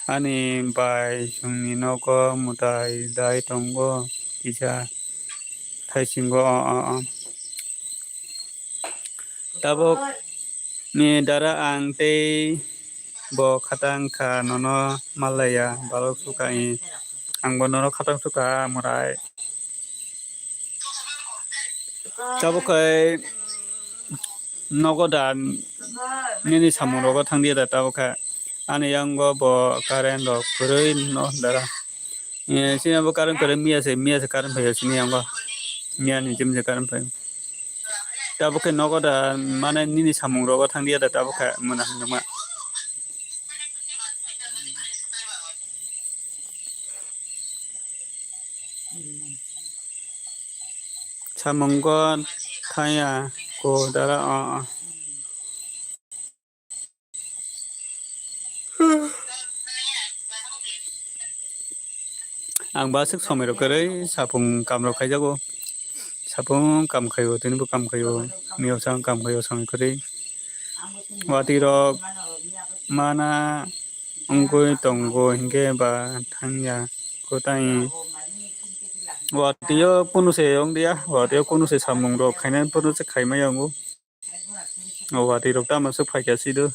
Ani bai songni nogo mwtai dilai tongo kisa thaisingo, o, o, o. Tabuk ni dara ang tei bo khatang kha nono malaya balok suka i. Ang bo nono khatang suka murai. Tabuk khai nogo da nini samung rogo thang dia da tabuk kha. Ani yango bo current rok kwrwi no dara. Eh, sini abo current kwrwi miya se, miya se current phaio sini yango. Miya ni jim se current phaio. Tabuk khe nogo da, mane nini samung rogo thang dia da tabuk khe muna hinma. Samungo thaya ko dara, o, o. Ang baswk somoi rok kwrwi sapung kam rok khaijago. Sapung kam khaio, tini bo kam khaio, miyok sam kam khaio somoi kwrwi. Watwi rok mana wngwi tongo hinkhe ba thangya kwtai. Watwi o kunu se wngya, watwi o kunu se samung rok khainani phuru se khaimaya wngo. O watwi rok tamo se phaikha sido.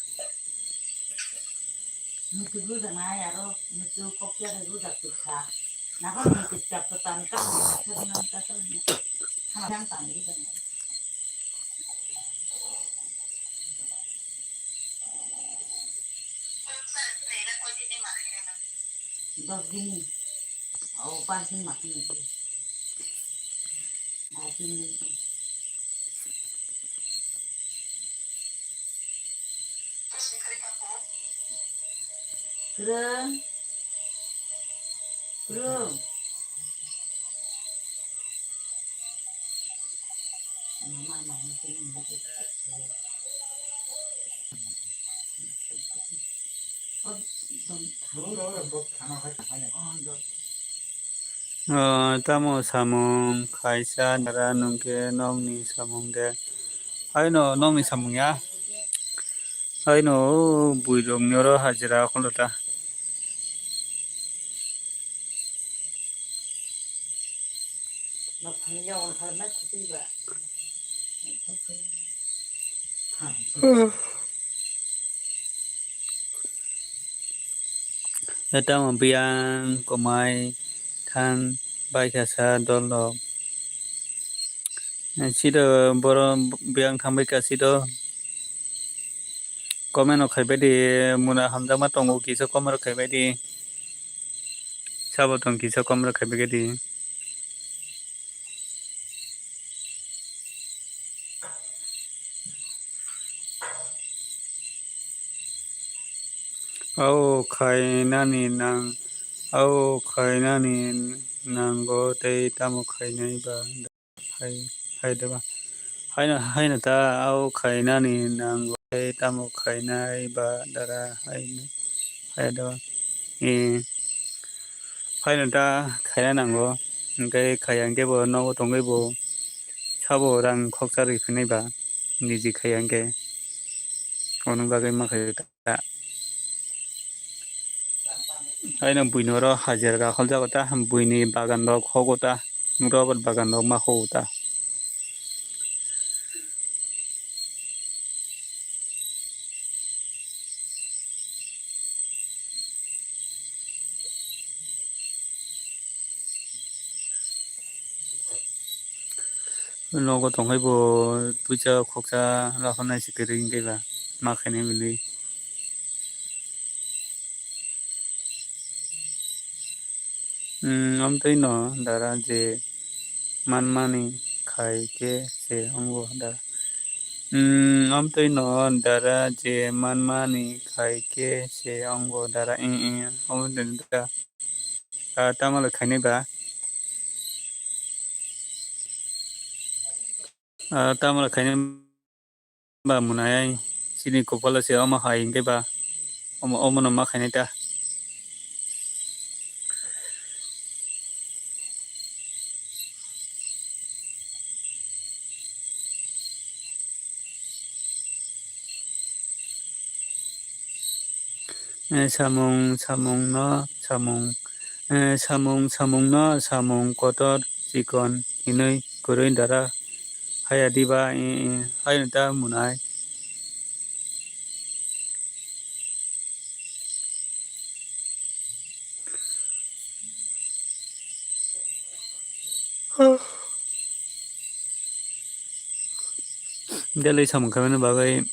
Dos din. O, pas din makhai ni. Pas din ni. Kwrwng. Kwrwng. O, tamo samung khaisa dara nungkhe nokni samung de. Haino nokni samung ya. Haino o buirokni oro hajira khulota. Tamo biyang kwmai thang baikha sa dol rok. Sida boro biyang thangbai ka sida. Comment rok khaibai di, muna hamjakma tongo kisa comment rok khaibai di. Sabo tong kisa comment rok khaibai di. Ao khainani nang, ao khainani nango tei tamo khainai ba hai, hai da ba. Haino, haino ta ao khainani nango tei tamo khainai ba dara hai, hai da ba. E, haino ta khaina nango, hwnkhe khaiya hwnkhe bo nogo tongwi bo sabo rang khoksa rwi phinai ba niji khaiya hwnkhe. Ono bagwi ma khaio ta. Haino buini oro hajira rakhol jago ta, buini bagan rok hogo ta, rubber bagan rok ma hogo ta. Nogo tongkhai bo puisa khoksa rakhornai se kwrwi hwnkhe ba ma khainai bini. Umm, amtwi no dara je manmani khai khe se wngo dara. Umm, amtwi no dara je manmani khai khe se wngo dara. Ih, ih, omo twi da. Ah, tamo le khainai ba? Ah, tamo le khainai ba mwnai ai? Chini kopolo se omo hai hwnkhe ba, omo, omono ma khainai ta. Eh, samung, samung no, samung, eh, samung, samung no, samung kotor chikon hinui kwrwi dara haya diba, eh, eh, haino ta mwnai. Daily samung khaimani bagwi,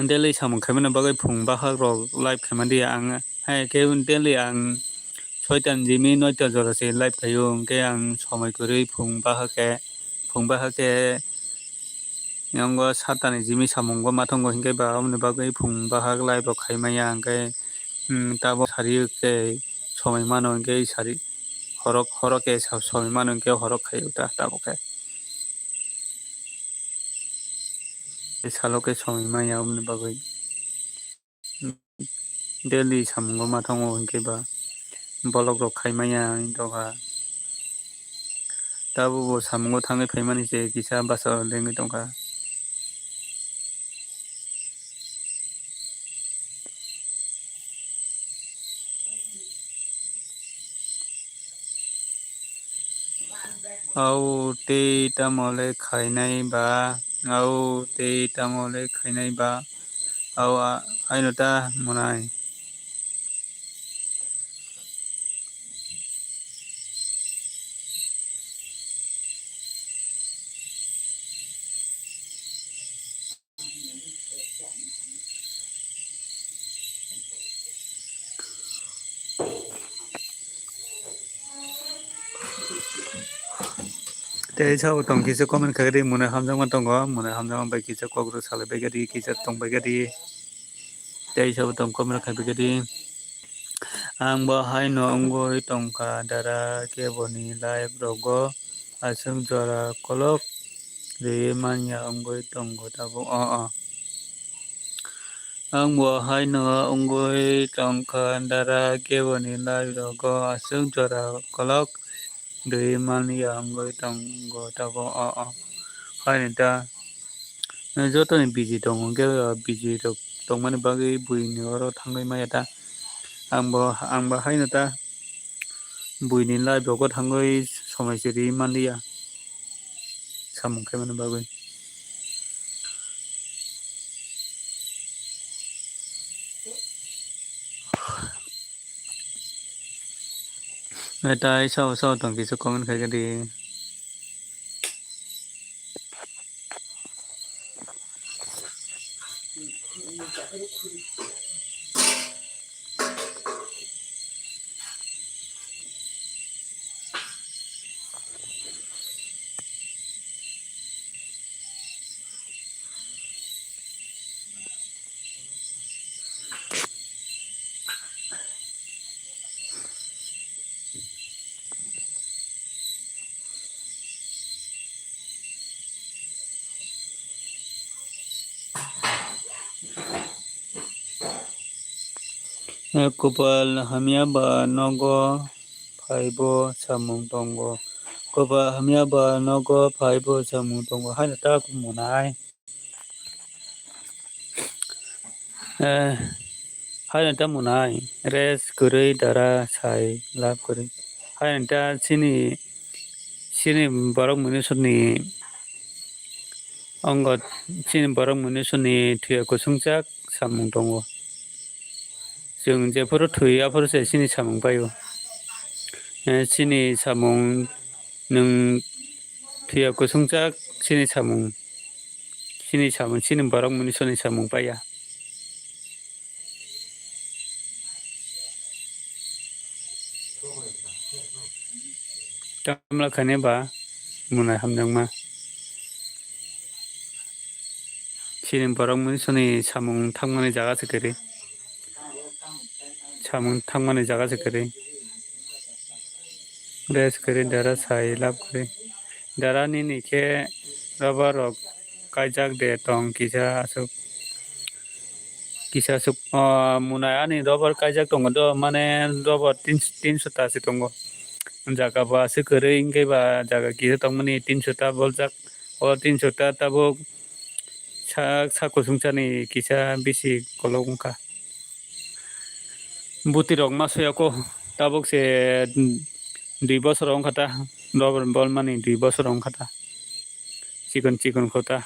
daily samung khaimani bagwi phung bakhak rok live khaimani ang, hai khe daily ang soita ni jimi noita jora se live khaio, hwnkhe ang somoi kwrwi phung bakhak khe, phung bakhak khe, yango satani jimi samungo ma tongo, hwnkhe ba aboni bagwi phung bakhak live rok khaimaya, hwnkhe, hmm, tabuk sari khe somoi mano, hwnkhe sari horok, horok khe sa-, somoi mano, hwnkhe horok khaio ta, tabuk khe. Salo khe somoi maya aboni bagwi. Daily samungo ma tongo hwnkhe ba vlog rok khaimaya wng tongkha. Tabuk bo samungo thangwi phaimani se kisa bwsa lengwi tongkha. Au tei tamo le khainai ba, au tei tamo le khainai ba, au a-, aino ta mwnai. Tei sabo tong kisa comment khaikhe di, mwnai hamjakma tongo, mwnai hamjakma bai kisa kok rw salai baikhe di, kisa tong baikhe di. Tei sabo tong comment khaikhe di. Ang bo haino wngwi tongkha dara, keboni live rogo aswk jora kolok rwui manya wngwi tongo tabuk. O, o. Ang bo haino wngwi tongkha dara, keboni live rogo aswk jora kolok rwui manya wngwi tongo tabuk. O, o. Haino ta. Jotoni busy tongo, hwnkhe, ah, busy rok tongmani bagwi buini oro thangwi maya ta. Ang bo, ang bo haino ta buini live rogo thangwi somoi se ri manliya samung khaimani bagwi. Nai tai sao sao tong kisa comment khaikhe di. Kopal hamya ba nogo phaibo samung tongo. Kopal hamya ba nogo phaibo samung tongo. Haino ta kumunai. Eh, haino ta munai. Rest kwrwi dara sai lab kwrwi. Haino ta chini, chini borok mwnwi sotni ongo chini borok mwnwi sotni thuya kusungchak samung tongo. Chwng jephuru thwi aphuru se chini samung paio. Eh, chini samung nwng thuya kusungchak chini samung, chini samung, chini borok mwnwi sotni samung paiya. Tamla khani ba mwnai hamjakma. Chini borok mwnwi sotni samung thangmani jaga se kwrwi. Samung thangmani jaga se kwrwi. Rest kwrwi dara sai lab kwrwi. Dara nini khe rubber rok kaijak de tong kisa aswk. Kisa aswk, ah, mwnai ani rubber kaijak tongo do, mane rubber tin, tinso ta se tongo. Jaga bo aswk kwrwi wngkhe ba jaga kisa tongmani tinso ta boljak. O tinso ta tabuk sak, sak kusungchani kisa bisi kolok wngkha. Buti rok ma soyako tabuk se dui bosor wngkha ta, rubber bolmani dui bosor wngkha ta, chikon chikon kho ta.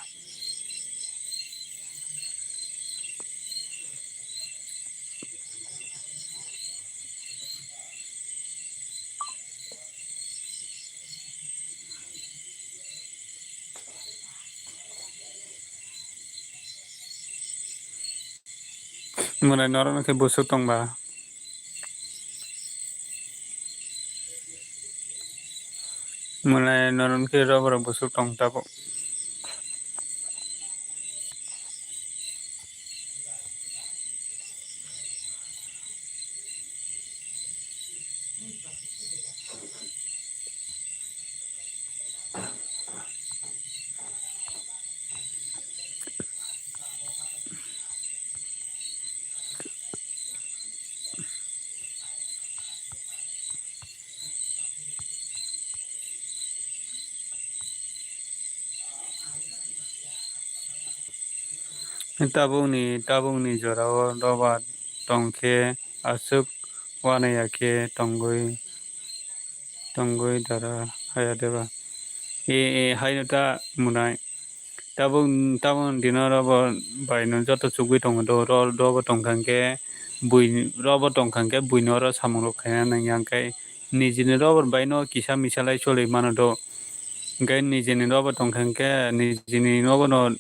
Mwnai norok no khe bwswk tong ba? Mwnai norok no khe rubber rok bwswk tong tabuk. Tabukni, tabukni jorao doba tong khe aswk uanaiya khe tongwi, tongwi dara haya deba. E, e, haino ta mwnai. Tabuk, tabuk dino rubber bai no joto chugui tongo do, ro-, rubber tongkha hwnkhe bui, rubber tongkha hwnkhe buino oro samung rok khaina nangya hwnkhe nijini rubber bai no kisa misa lai choli mano do. Hwnkhe nijini rubber tongkha hwnkhe nijini nogo no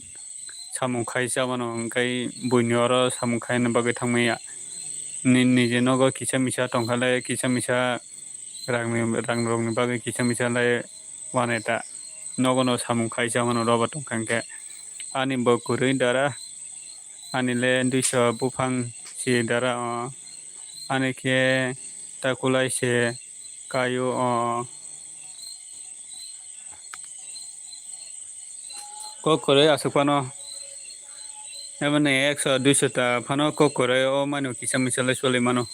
samung khai cha mano, hwnkhe buini oro samung khaina bagwi thangmaya. Ni-, niji nogo kisa misa tongkha le kisa misa rangni, rang rokni bagwi kisa misa le uanai ta. Nogo no samung khai cha mano rubber tongkha hwnkhe. Ani bo kwrwi dara, ani le duiso buphang si dara o. Ani khe ta kulai se kaio o. Kok kwrwi aswk phano, emani ekso duiso ta phano kok kwrwi o mani kisa misa le choli mano.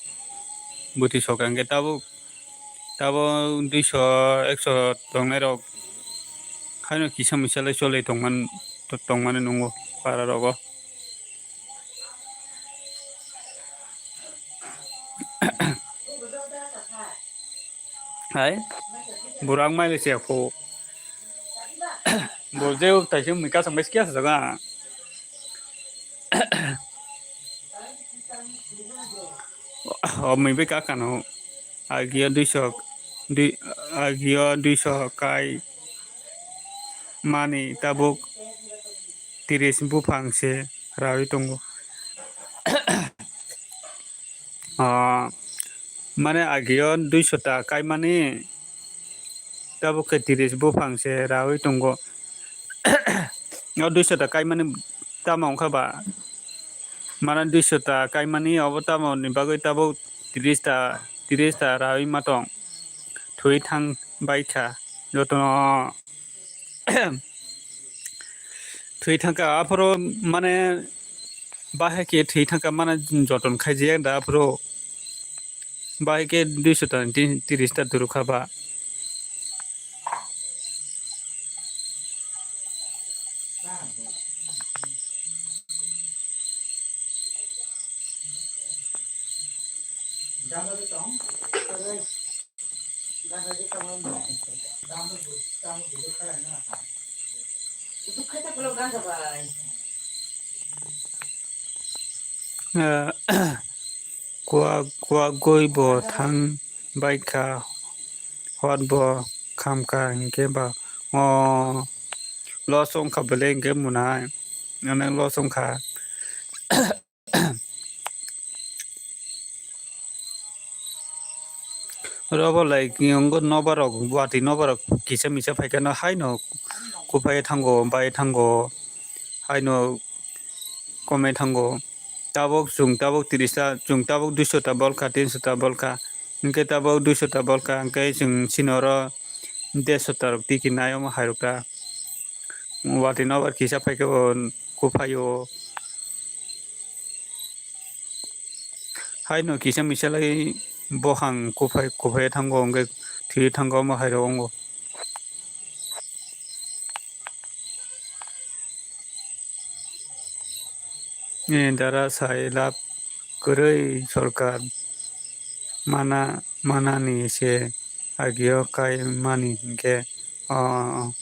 Buti soka hwnkhe tabuk, tabuk duiso ekso tongnai rok haino kisa misa le choli tongman, tongmani nungo para rogo. Hai, burak mai le se pho. Bo je taising mui kasam bai kya sa jaga. O mui bai ka kano. Agio duiso, dui, agio duiso kai mani tabuk tiris buphang se rawi tongo. ah, mane agio duiso ta kaimani, tabuk khe tiris buphang se raui tongo. O duiso ta kaimani tamo wngkha ba? Mane duiso ta kaimani obo tamo ni bagwi tabuk tiris ta, tiris ta raui ma tong? Thwi thang bai kha jotono. Thwi thangkha aphuru mane bahai khe thwi thangkha mane joton khaijak da aphuru bahai khe duiso ta ti-, tiris ta duru kha ba. Eh, kua, kuagwi bo thang bai kha, hot bo kham kha, hinkhe ba, o, loss wng kha belai hinkhe mwnai, onek loss wng kha. Robo lai nobar rok, watwi nobar rok kisa misa phaikhe no haino kuphai thango, bai thango, haino komai thango. Tabuk chwng tabuk tiris ta, chwng tabuk duiso ta bolkha, tinso ta bolkha, hinkhe tabuk duiso ta bolkha, hinkhe chwng chini oro derso ta rok tiki nai omo hairok ta. Watwi nobar kisa phaikhe bo kuphaio. Haino kisa misa lai bohang kuphai, kuphai thango, hwnkhe thwi thango, omo hairok wngo. Ni dara sai lab kwrwi sorkar mana, manani se agio kai mani hinkhe, o, o, o.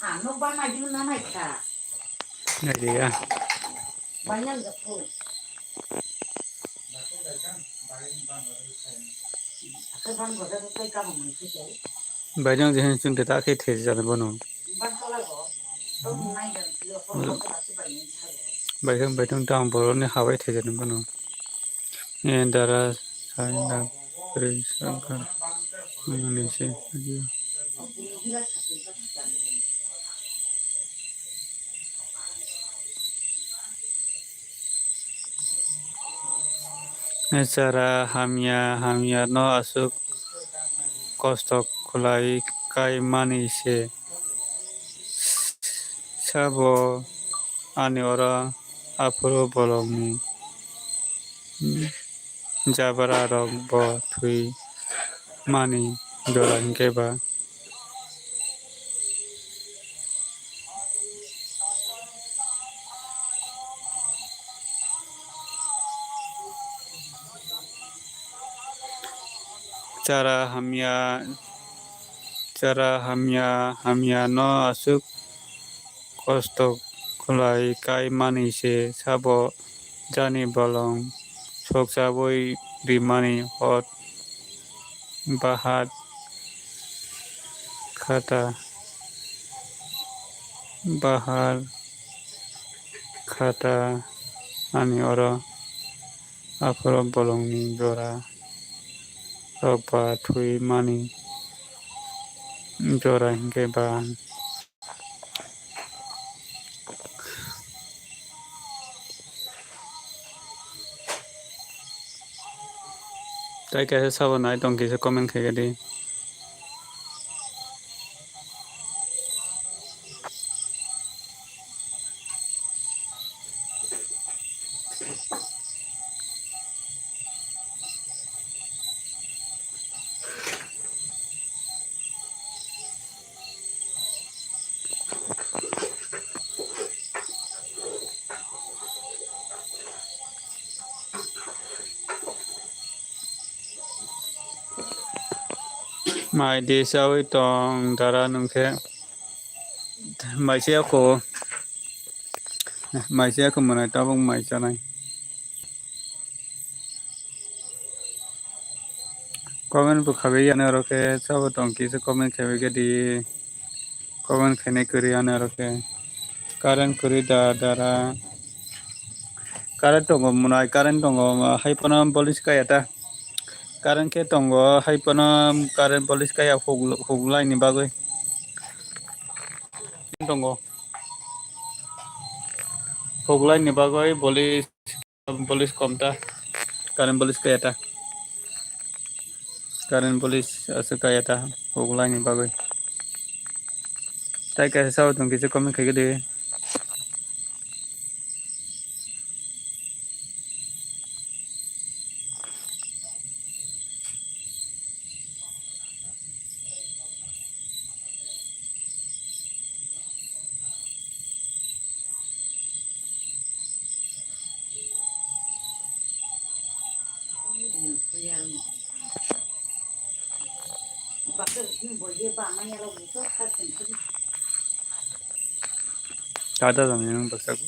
Ang nokbar naidi hwnna naikha. Naidi ya. Bainang japho. Akhai ban gojak tei kabo mangsi tei. Bainang je hin chwng tei ta khe thai jani bono. Ban tola go. Tok nai jan tio, tok tok tok tok bai nai sa. Baithang baithang tang boroni habai thai jani bono. Ni dara sai na kwrwi sangkha. Ni se. Chara hamya hamya no aswk kosto khlai kai mani se. Sabo ani oro aphuru bolongni jabra rok bo thwi mani jora hinkhe ba. Chara hamya, chara hamya, hamya no aswk kosto khlai kai mani se sabo jani bolong sokchabwi rimani hot bahar khata, bahar khata ani oro aphuru bolongni jora rok ba thwi mani jora hinkhe ba. Tai kaisa sabo nai tong kisa comment khaikha di. Mai de chawi tong dara nwng khe mai se ako mai se ako mwnai tabuk mai chanai. Comment bo khabe yani oro khe sabo tong kisa comment khabe khe di. Comment khainai kwrwi ani oro khe. Current kwrwi da dara. Current tongo mwnai, current tongo, hai phano police kaya ta. Current khe tongo, hai phano current police kaya huk, huklaini bagwi. Tongo. Huklaini bagwi police. Police kom ta, current police kaya ta, current police aswk kaya ta, huklaini bagwi. Tai kaisa sao tong kisa comment khaikhe di. Kada dong yang baksa ko.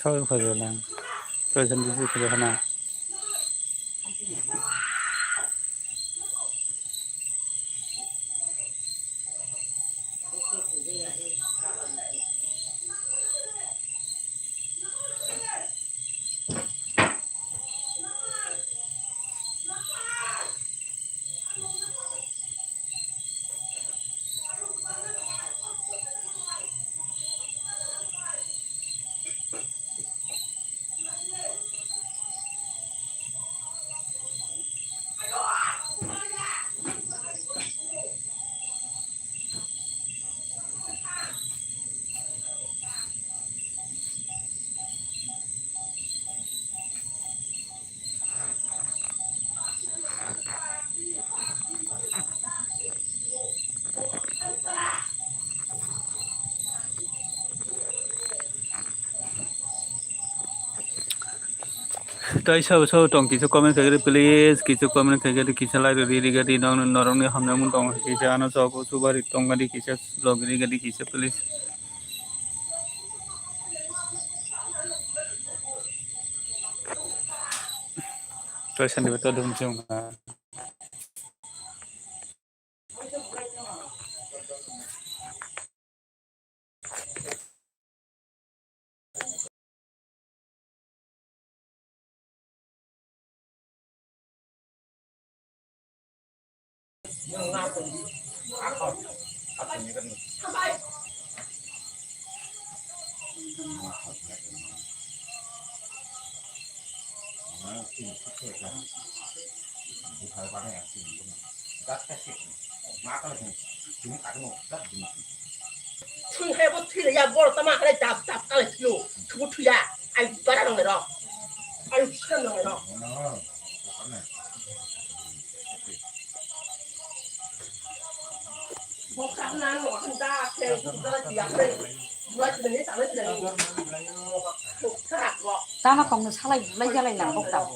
Choi khajana. Choi sandi si khajana. Tai sabo sabo tong kisa comment khaikhe di please, kisa comment khaikhe di, kisa like riri gadi, nong norokni hamjakmung tong kisa ano chok subari tong gadi, kisa vlog riri gadi, kisa please. Toi sandi beto dum chunga. Thung hai bo thwi ya, bor tama hai dap dap kala thio. Thubu thuya. Ai bara rong ro. Ai chikam rong ro. Bo kam na no da ke da ya ke. Buat ni ta ni. Tama kong no salai bulai jalai lang kok tabo.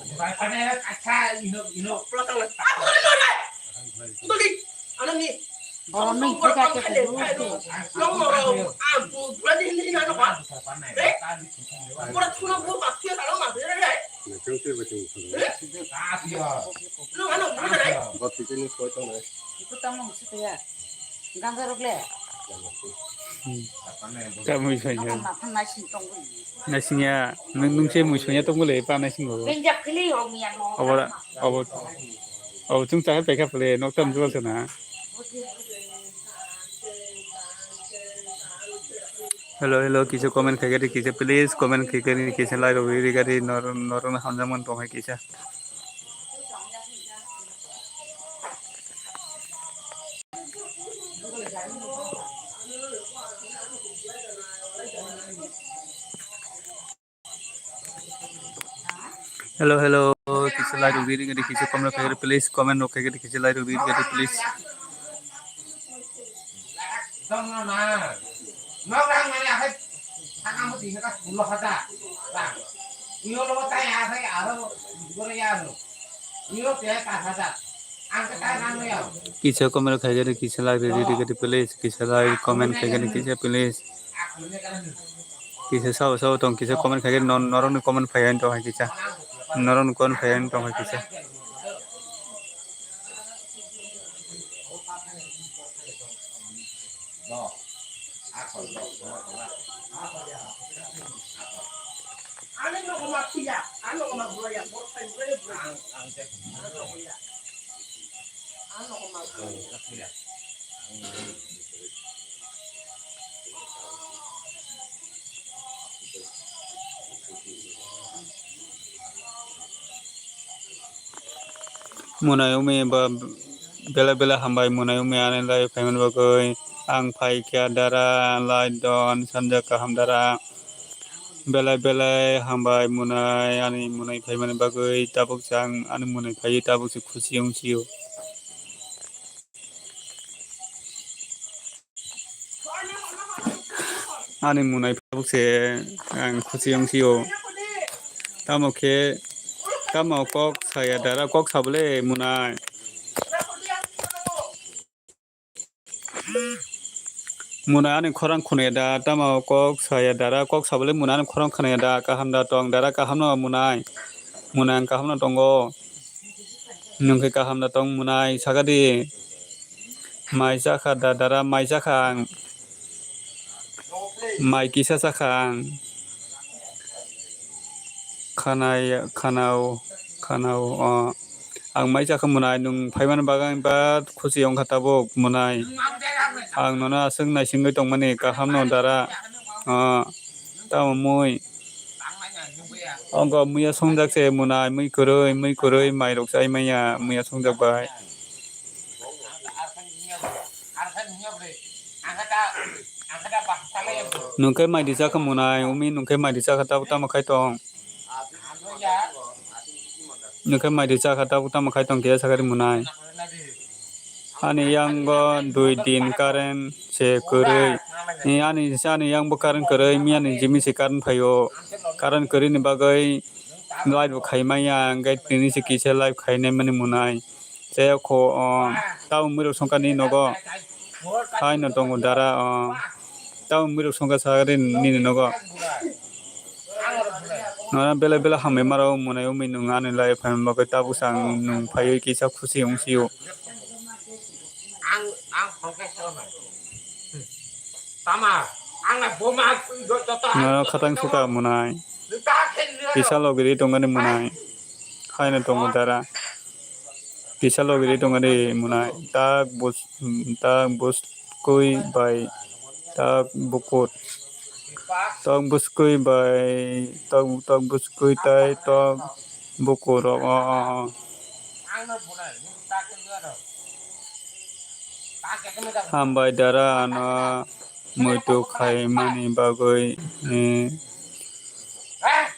Tuli, ano ni? Borok nung khe khe khe khe. Nung moro, ang bu, bu ni ni na no ba. Eh? Pura thuna bu ba thuna ta no ma de re. Nung ano bu na. Ba thik ni koi tong nai. Iku tamo musi ya. Ganga rok le. Hmm. Ta mui sanya. Naisingya, nung, nung se mui sanya tong bole pa naising go. Obo, obo, obo chung chahar paikha pole, nok tam jual sana. Hello, hello, kisa comment khaikhe de, kisa please comment khaikhe de, kisa like rok riri gari nor, nor hamjak man tong hai kisa. Hello, hello, kisa like rok riri gari, kisa comment khaikhe de, please comment rok khaikhe de, kisa like rok riri gari, please. Kisa comment khaikhe de, kisa like riri gari, please. Kisa like, comment khaikhe de, kisa please. Kisa sao sao tong, kisa comment khaikhe, non, norokni comment phaiya tong hai kisa. Norokni comment phaiya tong hai kisa. Mwnai wngwi ba belai belai hambai mwnai wngwi ani live phaimani bagwi. Ang phaikha dara live don sanja kaham dara. Belai belai hambai mwnai ani mwnai phaimani bagwi. Tabuk se ang ani mwnai phaiwi tabuk se khusi wngsio. Ani mwnai tabuk se ang khusi wngsio. Tamo khe, tamo kok saya dara, kok sabole mwnai. Mwnai ani khorang khunaya da, tamo kok saya dara, kok sabole mwnai ani khorang khunaya da, kaham da tong dara, kaham no mwnai. Mwnai ang kaham no tongo. Nwng khe kaham da tong mwnai, sakadi. Mai chakha da dara, mai chakha ang. Mai kisa chakha ang. Khanai, khanao, khanao, o. Ang mai chakha mwnai, nwng phaimani bagwi ba khusi wngkha tabuk mwnai. Ang nono aswk naisingwi tongmani, kaham no dara. O, tamo mui. Ongkha muya songjak se mwnai, mui kwrwi, mui kwrwi, mai rok chai maya, muya songjak bai. Nwng khe mai rwchak kha mwnai, umi nwng khe mai rwchak kha tabuk tamo khai tong. Nwng khe mai rwchak kha tabuk tamo khai tong khe sakari mwnai. Ani yango dui din current se kwrwi. Ani, ani yango current kwrwi, miya ni jimi se current phaio. Current kwrwi ni bagwi live bo khai maya, hwnkhe tini se kisa live khainai mani mwnai. Tei kho, o, tabuk mwrwk songkha nini nogo. Haino tongo dara, o. Tabuk mwrwk songkha sakhe nini nogo. Nono belai belai hambai maro mwnai wngwi nwng ani live phaima bagwi tabuk se ang nwng phaiwi kisa khusi wngsio. Nono khatang suka mwnai. Kisa logiri tongani mwnai. Haino tongo dara. Kisa logiri tongani mwnai. Tak bus, tak buskui bai tak bukur. Tak buskui bai tak, tak buskui tai tak bukur. O, o, o. Hambai dara ano muitu khaimani bagwi, eh,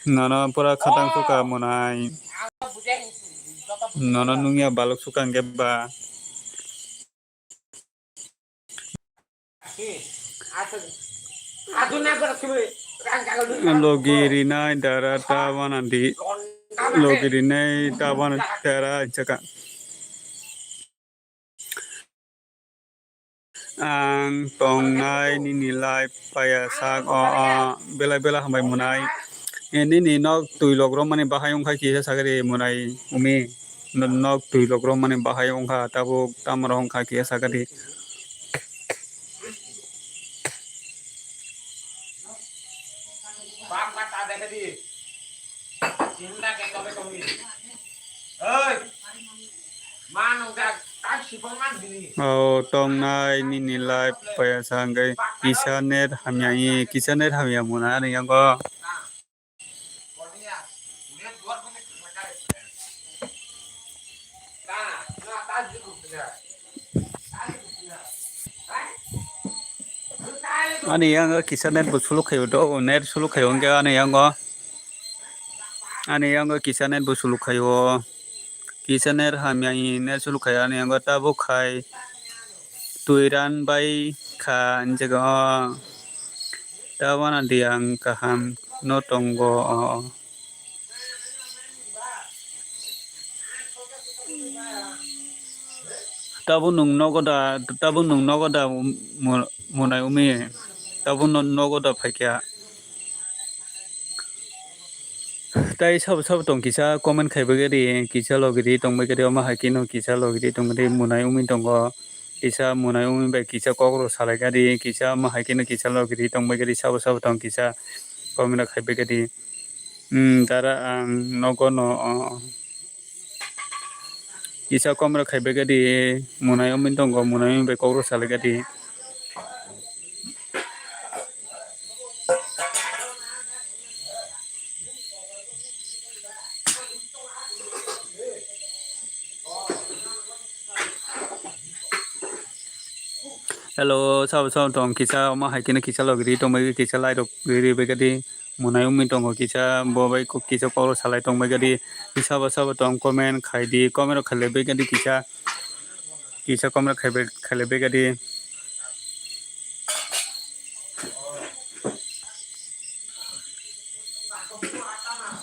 nono pura khatang suka mwnai. Nono nungya balok suka hwnkhe ba. Logi rinai dara ta wana di. Logi rinai ta wana dara jaka. Ang tongnai nini live paya sak o, o, belai belai hambai mwnai. E, nini nok twi lok romani bahai wngkha kisa sakari mwnai umi. No-, nok twi lok romani bahai wngkha tabuk tamo rok wngkha kisa sakari. Bap ma ta dekhe di. Chinta ke tobe tongni. Oi. Ma nong jak tak sipong man dini. O tongnai nini live paya sangwi kisa net hamya i, kisa net hamya muna ani yango. Ani yango kisa net bo suluk khaio do, net suluk khaio hwnkhe ani yango, ani yango kisa net bo suluk khaio, kisa net hamya i net suluk khaio ani yango tabuk khai twi ran bai kha hinjagao. Tabana di ang kaham no tongo. Tabuk nwng nogo da, tabuk nwng nogo da mu-, munai umi, tabuk no-, nogo da phaikha. Tai sabo sabo tong kisa comment khaibai gadi, kisa logi di tongbai gadi, omo hai khe no kisa logi di tongbai di, munai umi tongo. Kisa munai umi bai kisa kok rok salai gadi, kisa omo hai khe no kisa logi di tongbai gadi, sabo sabo tong kisa comment rok khaibai gadi. Hmm, dara ang nogo no, o, kisa comment rok khaibai gadi, munai umi tongo, munai umi bai kok rok salai gadi. Hello, sabo sabo tong kisa, omo hai khe no kisa logi ri tongbai kisa like rok ri ri bai gadi, munai umi tongo kisa, bo bai kisa kok rok salai tongbai gadi, sabo sabo tong comment khai di, comment rok khailai bai gadi kisa, kisa comment rok khaibai, khailai bai gadi.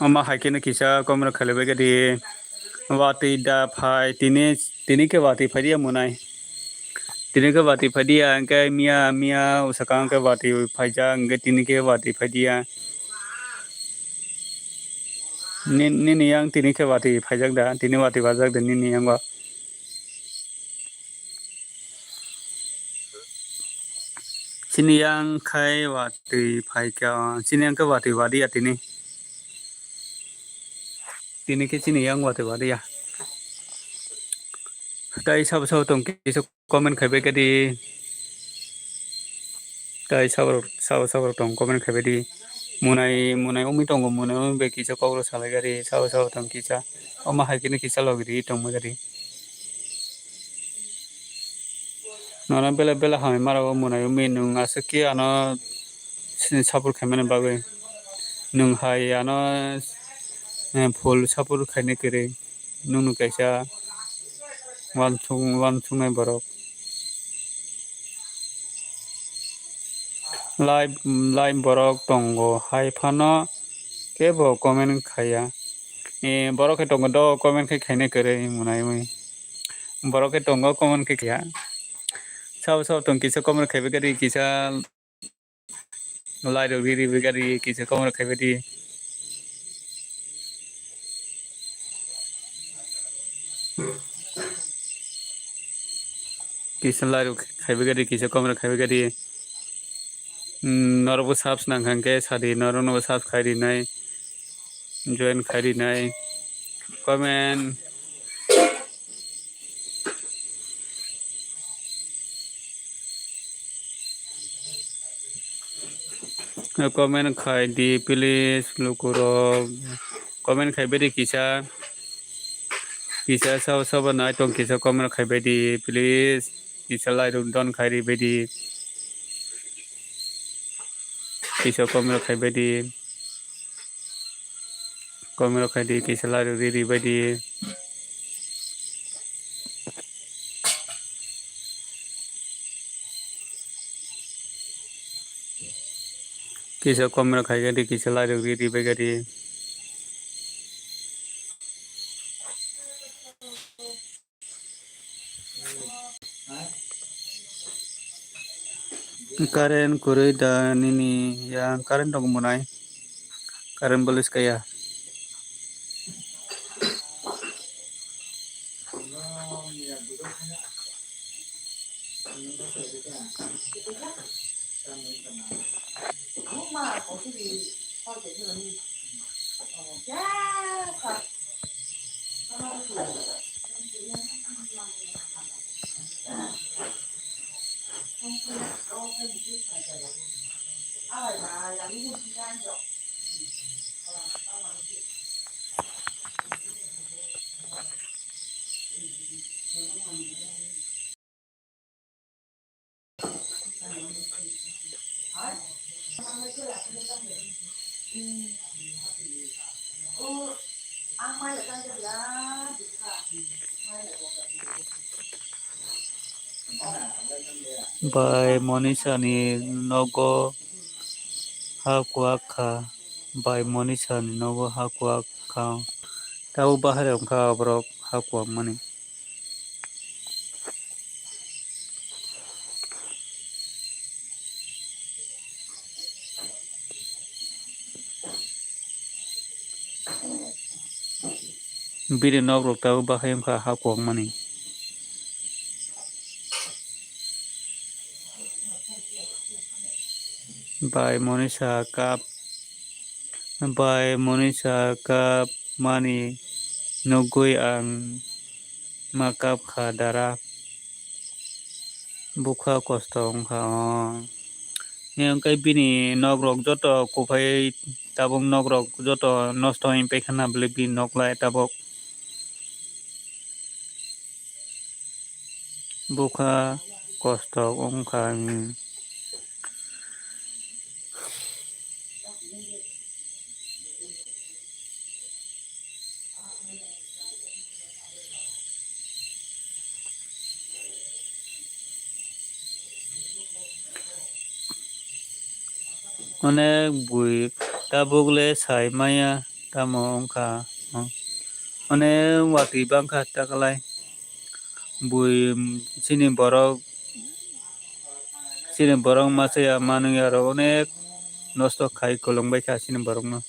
Omo hai khe no kisa comment rok khailai bai gadi. Watwi da phai tini, tini khe watwi phai ya munai. Tini khe watwi phai ya hwnkhe miya, miya usakang khe watwi phaijak hwnkhe tini khe watwi phai ya. Ni-, nini yang tini khe watwi phaijak da, tini watwi bajak da nini yango. Chini yang khai watwi phaikha, chini yang khe watwi wadiya tini. Tini khe chini yang watwi wadiya. Tai sabo sabo tong kisa comment khaibai kadi. Tai sabo sabo sabo tong comment khaibai di. Munai, munai umi tongo, munai umi bai kisa kok rok salai gadi, sabo sabo tong kisa. Omo hai khe no kisa logi di tongbai gadi. Nono bela bela hamya mara o munai umi nwng aswk khe ano sini support khaimani bagwi. Nwng hai ano, eh, full support khaina kwrwi. Nwng no kaisa wansuk, wansuknai borok. Live, live borok tongo hai phano kebo comment khaiya. Eh, borok khe tongo do comment khe khaina kwrwi munai umi. Borok khe tongo comment khe khaiya. Sabo sabo tong kisa comment khaibai gadi kisa like rok ri ri bai gadi kisa comment khaibai di. Kisa like rok khaibai gadi kisa comment khaibai gadi. Hmm, norok bo subs nang kha hwnkhe sadi norok no bo subs khai rinai. Join khai rinai. Comment. Comment khai di please lukurok. Comment khaibai di kisa. Kisa sabo sabo nai tong kisa comment khaibai di please. Kisa like rok don khai ribai di. Kisa comment khaibai di. Comment rok khai di, kisa like rok ri ri bai di. Kisa comment rok khai di, kisa like rok ri ri bai di. Current kwrwi da nini yang current tongo monai? Current bo lwskaya. Bai Monisha ni nogo ha kuak kha. Bai Monisha ni nogo ha kuak kha. Tabuk bahai rok wngkha borok ha kuak mani. Bini nok rok tabuk bahai wngkha ha kuak mani. Bai Monisha kap, bai Monisha kap mani nugui ang ma kap kha dara. Bukha kosto wngkha o. Hwnkhai bini nok rok joto kuphai tabuk nok rok joto nosto wngpai khana bwlwi bini nok lai tabuk. Bukha kosto wngkha. Onek bui tabuk le sai maya tamo wngkha. Onek watwi bangkha takalai. Bui chini borok, chini borok masa ya manwi aro onek nosto khai kolong bai kha chini borok no.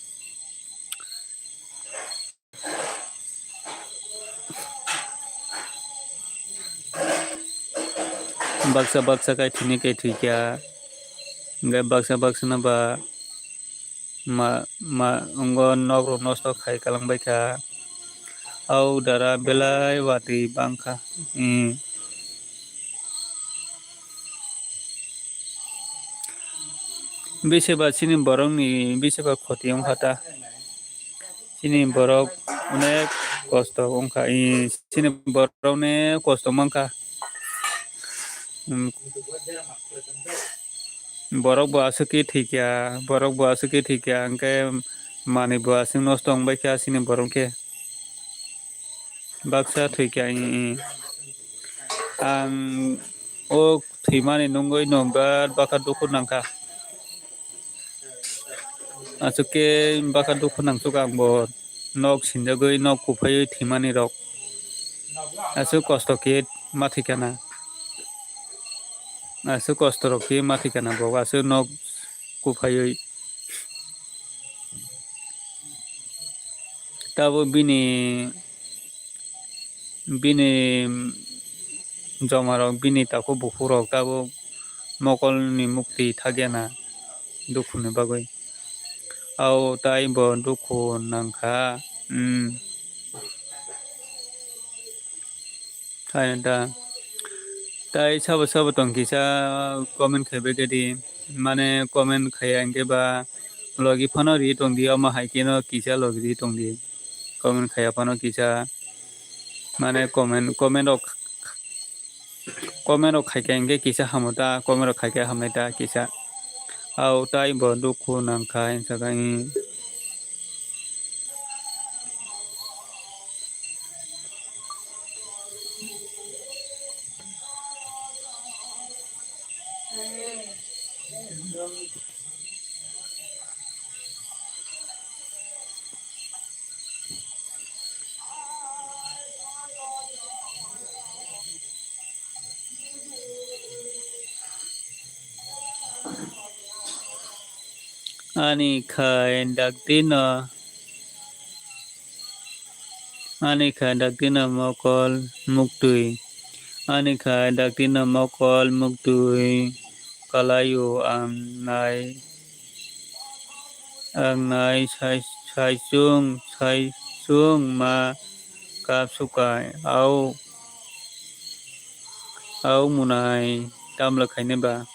Baksa baksa kai thwini kai thwikha, hwnkhe baksa baksa no ba ma, ma, wngkha nok rok nosto khai kalang bai kha. Au dara belai watwi bangkha. Hmm. Bisi ba chini borok ni bisi ba khoti wngkha ta. Chini borok onek kosto wngkha, ee, chini borok ne kosto mankha. Hmm. Borok bo aswk khe thwikha, borok bo aswk khe thwikha, hwnkhe manwi bo aswk nosto wngbaikha chini borok khe. Baksa thwikha, ee, ee. Ang o thwimani nungwi no birat bakha dukhu nangkha. Aswk khe bakha dukhu nangkuk ang bo nok sinjagwi, nok kuphaiwi thwimani rok. Aswk kosto khe ma thwikha na. Aswk kosto rok khe ma thwikha na bo aswk nok kuphaiwi. Tabuk bini, bini joma rok, bini takhuk bukhuk rok tabuk mokol ni mukti thakya na dukhu ni bagwi. Au tai bo dukhu nangkha. Hmm. Khaina ta. Tai sabo sabo tong kisa comment khaibai khe di. Mane comment khaiya hwnkhe ba logi phano ri tong di, omo hai kheno kisa logi ri tong di. Comment khaiya phano kisa. Mane comment, comment rok, comment rok khaikha hwnkhe kisa hamo ta, comment rok khaikha hamnai ta kisa. Au tai bo dukhu nangkha hinsa khe. Ani khai dakti no, ani khai dakti no mokol muktwi, ani khai dakti no mokol muktwi kalaio ang nai. Ang nai sai, saichung, saichung ma kap sukai. Au, au munai tamla khaine ba.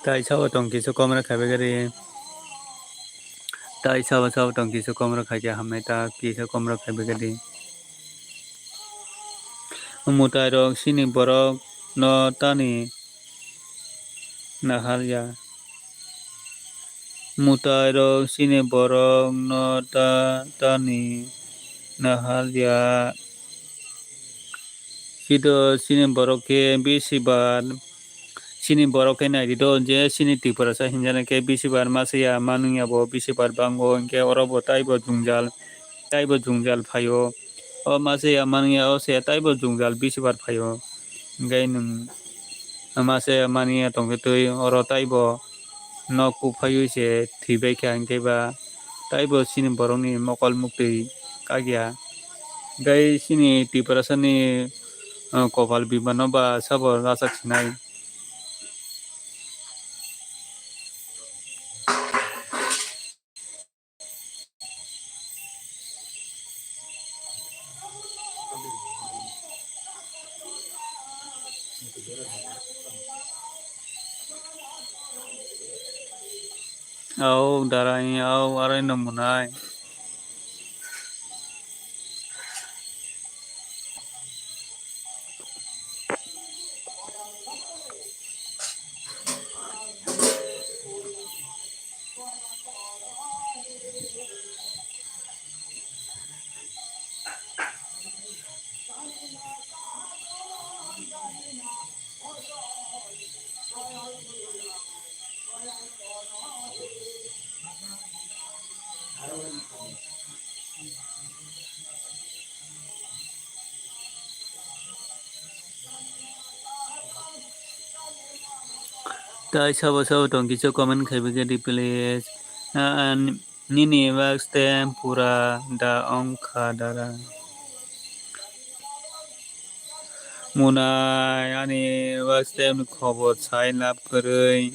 Tai sabo tong kisa komra khaibai gari. Tai sabo sabo tong kisa komra khaikhe hamnai ta kisa komra khaibai gari. Mwtai rok chini borok no tani naharya. Mwtai rok chini borok no ta tani naharya. Sito chini borok khe bisi bar, chini borok khe naidi do je chini Tiprasa hinjana khe bisi bar masa ya manung ya bo bisi bar bango hinkhe oro bo taibo jwngjal, taibo jwngjal phaio. O masa ya manung ya o se taibo jwngjal bisi bar phaio. Hinkhe nwng masa ya manung ya tongkhe twi oro taibo nok kuk phaiwi se thwibai kha hinkhe ba taibo chini borokni mokol muktwi kakya. Tei chini Tiprasani, ah, kopal bimano ba sabo rachak sinai. Au darai, au arai no mwnai. Tai sabo sabo tong kisa comment khaibai khe di please. Ah, ah, nini bag stem pura da ongkha dara. Munai ani bag stem ni khobor sai lab kwrwi.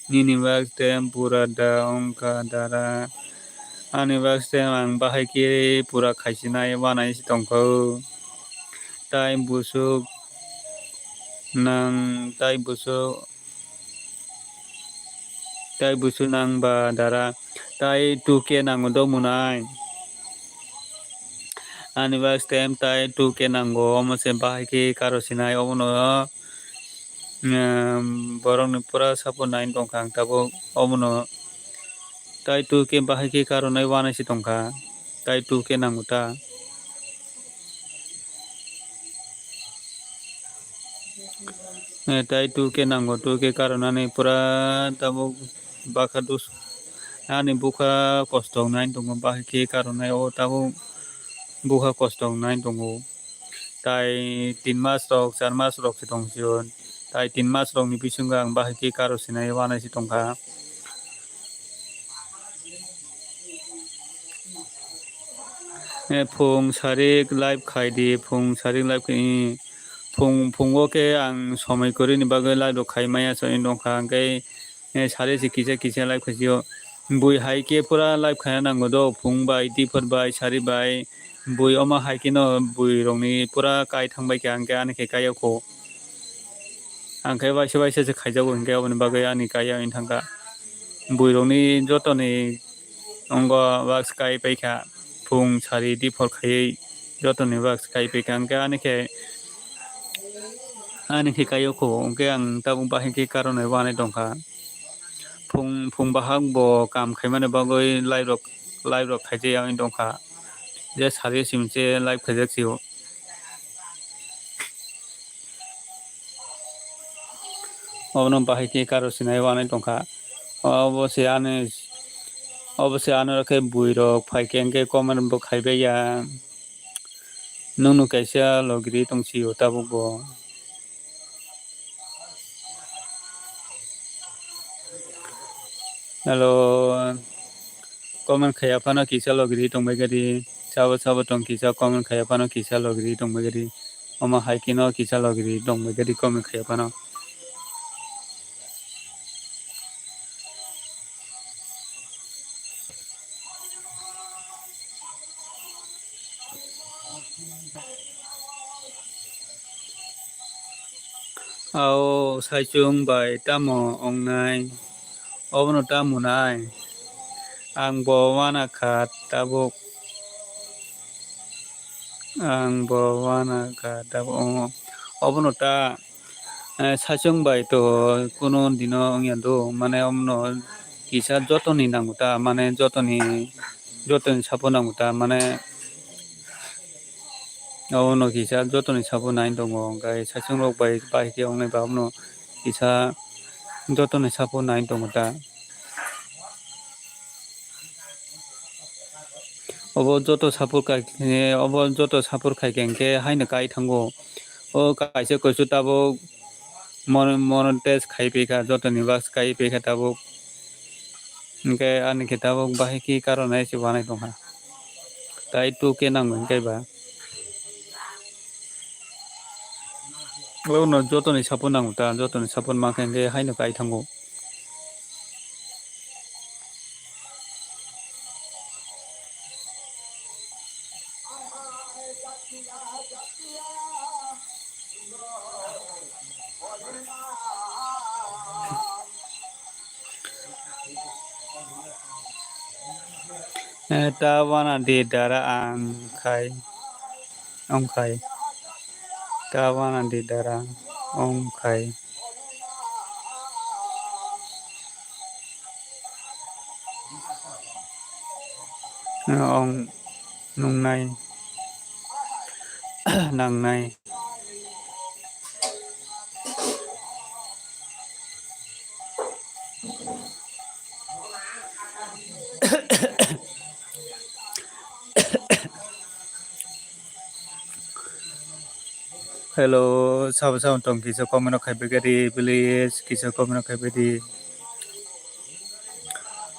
Nini bag stem pura da ongkha dara. Ani bag stem ang bahai khe pura khaisinai wanai se tongkha o. Tai busuk nang, tai busuk, tai busuk nang ba dara. Tai two K nango do munai. Ani bag stem tai two K nango, omo se bahai khe karo sinai obono. Ehm, borokni pura support nai tongkha ang tabuk obono. Tai two K bahai khe karonai wanai se tongkha. Tai two K nango ta. Eh, tai two K nango, two K karonani pura tabuk bakha dus. Ani bukha kosto nai tongo, bahai khe karonai o tabuk bukha kosto nai tongo. Tai tin mas rok, char mas rok se tong sio. Tai tin mas rokni bisingo ang bahai khe karo sinai wanai se tongkha. Eh, phung sarik live khai di, phung sarik live khai, phung, phungo khe ang somoi kwrwini bagwi live rok khai maya se wngwi tongkha, hwnkhe, eh, sari se kisa kisa live khai sio. Bui hai khe pura live khaina nango do, phung bai, diphar bai, sari bai, bui omo hai kheno bui rokni pura kai thang bai kha, hwnkhe ani khe kai o kho. Ang khe waisa waisa se khaijago, hwnkhe aboni bagwi ani kai ya wng thangkha. Bui rokni jotoni ongo wax kai paikha, phung sari diphor khaiwi jotoni wax kai paikha, hwnkhe ani khe, ani khe kai o kho, hwnkhe ang tabuk bahai khe karonai wanai tongkha. Phung, phung bahak bo kam khaimani bagwi live rok, live rok khaijak ya wng tongkha. Je sari simi se live khaijak sio. Obono bahai khe karo sinai wanai tongkha. Obo se ani, obo se ani rok khe bui rok phai khe hwnkhe comment bo khaibai ya. Nwngno kaisa logiri tong sio tabukbo. Hello. Comment khaiya phano kisa logiri tongbai gadi. Sabo sabo tong kisa comment khaiya phano kisa logiri tongbai gadi. Omo hai kheno kisa logiri tongbai gadi comment khaiya phano. Ao saichung bai tamo ongnai? Obono ta munai? Ang bo wana kha tabuk. Ang bo wana kha tabuk. Obono ta, eh, saichung bai to kuno dino wngya do, mane omono kisa jotoni nango ta, mane jotoni, jotoni sapo nango ta, mane obono kisa jotoni sapo nai tongo, hwnkhe saichung rok bai, bai khe wngnai ba omono kisa jotoni sapo nai tongo ta. Obo joto support khai, obo joto support khai khe hwnkhe haino kai thango. O kaisa kuisu tabuk mon-, monetize khai phaikha, jotoni bus kai phaikha tabuk. Hwnkhe ani khe tabuk bahai khe karon hai se wanai tongkha. Tai two K nango hwnkhe ba. Obono jotoni support nango ta, jotoni support mankha hwnkhe haino kai thango. Eh, ta wana di dara ang khai, ong khai. Ta wana di dara ong khai. Ong nungnai, nangnai. Hello, sabo sabo tong kisa comment rok khai bagadi, please kisa comment rok khai bagadi.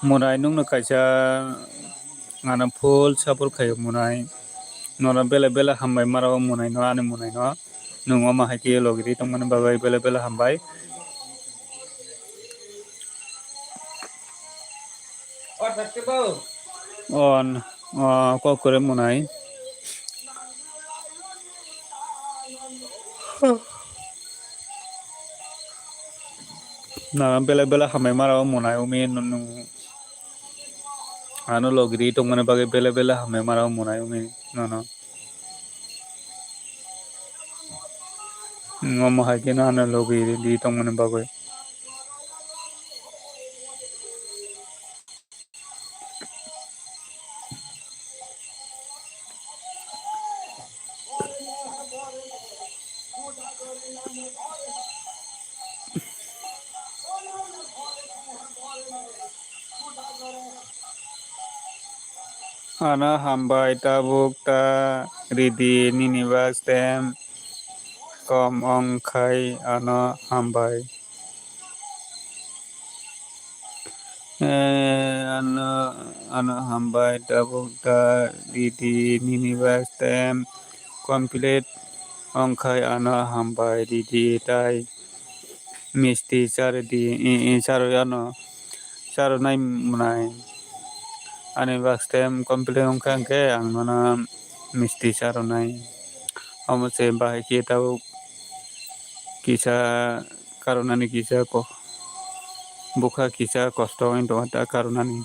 Munai nwngno kaisa ano full support khaio munai. Nono bele bele hambai maro munai no, ani munai no. Nwng omo hai khe logiri tongmani bagwi bele bele hambai. On, o, kok kwrwi munai. Na bele bele hambai maro munai umi nunu. Ano logiri tongmani bagwi bele bele hambai maro munai umi nono. Omo hai khe no ano logiri tongmani bagwi. Ano hambai tabuk ta ridi nini bus stand kom ong khai ano hambai. Eh, ano, ano hambai tabuk ta ridi nini bus stand complete ong khai ano hambai ridi tai misti charidi, i, i, charo ano, charo nai munai. Ani bus stand complete ong kha hwnkhe ang nono misti charo nai. Omo se bahai khe tabuk kisa karonani kisa ko-, bwkha kisa kosto wngwi tongo ta karonani.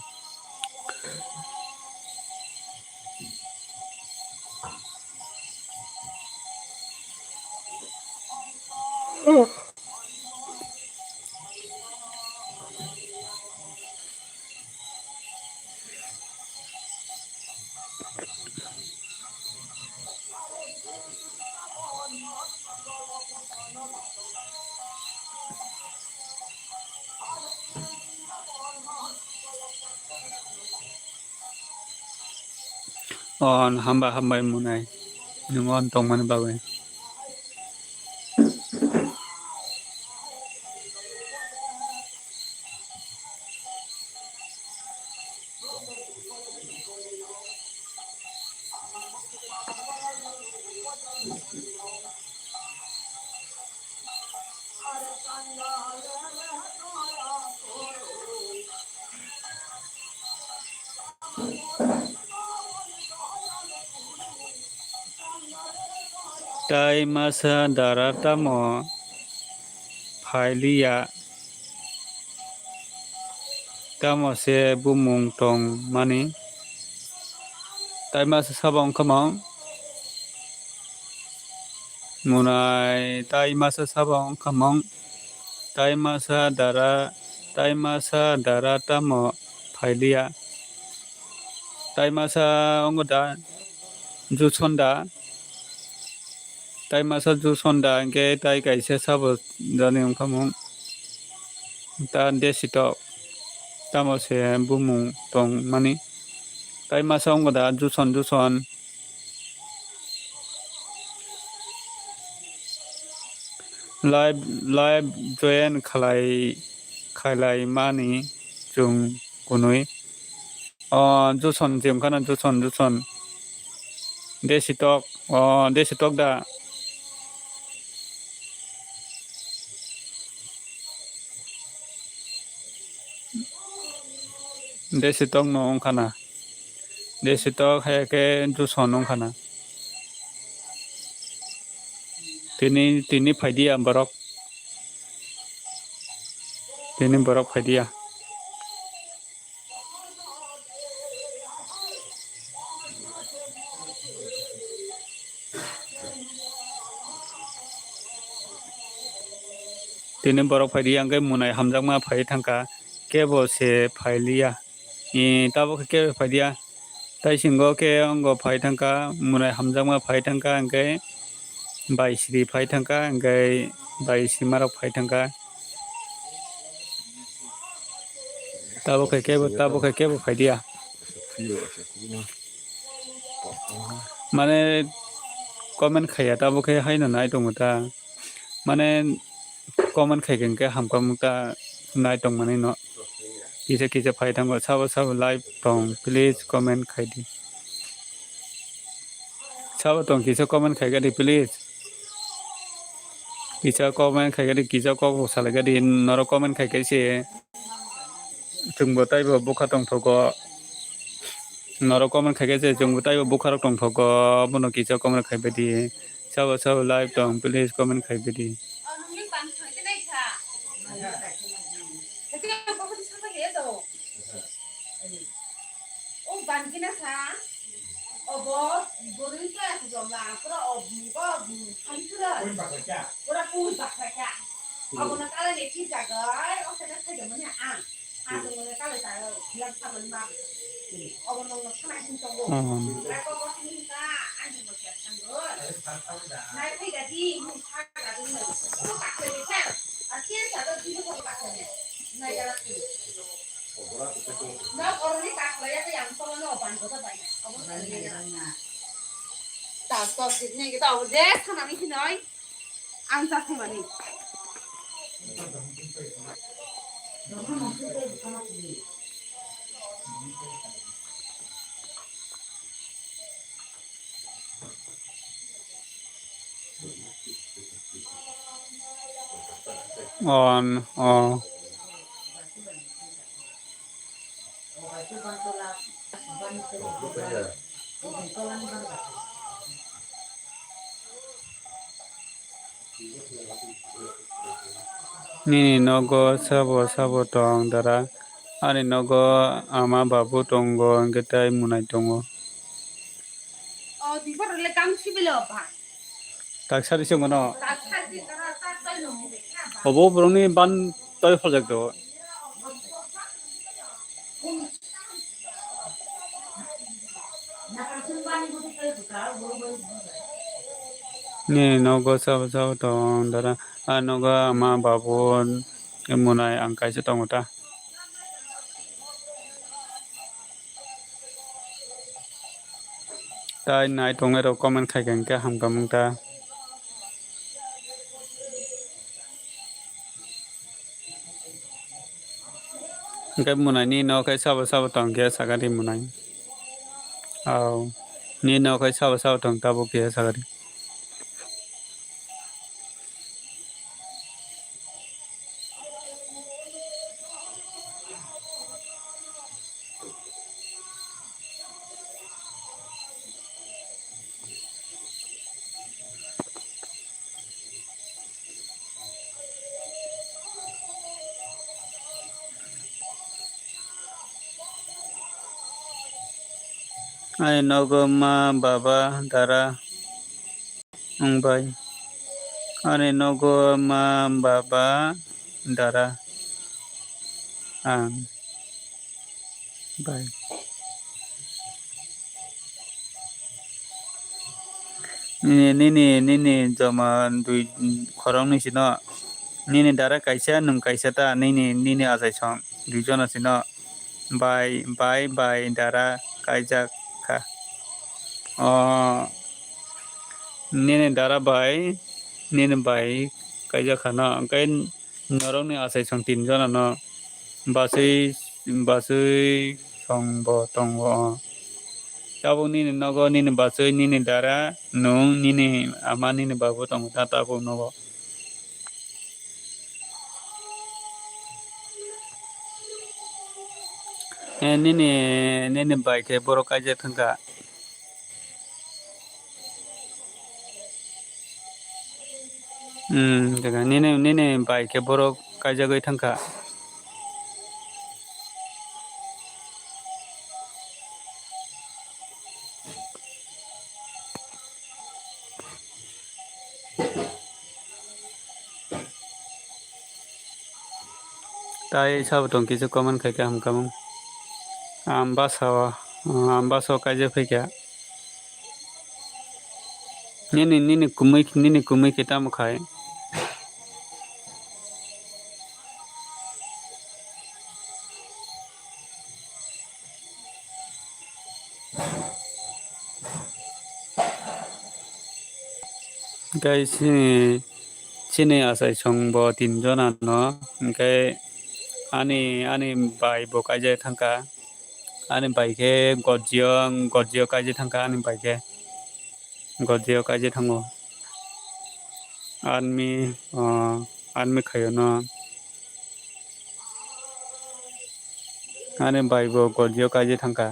On hamba hambai munai. Nwng o tongmani bagwi. Tai masa dara tamo phailiya, tamo se bumung tong mani. Tai masa sabo wngkha mong. Munai tai masa sabo wngkha mong. Tai masa dara, tai masa dara tamo phailiya. Tai masa wngkha da, Juson da. Tai masa Juson da, hwnkhe tai kaisa sabo jani wngkha mong. Ta desitok, tamo se bumung tong mani. Tai masa wngkha da, Juson, Juson. Live, live join khalai, khalai mani chwng kunui. O, Juson, jim khana Juson, Juson. Desitok, o, desitok da. Desitok no wngkhana. Desitok hai khe Juson wngkhana. Tini, tini phaidiya borok. Tini borok phaidiya. Tini borok phaidi, hwnkhe munai hamjakma phai thangkha, kebo se phailiya. E, tabuk khe kebo phaidiya. Taisingo khe ongo phai thangkha, munai hamjakma phai thangkha, hwnkhe bai siri phai thangkha, hwnkhe bai simarok phai thangkha. Tabuk khe kebo, tabuk khe kebo phaidiya. Mane comment khaiya, tabuk khe haino nai tongo ta. Mane comment khai khe hwnkhe hamkha mukta nai tongmani no. Kisa kisa phai thango, sabo sabo live tong, please comment khai di. Sabo tong kisa comment khai di, please. Kisa comment khai di, kisa kok salai di, norok comment khai khe se. Chwngbo taibo bukha tongthogo. Norok comment khai khe se chwngbo taibo bukharok tongthogo. Bono kisa comment khai di. Sabo sabo live tong, please comment khai di. O bangkina sa, obo boroi kaya kujom la, pura o bungo, bung kali pura. Pura pun bakha kya. Obo na kala ne ki jagai, o sana khaja mani ang. Ang mani kala ta, bilang kala ma. Obo nong nong sana hin tongo. Hmm. Ai ko ko sini ka, ang mo kya tanggo. Nai khai ga di, mung kha ga di mo. Ko bakha ni sa. A kya sa do di ko bakha ni. Nai ga la ki. On, o. Nini nogo sabo sabo tong dara? Ani nogo ama babu tongo, hwnkhe tei munai tongo. O, di borok le kam sibilo ba. Tak sari se mano. Tak sari se kara tak tai no. Obo borokni ban toi phajak do. Nini nogo sabo sabo tong dara. A nogo ama babu munai ang kaisa tongo ta. Tai nai tongnai rok comment khai kha hwnkhe hamkha mung ta. Hwnkhe mwnai ni nok hai sabo sabo tong khe sakha di mwnai. Au. Ni nok hai sabo sabo tong tabuk khe sakha di. Ani nogo ma, baba, dara, wng bai. Ani nogo ma, baba, dara, ang bai. Nini, nini, nini joma dui khoroknwi sino. Nini dara kaisa, nwng kaisa ta, nini, nini achai song dui jona sino. Bai, bai, bai, dara kaijak kha. O, nini dara bai, nini bai kaijak kha no. Hwnkhe norokni achai song tin jona no bachwi, bachwi song bo tongo. Tabuk nini nogo nini bachwi, nini dara, nwng, nini ama, nini babu tongo ta tabuk nogo. Eh, nini, nini bai khe borok kaijak thangkha. Hmm, jaga nini, nini bai khe borok kaijagwi thangkha. Tai sabo tong kisa comment khai kha hamkha mung. Ang basa o, ang basa o kaijak phaikha. Nini, nini kumui, nini kumui khe tamo khai? Hwnkhe chini, chini achai song bo tin jona no, hwnkhe ani, ani bai bo kaijak thangkha, ani bai khe gojio, gojio kaijak thangkha ani bai khe. Gojio kaijak thango. Army, o, army khaio no. Ani bai bo gojio kaijak thangkha.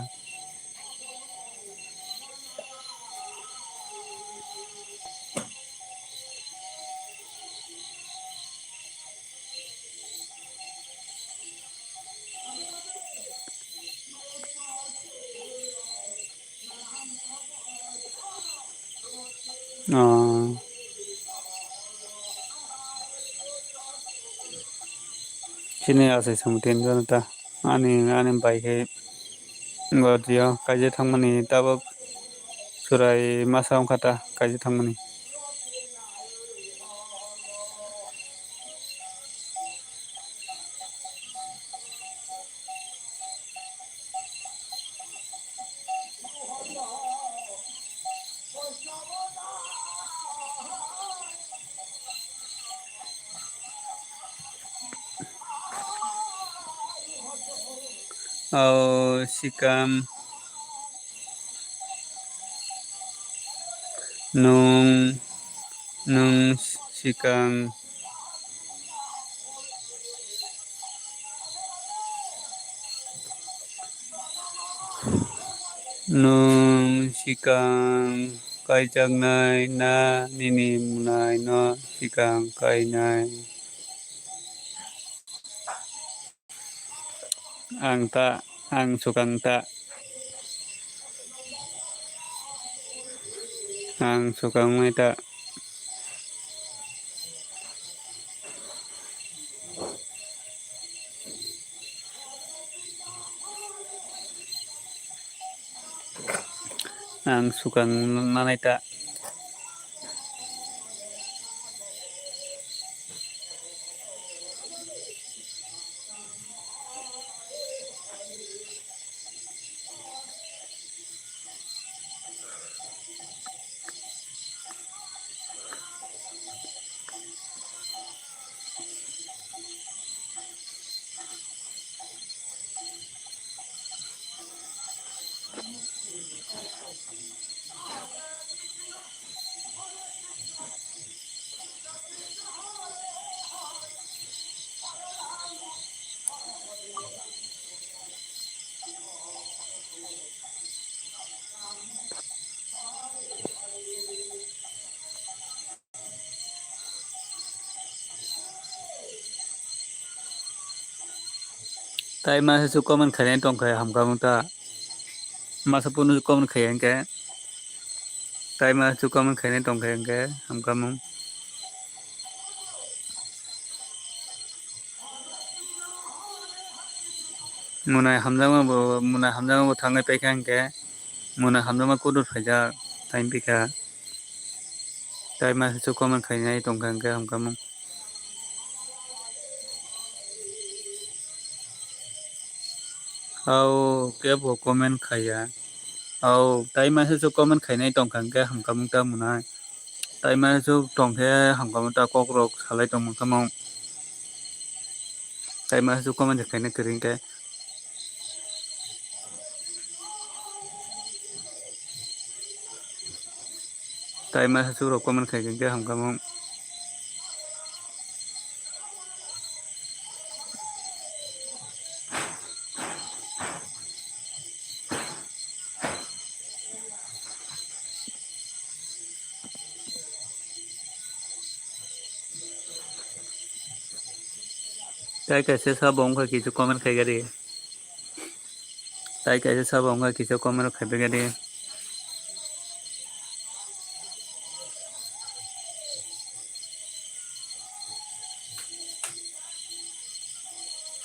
O. Chini achai samung tin jona ta. Ani, ani bai khe gojio kaijak thangmani tabuk chwrai masa wngkha ta kaijak thangmani. O sikam nwng, nwng sikang Nwng sikang kaijaknai na nini mwnaino sikang kainai? Ang ta, ang swkang ta. Ang swkang wngnai ta. Ang swkang nanai ta. Tai masa su comment khainai tongkha hamkamung ta. Masa punu su comment khai hwnkhe. Tai masa su comment khainai tongkha hwnkhe hamkamung. Munai hamjakma bo, munai hamjakma bo thangwi paikha hwnkhe. Munai hamjakma kudur phaijak, time pikha. Tai masa su comment khainai tongkha hwnkhe hamkamung. Au, kebo comment khaiya. Au, tai masa su comment khainai tongkha hwnkhe hamkamung ta munai. Tai masa su tongkhe hamkamung ta kokrok salai tongmung khamung. Tai masa su comment khainai kwrwi hwnkhe. Tai masa su rok comment khai khe hamkamung. Tai kaisa sabo wngkha kisa comment khai gari. Tai kaisa sabo wngkha kisa comment rok khai gari.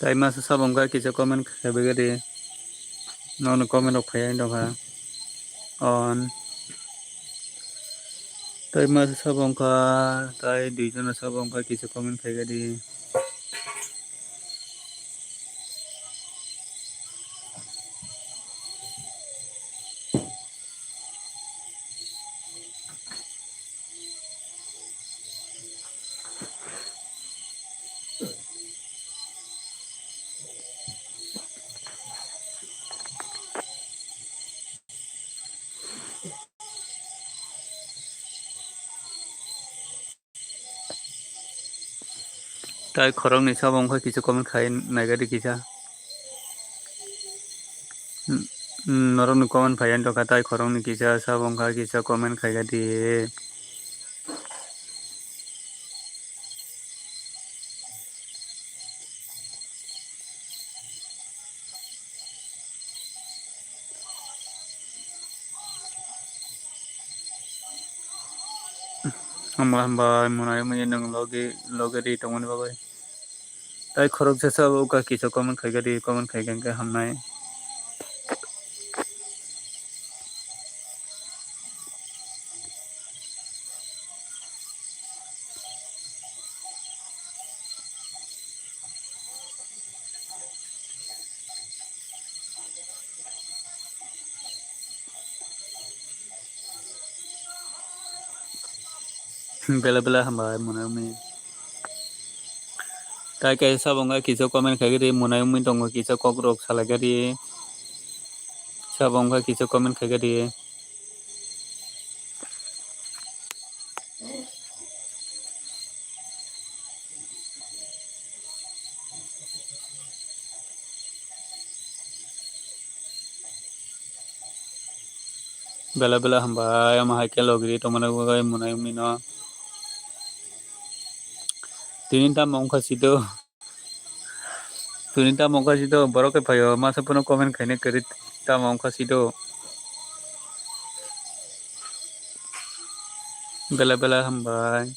Tai masa sabo wngkha kisa comment khai gari. Nono comment rok phaiya wng tongkha. On. Tai masa sabo wngkha, tai dui jona sabo wngkha kisa comment khai gari. Tai khoroknwi sabo wngkha kisa comment khai naigadi kisa. Norokni comment phaiya wngkha tai khoroknwi kisa sabo wngkha kisa comment khaigadi. Hambai hambai, mwnai wngmani nwng logi, logi ri tongmani bagwi. Tai khoroksa sabo wngkha kisa comment khaigadi, comment khaikha hwnkhe hamnai. Bela bela hambai mwnai wngmani. Tai kaisa sabo wngkha kisa comment khaigadi, mwnai wngmani tongo kisa kokrok salaigadi. Sabo wngkha kisa comment khaigadi. Bela bela hambai, omo hai khe logi ri tongmani bagwi mwnai wngmani no. Tini tamo wngkha sito. Tini tamo wngkha sito, borok khe phaio, masa phano comment khaina kwrwi tamo wngkha sito. Bela bela hambai.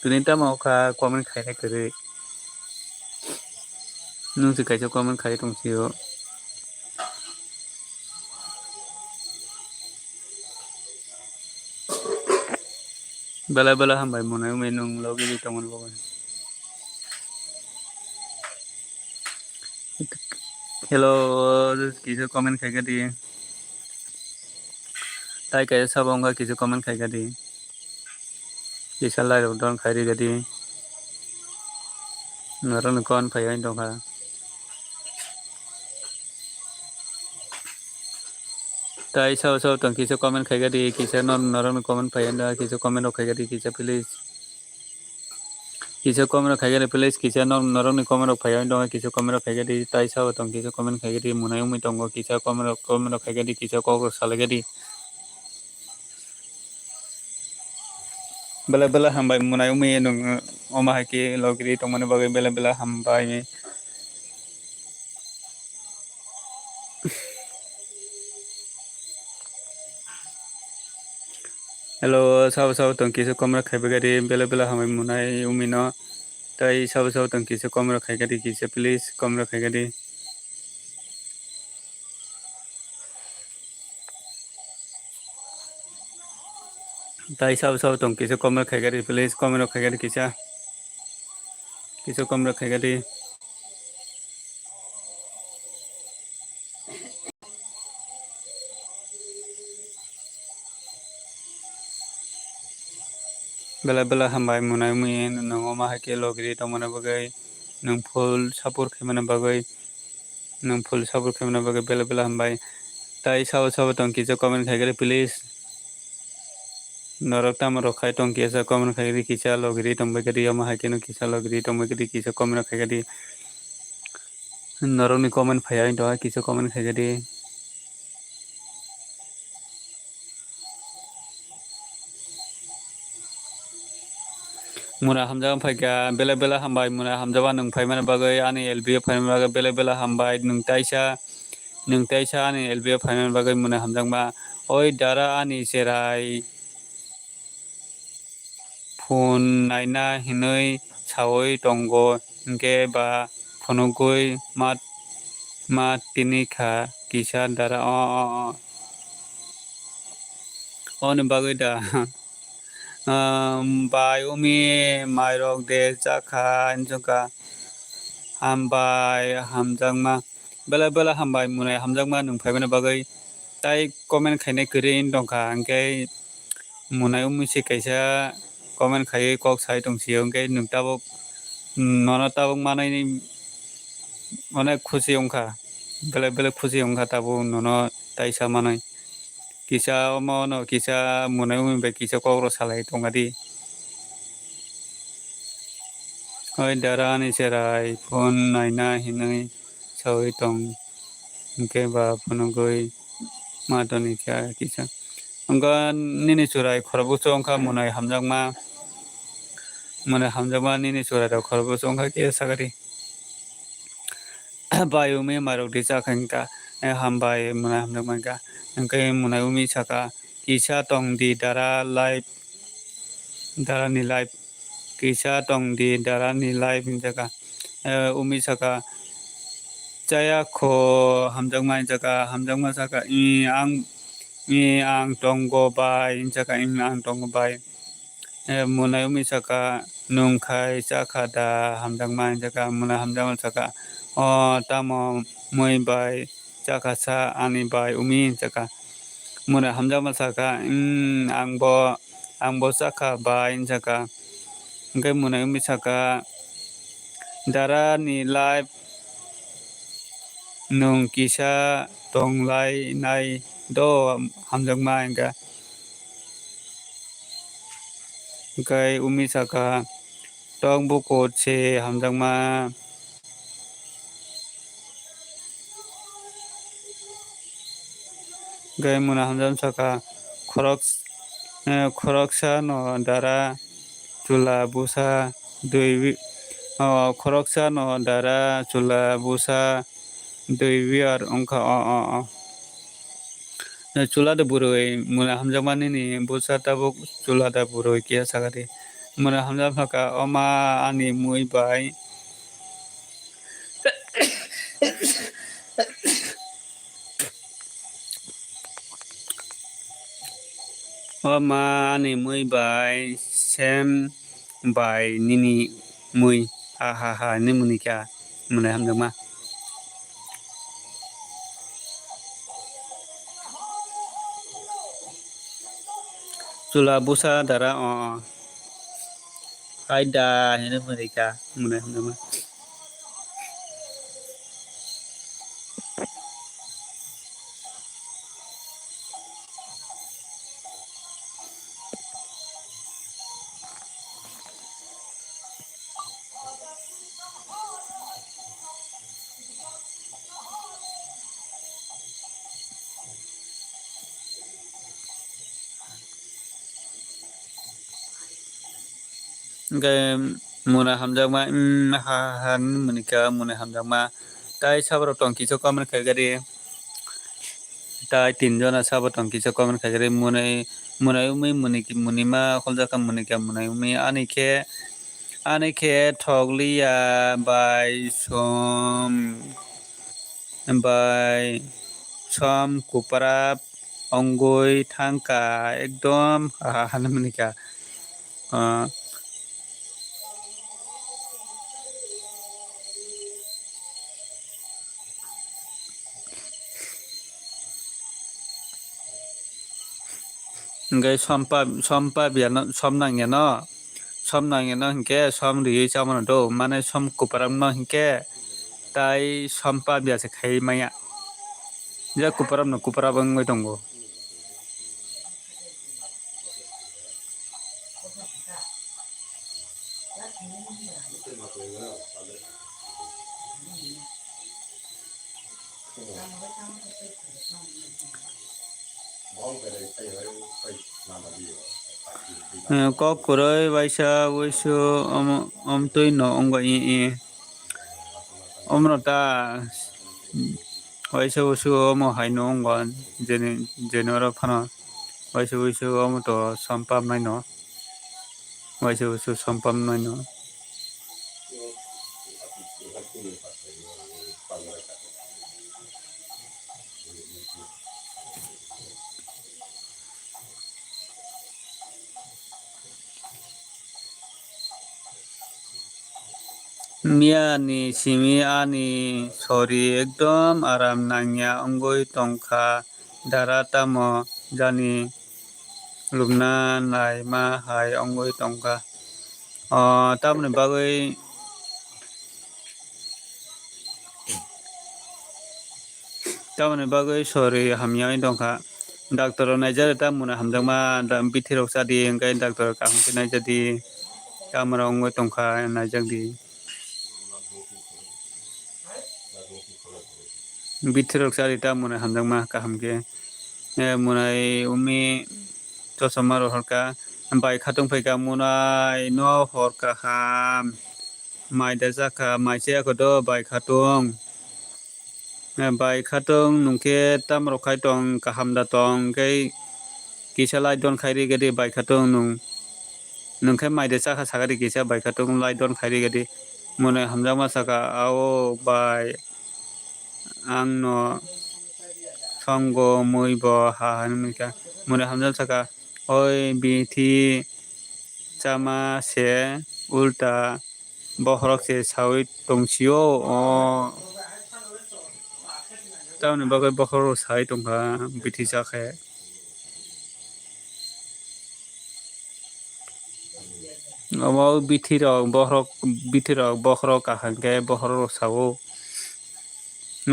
Tini tamo wngkha comment khaina kwrwi. Nwng se kaisa comment khai tong sio. Bela bela hambai mwnai wngmani nwng logi ri tongmani bagwi. Hello, kisa comment khaigadi. Tai kaisa sabo wngkha kisa comment khaigadi. Kisa like rok don khairigadi. Norokni comment phaiya wng tongkha. Tai sao sao tong kisa comment khaigadi, kisa nor-, norokni comment phaiya wng tongkha, kisa comment rok khaigadi, kisa please. Kisa comment rok khaigadi, please, kisa nor-, norokni comment rok phaiya wng tongkha, kisa comment rok khaigadi, tai sao tong kisa comment khaigadi, mwnai wngwi tongo, kisa comment rok, comment rok khaigadi, kisa kok rok salaigadi. Bela bela hambai mwnai wngwi nwng omo hai khe logi ri tongmani bagwi bela bela hambai. Hello, sabo sabo tong kisa comment rok khai bagadi, bela bela hambai mwnai umi no. Tai sabo sabo tong kisa comment rok khai gadi kisa, please comment rok khai gadi. Tai sabo sabo tong kisa comment rok khai gadi, please comment rok khai gadi kisa. Kisa comment rok khai gadi. Bela bela hambai mwnai mui nwng omo hai khe logiri tongmani bagwi, nwng full support khaimani bagwi, nwng full support khaimani bagwi bela bela hambai. Tai sabo sabo tong kisa comment khai gadi please. Norok tamo rok khai tong kisa comment khai gadi kisa logiri tongbai gadi omo hai khe no kisa logiri tongbai gadi kisa comment khai gadi. Norokni comment phaiya wngtongkha kisa comment khai gadi. Muna hamjak phaikha bela bela hambai, muna hamjakma nwng phaimani bagwi, ani L B o phaimani bagwi bela bela hambai, nwng taisa, nwng taisa ani L B o phaimani bagwi muna hamjakma. Oi dara ani cherai phone naina hinwi sawi tongo, hinkhe ba phunugwi ma, ma tini kha kisa dara o, o, o. Oni bagwi da. Bai umi mairok de chakha hinjwkha. Hambai hamjakma. Bela bela hambai mwnai hamjakma nwng phaimani bagwi. Tai comment khainai kwrwi wng tongkha, hinkhe mwnai umi se kaisa comment khaiwi kok sai tong sio, hinkhe nwng tabuk, nono tabuk manwi onek khusi wngkha, belai belai khusi wngkha tabuk nono taisa manwi. Kisa omo no kisa mwnai umi bai kisa kok rw salai tongkha di. Oi dara ani cherai phone naina hinwi sawi tong, hinkhe ba phunugwi ma toni kha kisa. Wngkha nini churai khorokbwswk wngkha mwnai hamjakma, mwnai hamjakma nini churairok khorokbwswk wngkha khe sakadi. Bai umi mairok di chakha hinkha, hambai mwnai hamjakma hinkha. Hinkhe mwnai umi saka, kisa tong di dara life, dara ni life. Kisa tong di dara ni life hinjaka. Eh, umi saka, chaya kho hamjakma hinjaka, hamjakma saka, i ang, i ang tongo bai hinjaka, i ang tongo bai. Eh, mwnai umi saka, nung khai chakha da hamjakma hinjaka, mwnai hamjakma saka, o tamo mui bai chakha sa ani bai umi hinjaka. Mwnai hamjakma saka, mm, ang bo, ang bo chakha bai hinjaka. Hwnkhe mwnai umi saka, dara ni life nwng kisa tong lai nai do hamjakma hwnkha. Hwnkhe umi saka, tok bukur se hamjakma. Hwnkhe mwnai hamjakma saka, khorok, eh, khoroksa no dara chwla bwsa dui, oh, khoroksa no dara chwla bwsa dui wiyar wngkha, oh, oh, oh. Chwla da bwrwi, mwnai hamjakma nini bwsa tabuk chwla da bwrwi kiya sakadi. Mwnai hamjakma saka, o ma ani mui bai. O ma ani mui bai sem bai nini mui, ha ha ha, ni muni kha mwnai hamjakma. Chwla bwsa dara o, o. Hai da hino muni kha mwnai hamjakma. Hwnkhe muna hamjakma, mm, ha ha ha, nini muni kha muna hamjakma. Tai saborok tong kisa comment khaikha di. Tai tin jona sabo tong kisa comment khaijak ri mwnai, mwnai wngwi mwnai ki mwnai ma kholjak kha mwnai khe mwnai wngwi ani khe, ani khe thokliya bai som, bai som kwprap wngwi thangkha ekdom ha ha hwnwi kha. Ah, hingke som pa, som pa biyano, som nangya no, som nangya no hingke som riwi chamano do, mane som kwpram no hingke tai som pa biya se khai maya. Je kwpram no kwpram wngwi tongo. Eh, kok kwrwi waisa wuisu omo, omtwi no wngo i, i. Omoro ta waisa wuisu omo hai no wngo, jeni, jeni oro phano waisa wuisu omo to som pap nai no, waisa wuisu som pap nai no. Miya ni simi ani sori ekdom aram nangya wngwi tongkha, dara tamo jani lubna naima hai wngwi tongkha. O, tamoni bagwi Tamoni bagwi sori hamya wngwi tongkha. Doctor rok naijak ta mwnwi hamjakma, da-, bithi rok chadi, hwnkhe doctor kaham khe naijadi. Tamo rok wngwi tongkha, naijakdi. Bithi rok chadi ta mwnwi hamjakma kaham khe. Eh, mwnwi umi chosma rohorkha. Bai khatung phaikha mwnwi no hor kaham. Mai da chakha, mai chaya kho do bai khatung. Eh, bai khatung nwng khe tamo rok khai tong, kaham da tong, hwnkhe kisa lai don khai ri gadi bai khatung nwng. Nwng khe mai da chakha sakadi kisa bai khatung lai don khai ri gadi. Mwnwi hamjakma saka, "Ao bai, ang no songo mui bo ha," hwnwi kha. Mwnwi hamjak saka, "Oi bithi chama se ulta." Bokhorok se saui tong sio, o tamoni bagwi bokhorok sai tongkha bithi chakhe. Omo bithi rok bokhorok, bithi rok bokhorok kaham khe bokhorok sao.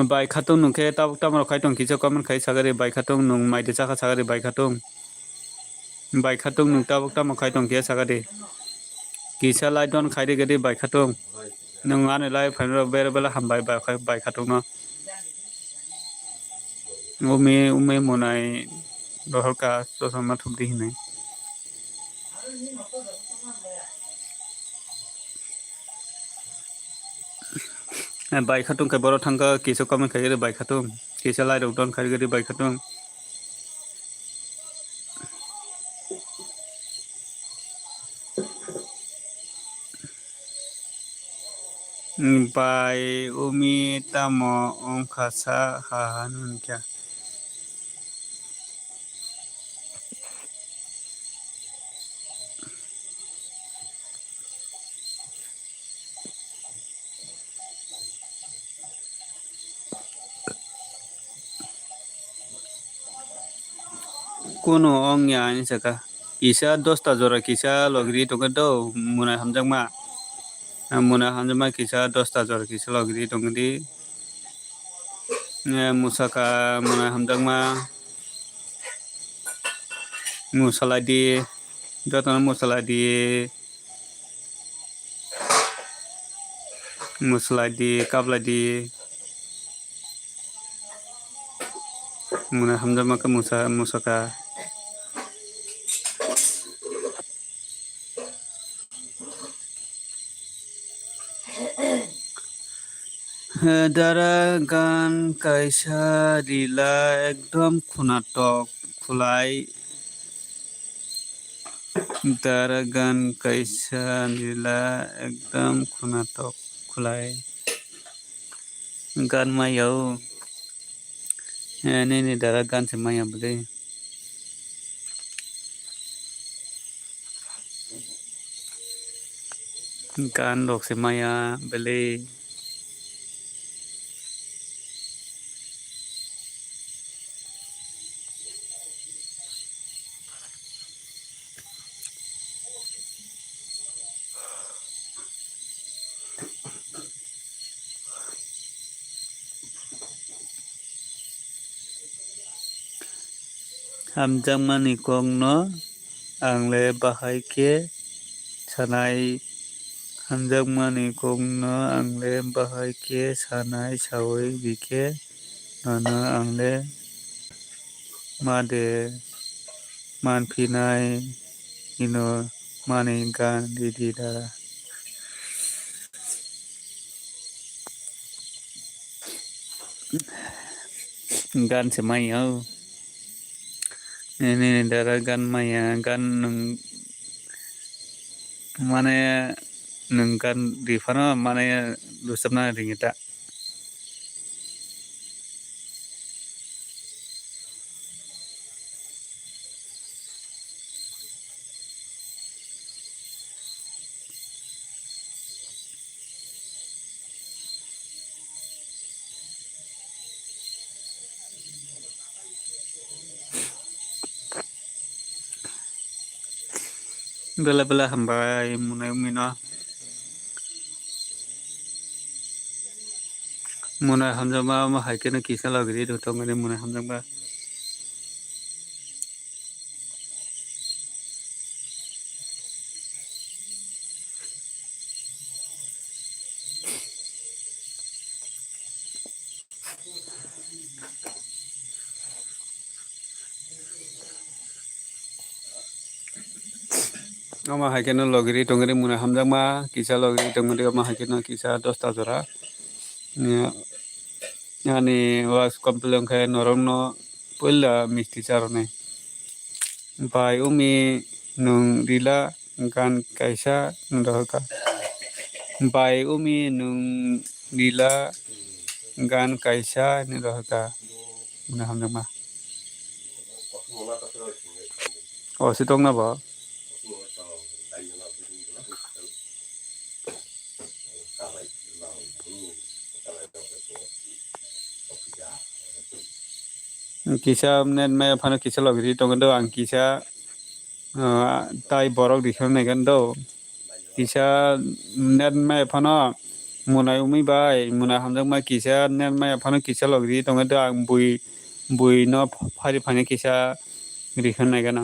Bai khatung nwng khe tabuk tamo rok khai tong kisa comment khai sagari bai khatung nwng mai de chakha sagari bai khatung. Bai khatung nwng tabuk tamo khai tong kisa sagari. Kisa lai don khai ri gadi bai khatung. Nwng ani lai phaino bere bela hambai bai khai-, bai khatung no. Umi, umi monai rohorka chosma thupdi hinwi. Eh, bai khatung khe borok thangkha, kisa comment khai ri bai khatung, kisa lai rok don khai ri bai khatung. Bai umi tamo wngkha sa ha hwnwi kha. Kunu ong ya ani saka. Kisa dosta jora kisa logiri tongkhe do mwnai hamjakma. Mwnai hamjakma kisa dosta jora kisa logiri tongdi. Eh, musaka mwnai hamjakma. Musalai di. Jotono musalai di. Musalai di, kaplai di. Mwnai hamjakma khe musa-, musaka. Dara gan kaisa rila ekdom khunatok khulai. Dara gan kaisa rila ekdom khunatok khulai. Gan maya o. Eh, nini dara gan se maya bwle. Gan rok se maya bwle. Hamjakmani kokno ang le bahai khe sanai, hamjakmani kokno ang le bahai khe sanai saui rikhe nono ang le ma de manphinai hino mani gan ridi dara. Gan se maya o. Nini dara gan maya, gan nwng mane nwng gan ri phano mane rwchapna ringya ta. Bela bela hambai munai umino. Munai hamjakma omo hai kheno kisa logiri rw tongmani munai hamjakma. Omo hai kheno logiri tongri muna hamjakma kisa logiri tongri omo hai kheno kisa dosta jora. Ani was complete wngkhe norokno puila misti charwknai. Bai umi nwng rila gan kaisa hinwi rohorkha. Bai umi nwng rila gan kaisa hinwi rohorkha. Muna hamjakma. O si tongna bo. Kisa net maya phano kisa logiri tongo do ang kisa, ah, tai borok rikha naikan do. Kisa net maya phano munai umi bai muna hamjakma kisa net maya phano kisa logiri tongo do ang bui, bui no phari phani kisa rikha naikana.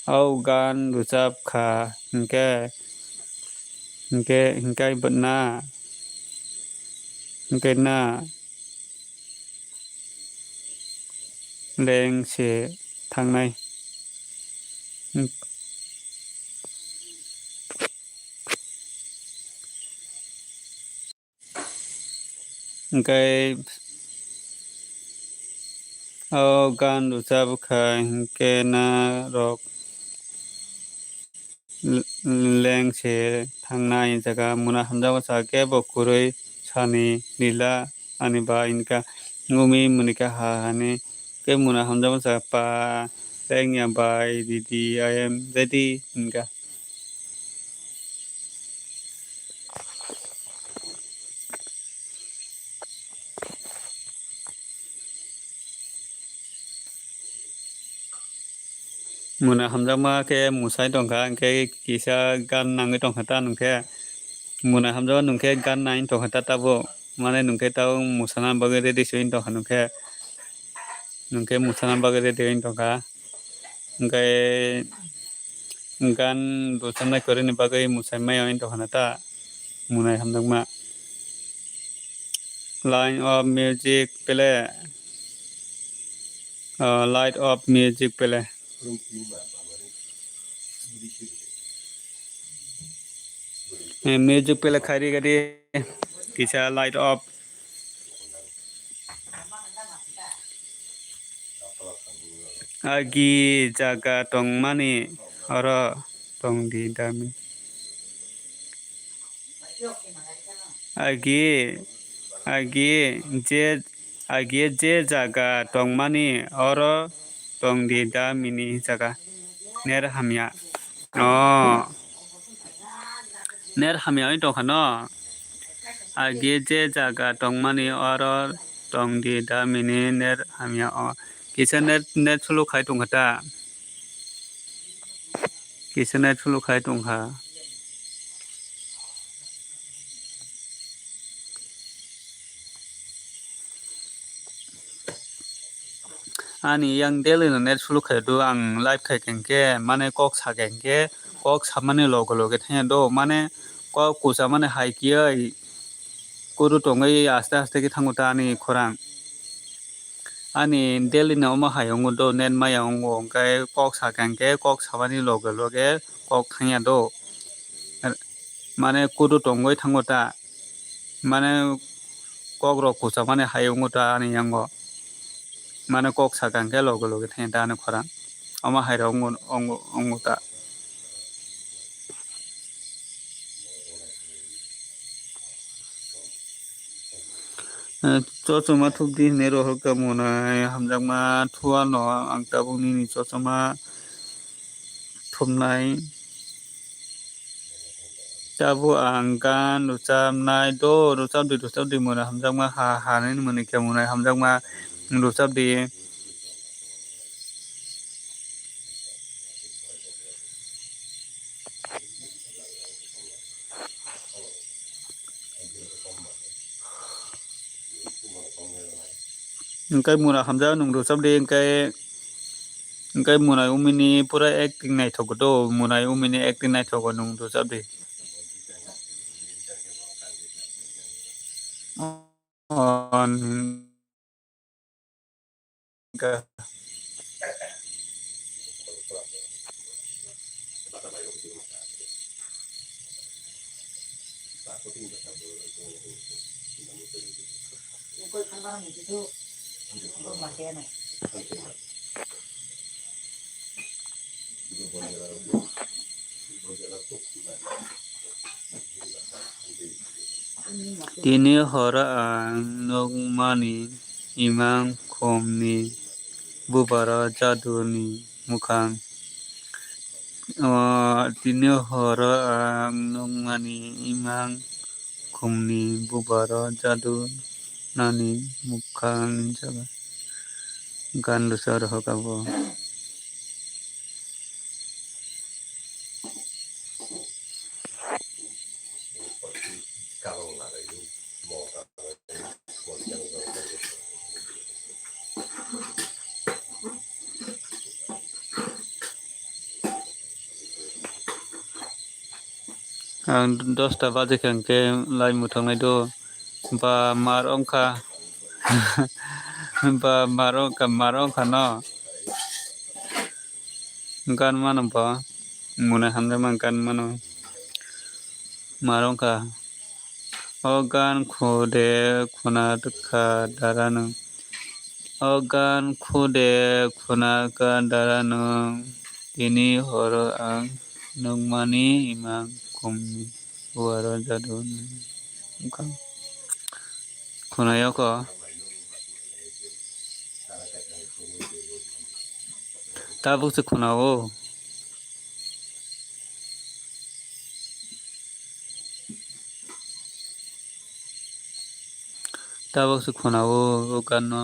Au gan rwchap kha hinkhe, hinkhe, hinkhe na, hinkhe na leng se thangnai. Hwnkhe o gan rwchap kha hinkhe norok leng se thangnai jaga muna hamjakma sa kebo kwrwi sani rila ani ba hinkha umi munikha ha hani khe muna hamjakma sa pa lengya bai ridi I am ready hinkha. Muna hamjakma khe mwsai tongkha, hwnkhe kisa gan nangwi tongkha ta nwngkhe. Muna hamjakma nwngkhe gan nai tongkha ta tabuk. Mane nwngkhe tabuk mwsana bagwi ready se wng tongkha nwngkhe. Nwngkhe mwsana bagwi ready wng tongkha. Hwnkhe gan rwchapnai kwrwini bagwi mwsai maya wng tongkha na ta. Mwnai hamjakma. Line of music play. Ah, light of music play. Eh, music play khai ri gadi. Kisa light off. Agi jaga tongmani oro tongdi dami. Agi, agi je, agi je jaga tongmani oro tongdi damini jaga. Ner hamya. Oh. Ner hamya oi tongkha no. Agi je jaga tongmani oro tongdi damini ner hamya o. Kisa net, net sulu khai tongkha ta. Kisa net sulu khai tongkha. Ani yang daily no net sulu khai do, ang live khai khe mane kok sa khe kok samani loge loge thangya do, mane kok kusa mane hai kiyai kuru tongwi aste aste khe thango ta ani khorang. Ani daily no omo hai wngo do, net maya wngo, hwnkhe kok sa khe kok samani loge loge kok thangya do. Mane kudu tongwi thango ta. Mane kok rok kusa mani hai wngo ta ani yango. Mane kok sakha hwnkhe loge loge thangya ta ani khorang. Omo hai rok wngo, wngo, wngo ta. Eh, chochoma thupdi hinwi rohorkha mwnai hamjakma thuano ang tabuk nini chochoma thumnai. Tabuk ang gan rwchabnai do, rwchabdi, rwchabdi mwnai hamjakma ha, ha, nini mwnai khe mwnai hamjakma rwchabdi. Hwnkhe mwnai hamjak nwng rwchabdi, hwnkhe, hwnkhe mwnai umini pura acting naithok do, mwnai umini acting naithok nwng rwchabdi. Oh, hwnkhe. Tini horo ang nukmani imang khumni bubaro jaduni mwkhang. O, tini horo ang nukmani imang khumni bubaro jadu nani mwkhang jaga. Gan rwchap rohorkha bo. Ang dosta baje khe hwnkhe lai mwthang nai do. Ba mar wngkha. Ba mar wngkha, mar wngkha no. Gan mano bo. Mwnai hamjakma gan mano. Mar wngkha. O gan khude khuna kha dara nwng. O gan khude khuna kha dara nwng. Tini horo ang nukmani imang khumni bubaro jadu nwng. Khuna yoko. Tabuk se khuna o. Tabuk se khuna o, o gan no.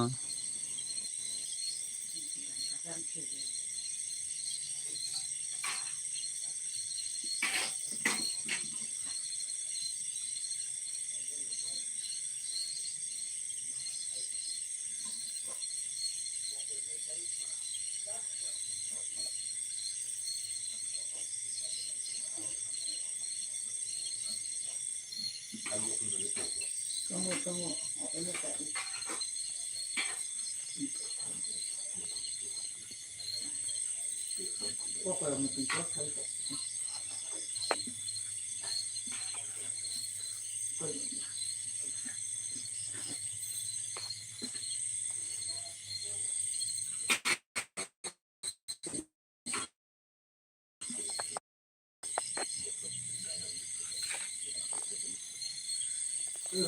Ang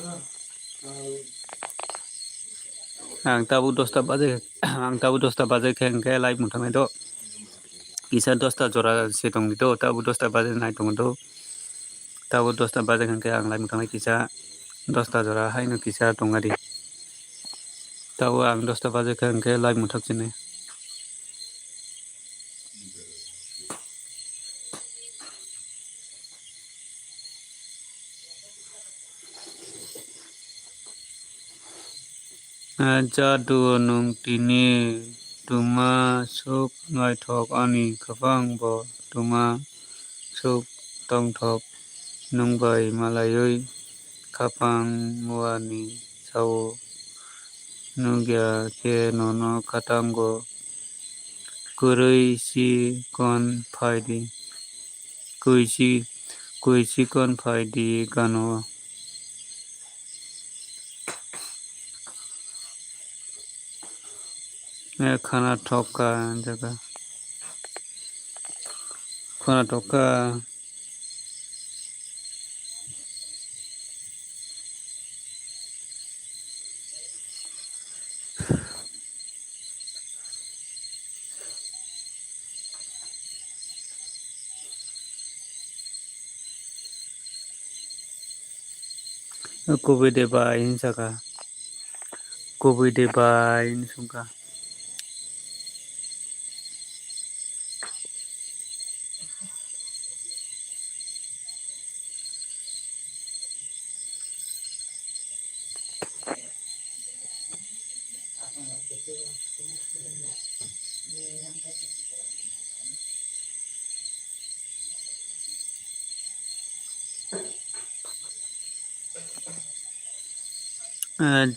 tabuk dosta baje, ang tabuk dosta baje khe hwnkhe live mwthangwi do. Kisa dosta jora se tongdi do, tabuk dosta baje nai tongo do. Tabuk dosta baje hwnkhe ang live mwthangwi kisa dosta jora haino kisa tongadi. Tabuk ang dosta baje khe hwnkhe live mwthak sini. Jadu nwng tini twma swk naithok ani kwpang bo twma swk tongthok nwng bai malaiwi khapang muani sao nukya khe nono khatango kwrwi si kon phaidi. Kwisi, kwisi kon phaidi gano. Eh, khana thokka jaga. Khana thokka. Kubui de bai hinwi saka. Kubui de bai hinwi swngkha.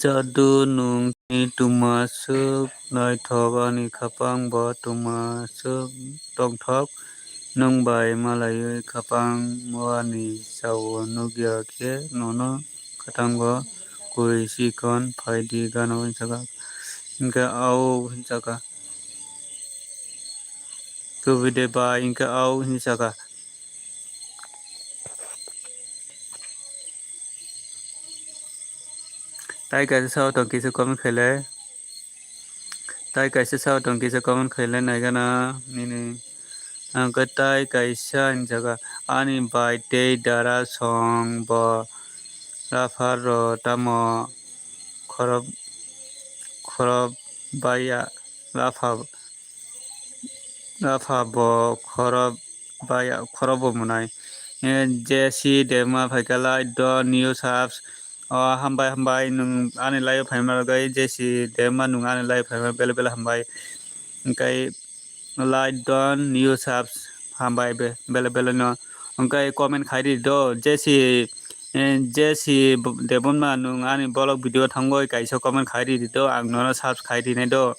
Jadu nwng ni twma swk naithok ani khapang bo twma swk tongthok nwng bai malaiwi khapang muani sao nukya khe nono khatango kwi sikon phaidi gano hinwi saka. Hinkhe ao hinwi saka. Kubui de bai hinkhe ao hinwi saka. Tai kaisa sao tong kisa comment khailai. Tai kaisa sao tong kisa comment khailai naigana nini. Ang khe tai kaisa hinwi saka ani bai tei dara song bo raphar ro tamo khorop khorop baiya rapha rapha bo khorop baiya khorop bo mwnai. Eh, J C Debma phaikha like don new subs. O hambai hambai nwng ani live phaima bagwi J C Debma nwng ani live phaima bele bele hambai. Hinkhe like don new subs hambai be bele bele no. Hinkhe comment khai di do J C, eh, J C Debma nwng ani vlog video thangwi kaisa comment khai di do ang nono subs khai di nai do.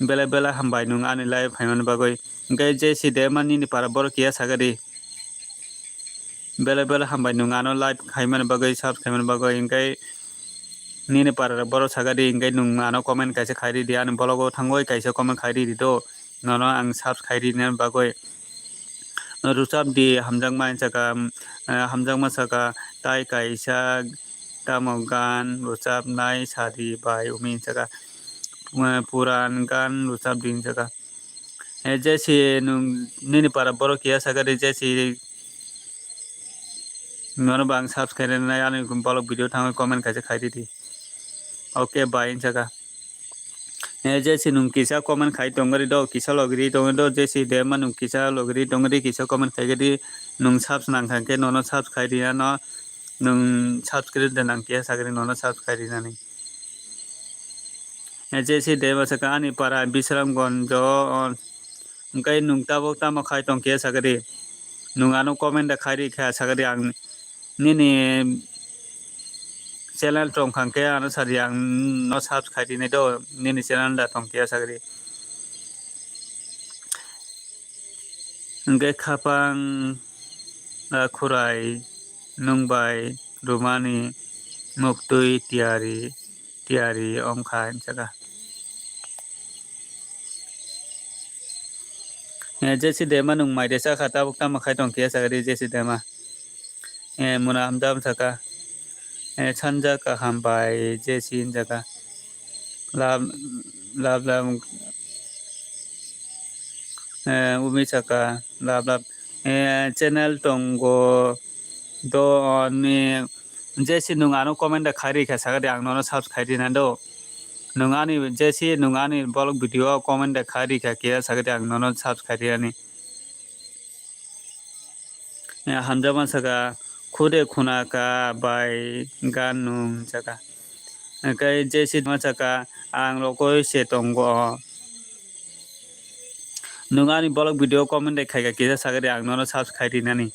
Bele bele hambai nwng ani live phaimani bagwi. Hinkhe J C Debma nini para borok kiya sakadi. Bele bele hambai nwng ano like khaimani bagwi, subs khaimani bagwi, hinkhe nini para borok sakadi, hinkhe nwng ano comment kaisa khai ridi, ani vlog o thangwi kaisa comment khai ridi do, nono ang subs khai rinani bagwi. Rwchap di hamjakma hinwi saka, hamjakma saka tai kaisa tamo gan rwchapnai sadi bai wngwi hinwi saka, puran gan rwchap di hinwi saka. Eh, J C nwng nini para borok kiya sakadi J C nono bo ang subscribe nai ani vlog video thangwi comment kaisa khai ridi. Okay bye hinwi saka. Eh, J C nwng kisa comment khai tongri do, kisa logri tongri do, J C Debma nwng kisa logri tongri kisa comment khai di, nwng subs nang kha khe nono subs khai di ano, nwng subscribe de nang kiya sakadi nono subs khai rinani. Eh, J C Debma saka ani para Bisramganj o, hwnkhe nwng tabuk tamo khai tong khe sakadi. Nwng ano comment da khai ri kha sakadi ang nini channel tong kha khe ano sadi ang no subscribe rinai do nini channel da tong khe sakadi. Hwnkhe khapang, ah, khurai nwng bai rwmani muktwi tiyari tiyari wng kha hinwi saka. Eh, J C Debma nwng mai de cha kha tabuk tamo khai tong khe sakadi J C Debma. Eh, muna hamjak saka. Eh, sanja kaham bai J C hinjaka. Lab, lab, lab, eh, umi saka, lab, lab. Eh, channel tongo do ni J C nwng ano comment da khairi kha sakadi ang nono subscribe rina do. Nwng ani J C nwng ani vlog video comment da khairi kha khe sakadi ang nono subscribe rinani. Eh, hamjakma saka, khude khuna ka bai gan nung saka. Hwnkhe J C ma saka, ang rokoi se tongo. Nwng ani vlog video comment de khaika kisa sagadi ang nono subscribe rinani.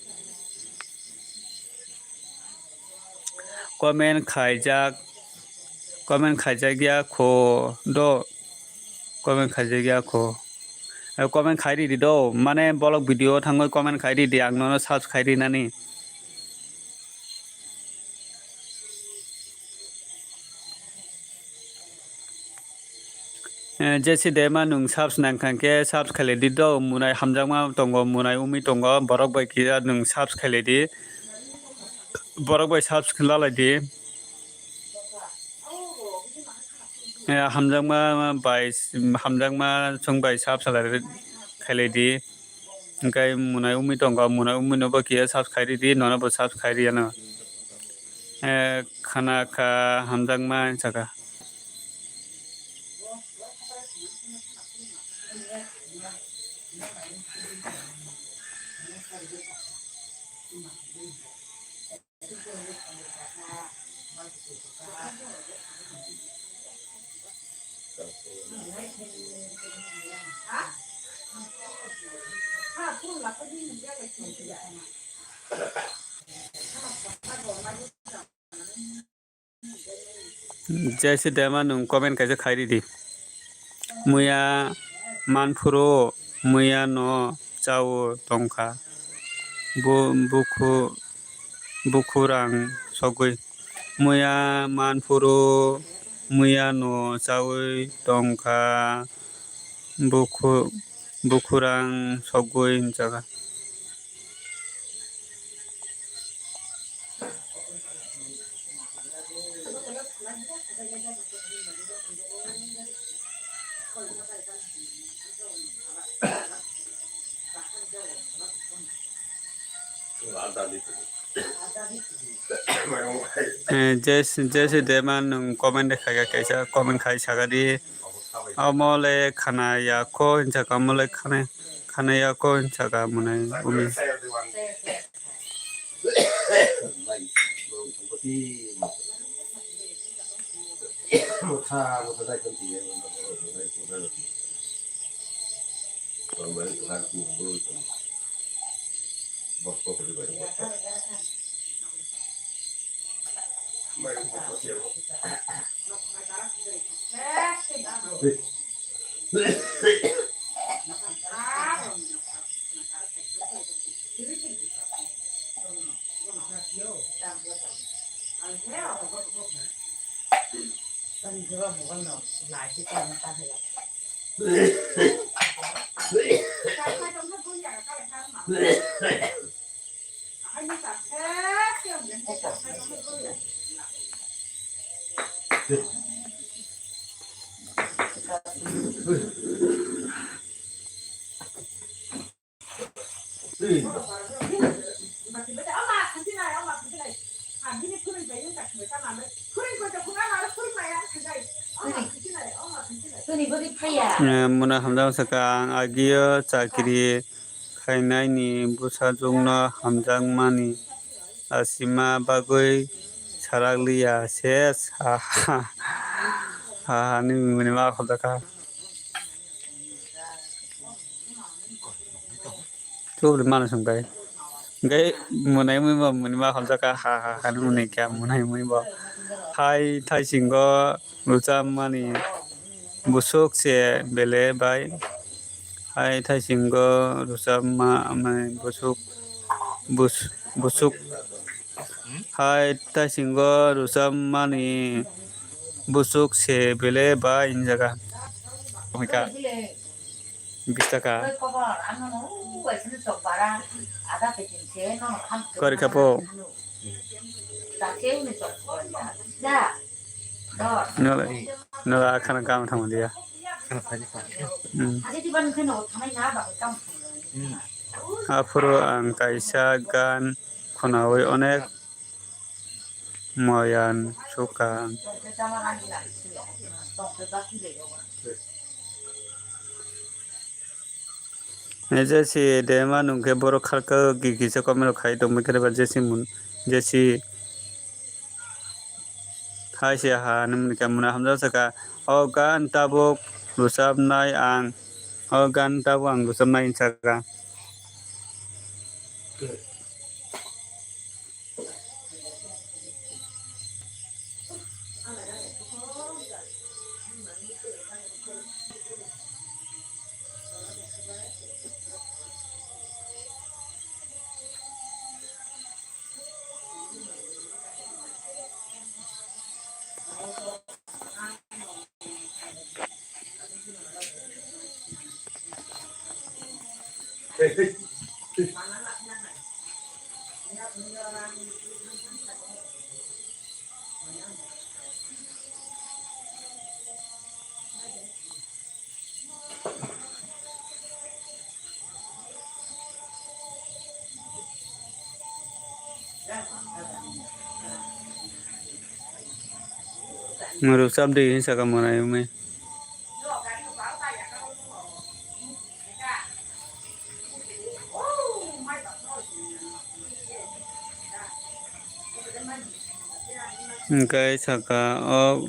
Comment khaijak, comment khaijak ya kho do. Comment khaijak ya kho. Eh, comment khai ridi do. Mane vlog video thangwi comment khai ridi, ang nono subscribe rinani. Eh, J C Dema nwng subs nang kha khe subs khailai di do. Munai hamjakma tongo, munai umi tongo, borok bai kisa nwng subs khailai di. Borok bai subs khlai lai di. Eh, hamjakma bai, hamjakma chwng bai subs khailai di. Hwnkhe munai umi tongo, munai umi no bo kisa subs khai ridi, nono bo subs khai riya no. Eh, khana kha hamjakma saka. J C Dema nwng comment kaisa khai ridi. Muya manphuru muya no chawo tongkha. Bu-, bukhu-, bukhurang sogwi. Muya manphuru muya no chawi tongkha. Bukhu-, bukhurang sogwi hinjaga. Eh, J C, J C Dema nwng comment de khaika kaisa comment khai sakadi. Omo le khana ya kho hinjak, omo le khana, khana ya kho hinjak, mwnai umi. Eh, muna hamjak saka ang agio chakri khainai ni bwsajwk no hamjakmani asima bagwi sarak liya se sa ha ha ni muni ma kholjakha. Chubri mano sungkai. Hingke munai mui bo muni ma kholjakha ha ha ha ni muni kya munai mui bo. Hai thaisingo rwchapmani bwswk se bele bai. Hai thaisingo rwchapma, bwswk, bwswk. Hai thaisingo rwchapmani bwswk se bele bai hinjaga. Omika. Bis taka. Kori kapo. Nolai, nolai khana kam thang dia. Hmm. Aphuru ang kaisa gan khwnawi onek moyan sukha. Jesi dema nungkhe borok khalka kisa comment rok khai tongmani khe ba jesi mun jesi hai se ha nung khe muna hamjak saka o gan tabuk rwchapnai ang o gan tabuk ang rwchapnai saka. Muru sabdi hinsa ka mwnai wngwi. Hwnkhe saka o,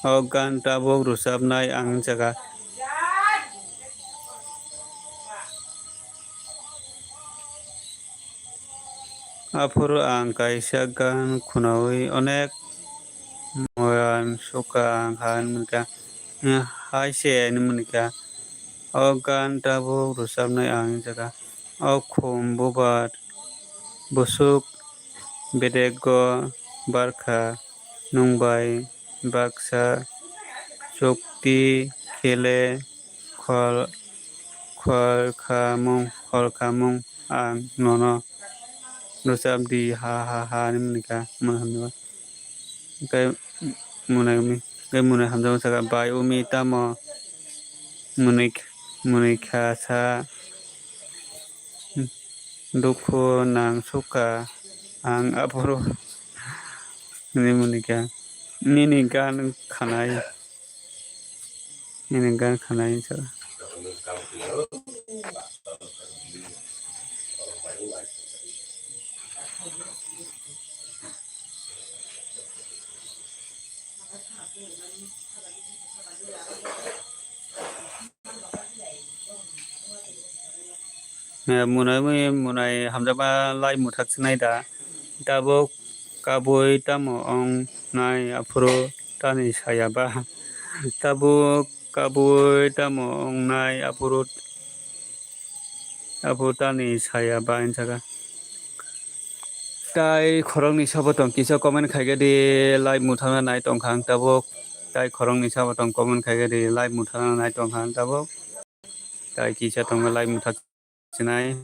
o gan tabuk rwchapnai ang saka. Aphuru ang kaisa gan khwnawi onek moyan sukha ang han munkha, hai se ani munkha. O gan tabuk rwchapnai ang jaga. O khum bubar bwswk bedego barkha nwng bai baksa chukti khele khol, khol khamung, khol khamung ang nono rwchap di ha ha ha hinwi munkha mwnwi hamjak. Tei mwnwi umi, tei mwnwi hamjakma saka bai umi tamo mwnwi, mwnwi kha sa. Dukhu nang sukha ang aphuru hinwi munkha. Nini gan khanai, nini gan khanai saka. Eh, mwnwi, mwnwi hamjakma lai mwthak sinai da. Tabuk kabui tamo wngnai aphuru tani saya ba. Tabuk kabui tamo wngnai aphuru, aphuru tani saya ba hinwi saka. Tai khoroknwi sabo tong kisa comment khaikhe di, live mwthangna nai tongkha ang tabuk. Tai khoroknwi sabo tong comment khaikhe di, live mwthangna nai tongkha ang tabuk. Tai kisa tongma live mwthak sinai.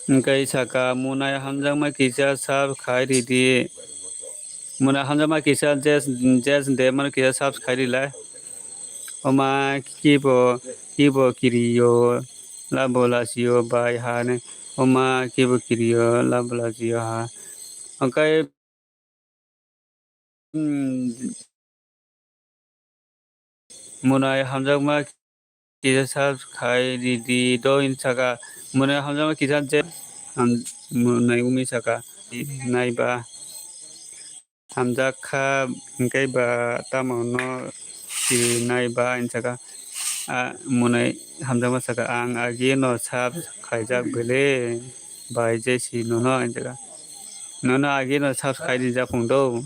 Hwnkhe saka mwnwi hamjakma kisa sub khai ridi. Mwnwi hamjakma kisa Jes, Jes de mano kisa sub khai rilai. Oma kibo, kibo kiriyo labo lasiyo bai hani. Oma kibo kiriyo labo lasiyo ha. Hwnkhe Hmm. Mwnwi hamjakma kisa sub khai ridi do hinwi saka. Mwnwi hamjakma kisa je ham-, mwnwi umi saka. Naiba hamjak kha hwnkhe ba tamo no si naiba hinwi saka. A, mwnwi hamjakma saka ang agi no sub khaijak bele bai je si nono hinwi saka. Nono agi no subscribe rijak phung do.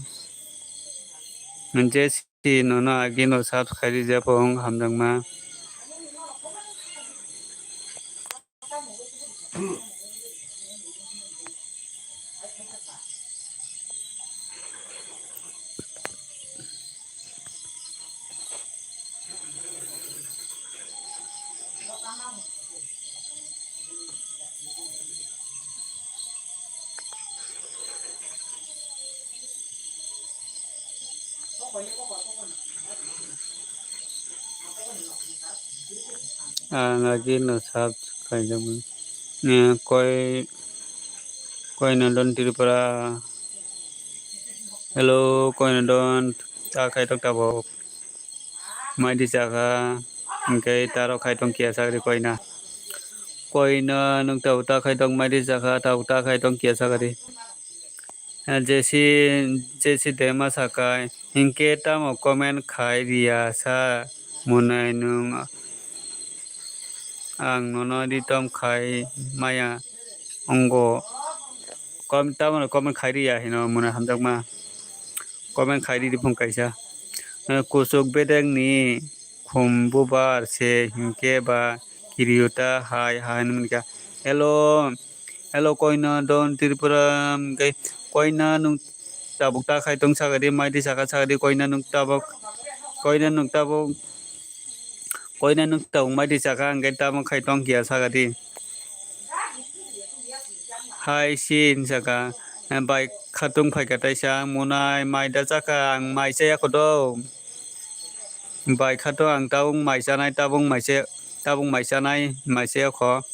Jesi nono agi no subscribe rijak phung hamjakma. Ang agi no sab khaijak mani. Eh, koi, koi no don Tripura. Hello, koi no don. Ta khai tok tabok. Mai di chakha. Hingke taro khai tong kiya sakri koi na. Koi no nung tabok ta khai tong mai di chakha, tabok ta khai tong kiya sakri. Jesi, Jesi Dema saka, hingke tamo comment khai riya sa, mwnai nwng ang nono ritom khai maya ongo. Kom-, tamo comment khai riya hino mwnai hamjakma. Comment khai ridi phung kaisa. Eh, kusuk bedekni khum bubar se hingke ba kiriyo ta hai hai hwnwi kha. Hello, hello, koina don Tripura, hingke koina nwng tabuk ta khai tong sakadi, mai di saka sakadi, koina nwng tabuk, koina nwng tabuk, koina nwng tabuk mai di saka, hingke tamo khai tong kiya sakadi. Hai si hinjaka, bai khatung phaika taisa, ang munai mai da chakha, ang mai chaya kodo. Bai khatung ang tabuk mai chanai, tabuk mai se, tabuk mai chanai, mai chaya kho.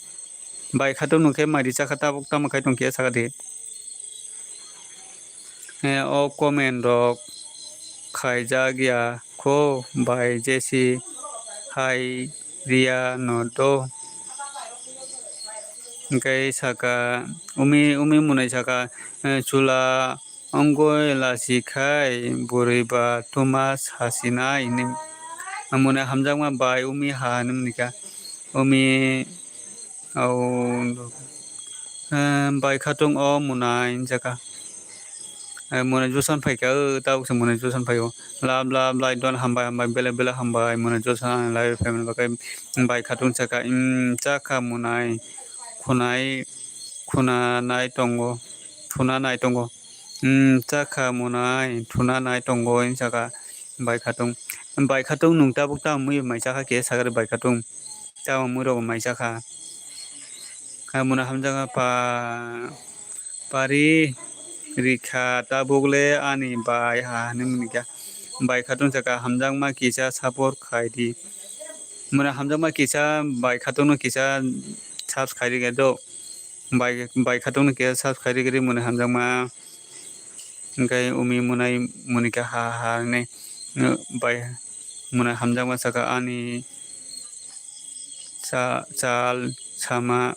Bai khatung nung khe mai ri chakha, tabuk tamo khai tong khe sakha di. Eh, o comment rok khaijak ya kho bai Jesi hai riya no do. Hingke saka umi, umi munai saka, eh, chula ongoi lasi khai bwrwi ba tuma sasinai hinwi. Mwnai hamjakma bai umi ha hinwi mwnwi kha. Umi Au, eh, bai khatung o munai hinjaka. Eh, munai jusan phaika, o, tabuk se munai jusan phaio. Lab, lab, lai don hambai, hambai, bele, bele hambai, munai jusan lai phaimani bagwi bai khatung chaka, mm, chakha munai, khunai, khuna nai tongo, thuna nai tongo. Mm, chakha munai, thuna nai tongo, hinjaka bai khatung. Bai khatung nung tabuk tamo mui mai chakha khe sakari bai khatung. Tamo mui rok mai chakha. Muna hamjakma pa, pari rikha tabuk le ani bai ha hinwi muni kha. Bai khatung saka hamjakma kisa support khai di. Muna hamjakma kisa bai khatung no kisa subscribe khai di do. Bai, bai khatung no kisa subscribe khai di muna hamjakma. Hingke umi munai muni kha ha ha hinwi, bai muna hamjakma saka ani cha-, chal sama,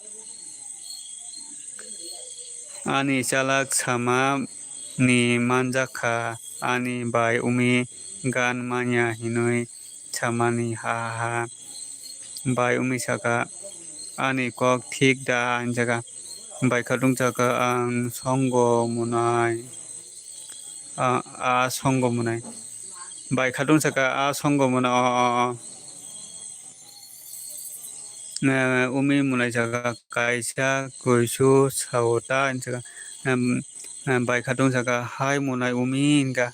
ani chalak sama ni manjak kha, ani bai umi gan manya hinwi samani ha ha ha. Bai umi saka, ani kok thik da hinjaka. Bai khatung saka, ang songo munai. A, a songo munai. Bai khatung saka a songo muna o, o, o. Eh, umi munai saka kaisa kuisu sao ta hinwi saka, em, em, bai khatung saka hai munai umi hinka.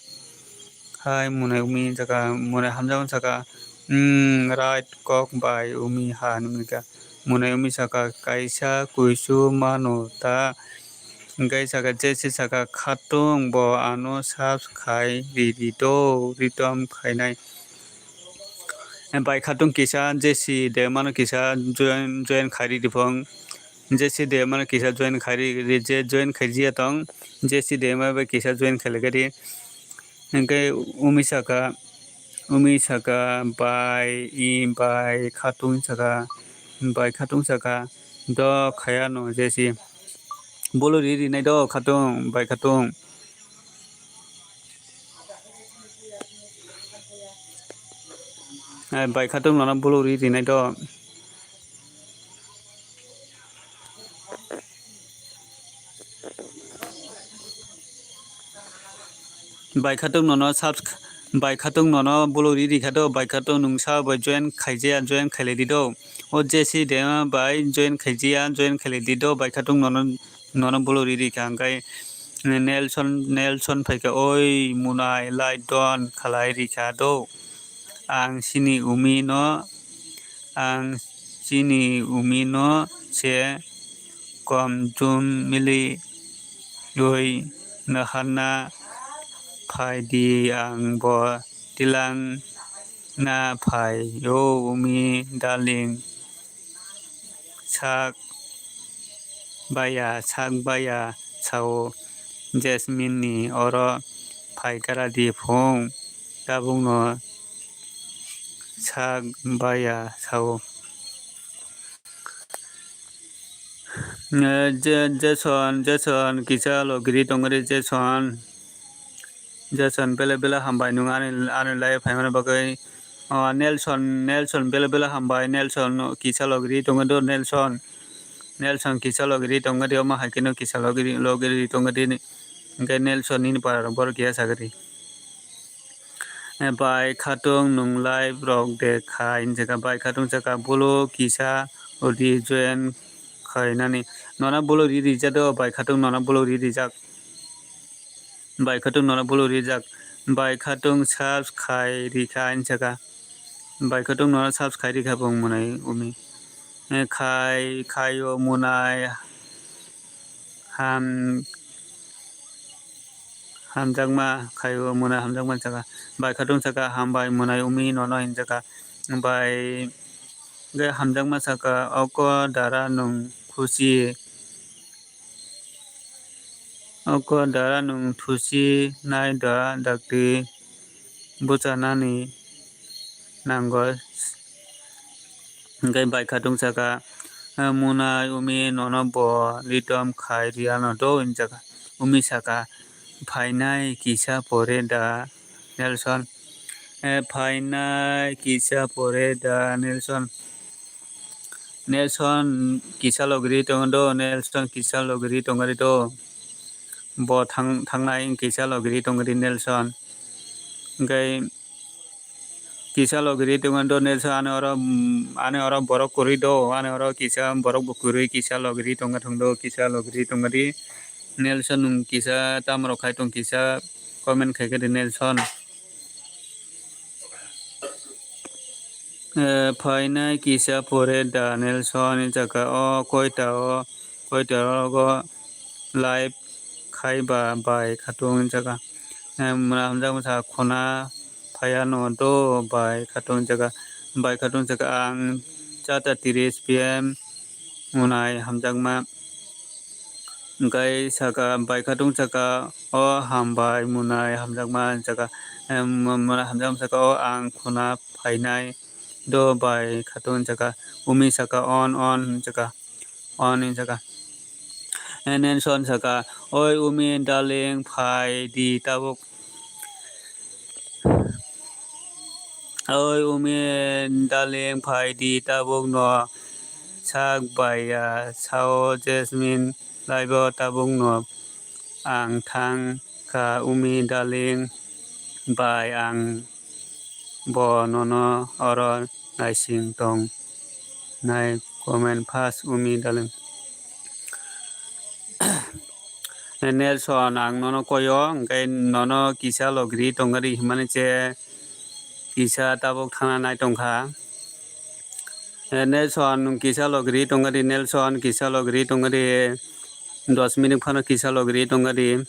Hai munai umi saka, munai hamjakma saka, mm, right kok bai umi ha hinwi kha. Munai umi saka kaisa kuisu mano ta. Hingke saka Jesi saka khatung bo ano subscribe khai ridi do, ritom khainai. Bai khatung kisa Jesi Dema no kisa join, join khai ridi phung. Jesi Dema no kisa join khai ridi, je join khai jia tong. Jesi Dema bai kisa join khai lai di. Hingke umi saka, umi saka bai, i bai khatung saka, bai khatung saka, do khaya no Jesi. Bolo ri rinai do khatung, bai khatung. Eh, bai khatung nono bolo ri rinai do. Bai khatung nono subs-, bai khatung nono bolo ri ri kha do, bai khatung nungsa bai join khaijaya, join khailai di do. O Jesi Dema bai join khaijaya, join khailai di do, bai khatung nono, nono bolo ri ri kha, hingke Nelson, Nelson phaikha, oi munai lai don khalai ri kha do. Ang sini umi no, ang sini umi no se kom jum mili doi naharna phai di, ang bo tilang na phai o umi darling. Sak baya, sak baya sao Jasmine ni oro phai kara di phung tabuk no sak baya sao. Eh, Je-, Jason, Jason, kisa logiri tongari Jason. Jason, bele bele hambai nung ani, ani live phaimani bagwi. Oh, Nelson, Nelson, bele bele hambai, Nelson, kisa logiri tongo do, Nelson. Nelson, kisa logiri tongari, omo hai kheno kisa logiri, logiri tongari ni. Hwnkhe Nelson nini para rok borok kisa sagari. Eh, bai khatung nung live rok de kha, hinjaka bai khatung saka bolo kisa odi join khainani. Nono bolo ri rijak do, bai khatung nono bolo ri rijak. Bai khatung nono bolo rijak. Bai khatung subs khai rikha hinjaka. Bai khatung nono subs khai rikha bung mwnai umi. Eh, khai, khaio mwnai ham, hamjakma khaio mwnai hamjakma saka. Bai khatung saka hambai mwnai umi nono hinjaka. Bai ge hamjakma saka oko dara nung khusi. Oko dara nung thusi nai da dakti bwchanani nango. Hwnkhe bai khatung saka, "Mwnai umi nono bo ritom khai riyano do," hinjaka. Umi saka, "Phainai kisa pore da Nelson." Eh, phainai kisa pore da Nelson. Nelson kisa logiri tongo do, Nelson kisa logiri tongari do. Bo thang-, thangnai kisa logiri tongari Nelson. Hwnkhe kisa logiri tongari do Nelson, ani oro, mm, ani oro borok kwrwi do, ani oro kisa borok bo kwrwi kisa logiri tonga thung do, kisa logiri tongari. Nelson nwng kisa tamo rok khai tong kisa comment khai khe di Nelson. Eh, phainai kisa pore da Nelson hinjaka o koita o, koita rogo live khai ba bai khatung hinjaka. Eh, mwnai hamjakma saka khuna phaiya no do bai khatung hinjaka. Bai khatung hinjaka ang chata tiris P M mwnai hamjakma. Hwnkhe saka bai khatung saka o hambai mwnai hamjakma saka, em, mwnai hamjakma saka o ang khuna phainai do bai khatung saka umi saka on on saka on saka. Nelson saka, "Oi umi darling phai di tabuk." Oi umi darling phai di tabuk no sak baiya sao Jasmine live o tabuk no ang thang kha umi darling bai ang bo nono oro naising tong nai comment first umi darling. Nelson, ang nono koyo, hwnkhe nono kisa logiri tongari himani che kisa tabuk thana nai tongkha. Eh, Nelson, nwng kisa logiri tongari, Nelson, kisa logiri tongari, dos minute phano kisa logiri tongari.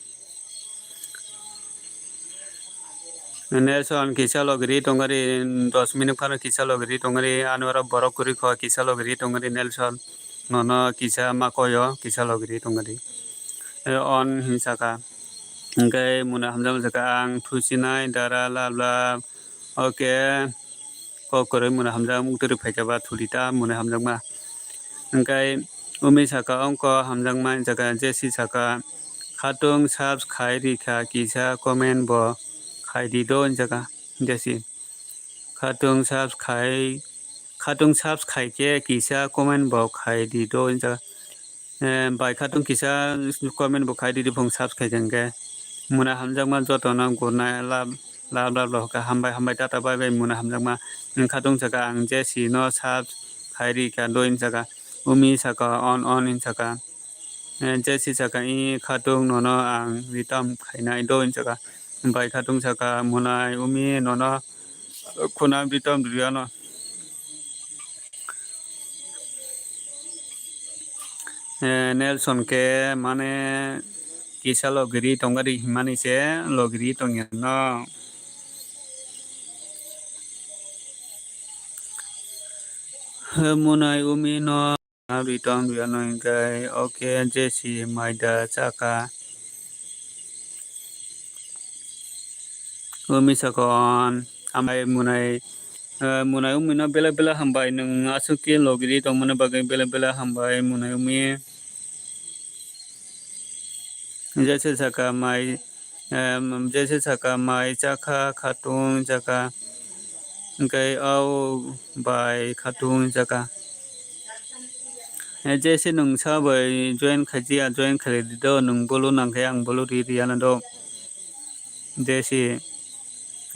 Nelson kisa logiri tongari, dos minute phano kisa logiri tongari, ani oro borok kwrwi kho kisa logiri tongari Nelson, nono kisa ma koyo kisa logiri tongari. Eh, on hinsaka. Hwnkhe mwnai hamjakma saka ang thusinai dara lab lab. Oke. Kok kwrwi mwnai hamjak muk twrwi phaikha ba thudi ta mwnai hamjakma. Hwnkhe umi saka ongko hamjakma hinsaka Jesi saka khatung subs khai rikha kisa comment bo khai di do hinsaka Jesi. Khatung subs khai, khatung subs khai khe kisa comment bo khai di do hinsaka. Eh, bai khatung kisa comment bo khai di phung subs khai khe hwnkhe. Mwnai hamjakma jotono gurnai lab lab lab lab kha hambai hambai tata bye bye mwnai hamjakma. Nwng khatung saka ang Jesi no subs khai rikha do hinsaka. Umi saka on on hinsaka. Eh, Jesi saka i khatung nono ang ritom khainai do hinsaka. Bai khatung saka mwnai umi nono khuna ritom riyano. Eh, Nelson khe mane Kisa logiri tongari himani se logiri tongya no. Munai umi no ri tong ri ano hingkai oke jesi maida chaka. Umi sakon amai munai, eh, munai umi no bela bela hambai nwng aswk khe logiri tongmani bagwi bela bela hambai munai umi. Jese saka mai, em, jese saka mai chakha khatung chaka, hingke au bai khatung chaka. Eh, jese nwng sa bai join khaijia, join khalai di do, nwng bolo nangkhe ang bolo ri ri ano do. Jese,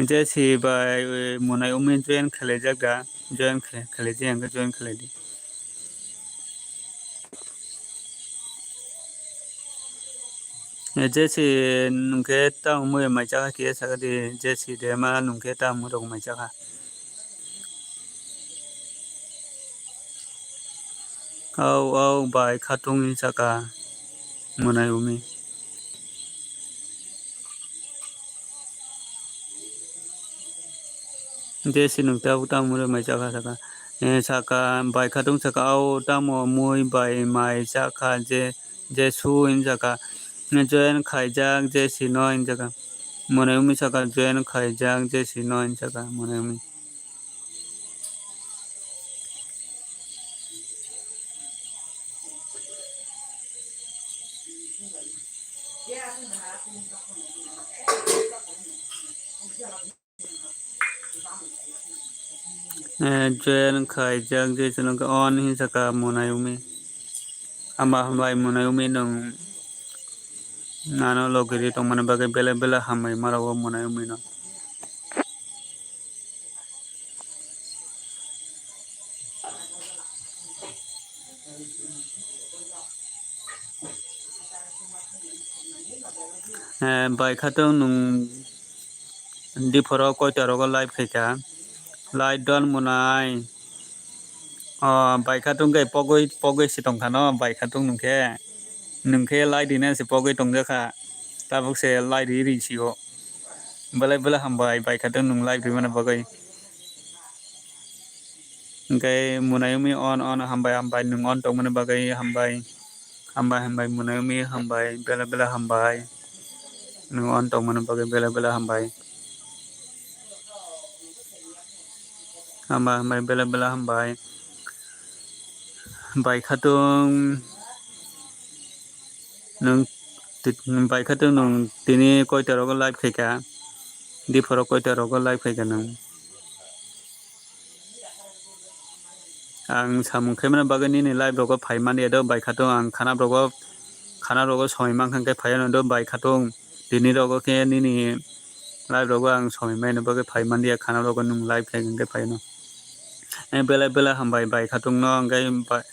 jese bai, eh, munai umi join khalaijak da, join khe-, khalaijak hingke join khalai di. Eh, jesi nungkhe tamo mui mai chakha khe sakha di, jesi de ma nungkhe tamo mui rok mai chakha. Au, au, bai khatung ni saka munai umi. Jesi nung tabuk tamo mui mai chakha saka. Eh, saka bai khatung saka, "Ao tamo mui bai mai chakha je, jesu," hin saka. Join khaijak jesi no hin saka. Mone umi saka join khaijak jesi no hin saka mone umi. Eh, join khaijak je chwng khe on hin saka munai umi. Hamba hambai munai umi nwng nano logiri tongmani bagwi belai belai hambai ma rwo munai umi no. Eh, bai khatung nung diphoro koita rogo live khaikha, live don munai. O bai khatung khe pogwi, pogwi si tongkha no, bai khatung nungkhe, nungkhe live rina se pogwi tongjakha, tabuk se live ri ri sio. Belai belai hambai bai khatung nung live rimani bagwi. Hingke munai umi on on hambai hambai nwng on tongmani bagwi hambai. Hambai hambai munai umi hambai bela bela hambai. Nwng on tongmani bagwi bela bela hambai. Hambai hambai bela bela hambai. Bai khatung nwng ti-, bai khatung nwng tini koita rogo live khaikha. Diphoro koita rogo live khaikha nwng. Ang samung khaimani bagwi nini live rogo phai manya do bai khatung ang khana rogo, khana rogo somoi mankha khe phai ano do bai khatung tini rogo khe nini live rogo ang somoi manya bagwi phai manya khana rogo nwng live khai khe phai ano. Eh, belai belai hambai bai khatung no hingke ba-,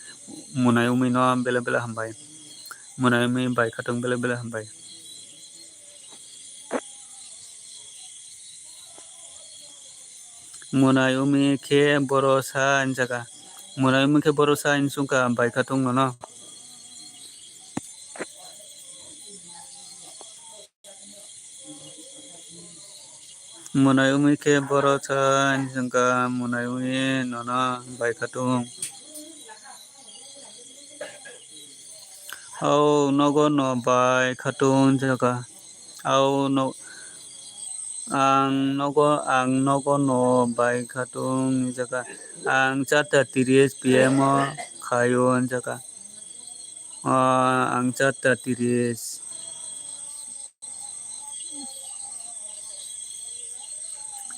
munai umi no belai belai hambai. Munai umi bai khatung belai belai hambai. Munai umi khe boro sa hinjaka. Munai umi khe boro sa hinsungkha bai khatung nono. Munai umi khe boro sa hinsungkha munai umi nono bai khatung. Au nogo no bai khatung jaka. Au no, ang nogo, ang nogo no bai khatung jaka. Ang charta tiris P M o khayo jaka. Ah, ang charta tiris.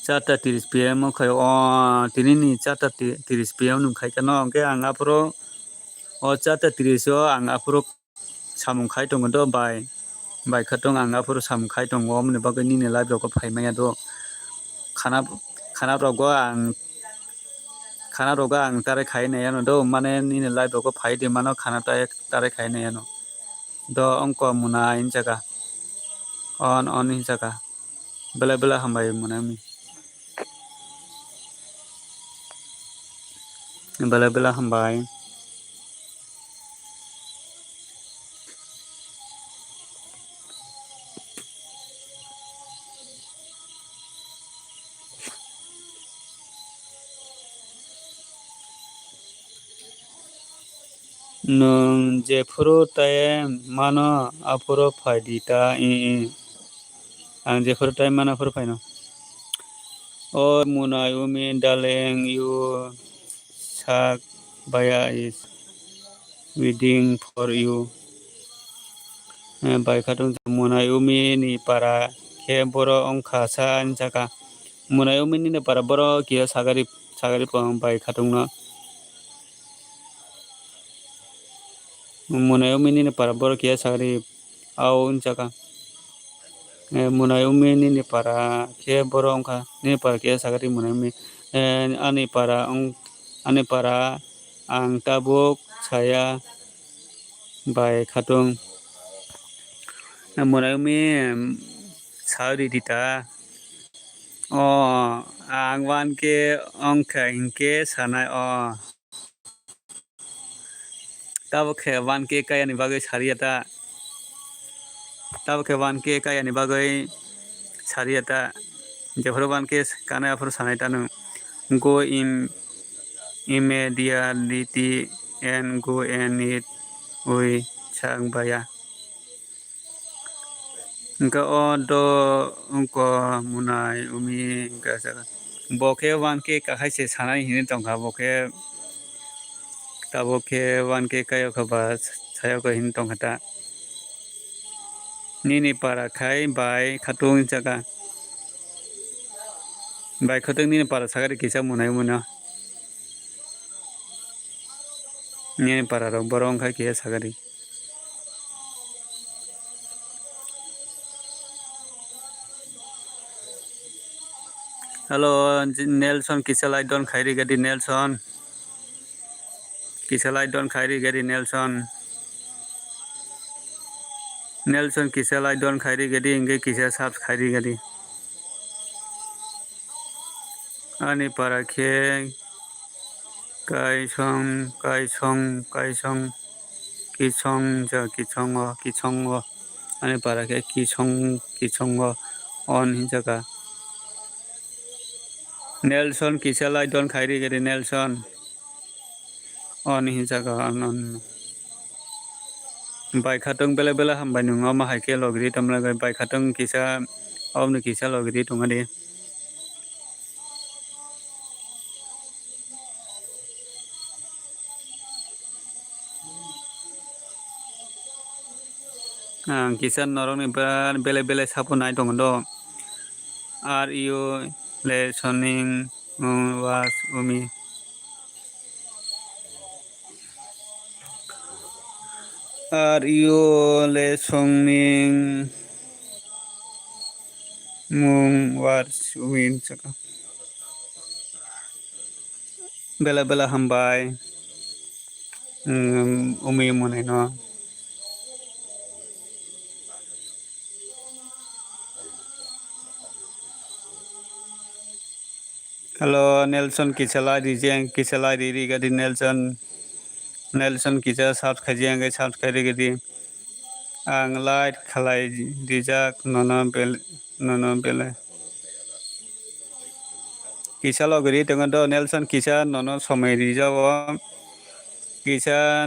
Charta tiris P M o khayo. O, tini ni charta ti-, tiris P M nung khaikha no, hingke ang aphuru, o charta tiris o ang aphuru samung khai tongo do bai, bai khatung ang aphuru samung khai tongo, omoni bagwi nini live rogo phai manya do. Khana, khana rogo ang, khana rogo ang tarai khai nai ano do, mane nini live rogo phai di mano khana tai tarai khai nai ano. Do ongko muna hinjaka. On, on hinjaka. Belai belai hambai muna mi. Belai belai hambai. Nwng jephuru tei mano aphuru phai di ta, i, i. Ang jephuru tei mano aphuru phaino. O Munai Umi, darling, you sak baya is waiting for you. Eh, bai khatung Munai Umi ni para khe boro wngkha sa, ani saka. Munai Umi nini para boro kiya sagari, sagari pang bai khatung no. Munai Umi nini para boro kiya sagari, au, ani saka. Eh, Munai Umi nini para khe boro wngkha, nini para kiya sagari Munai Umi. Eh, ani para wng-, ani para ang tabuk saya bai khatung. Eh, Munai Umi, em, sa ridi ta. O, ang one K wngkha hinkhe sanai o. Tabuk khe one K kayani bagwi sariya ta. Tabuk khe one K kayani bagwi sariya ta. Jephuru one K kanai aphuru sanai ta nwng. Go im-, immediately and go and eat ui chak baya. Hwnkhe o do wngkha Munai Umi hwnkhe saka. Bo khe one K kakhai se sanai hinwi tongkha, bo khe tabuk khe one K kaiyokha ba sayokha hinwi tongkha ta. Nini para khai bai khatung saka. Bai khatung nini para sakari kisa Munai Umi no. Nini para rok borok wngkha kisa sakari. Hello, Nelson, kisa like don khai rikha di, Nelson. Kisa like don khai rikha di, Nelson. Nelson, kisa like don khai rikha di, hinkhe kisa subs khai rikha di. Ani para khe Kaisong, kaisong, kaisong, kisong ja, kisongo, kisongo. Ani para khe kisong, kisongo, on hinjaka. Nelson kisa lai don khairi gari Nelson. On hinjaka, on, on. Bai khatong bela bela hambai nung omo hai khe logri tomlai bai khatong kisa, obni kisa logri tongadi. Ang kisa norokni bera bele bele sapo nai tongo do. Are you listening? Was umi. Are you listening? Mung war win saka. Bela bela hambai. Um, umi mune no. Hello, Nelson kisa lai di jeng, kisa lai di ri gadi Nelson. Nelson kisa subscribe jeng, subscribe ri gadi. Ang like khalai dijak nono bel-, nono bele. Kisa logri tongo do Nelson kisa nono somoi rijago. Kisa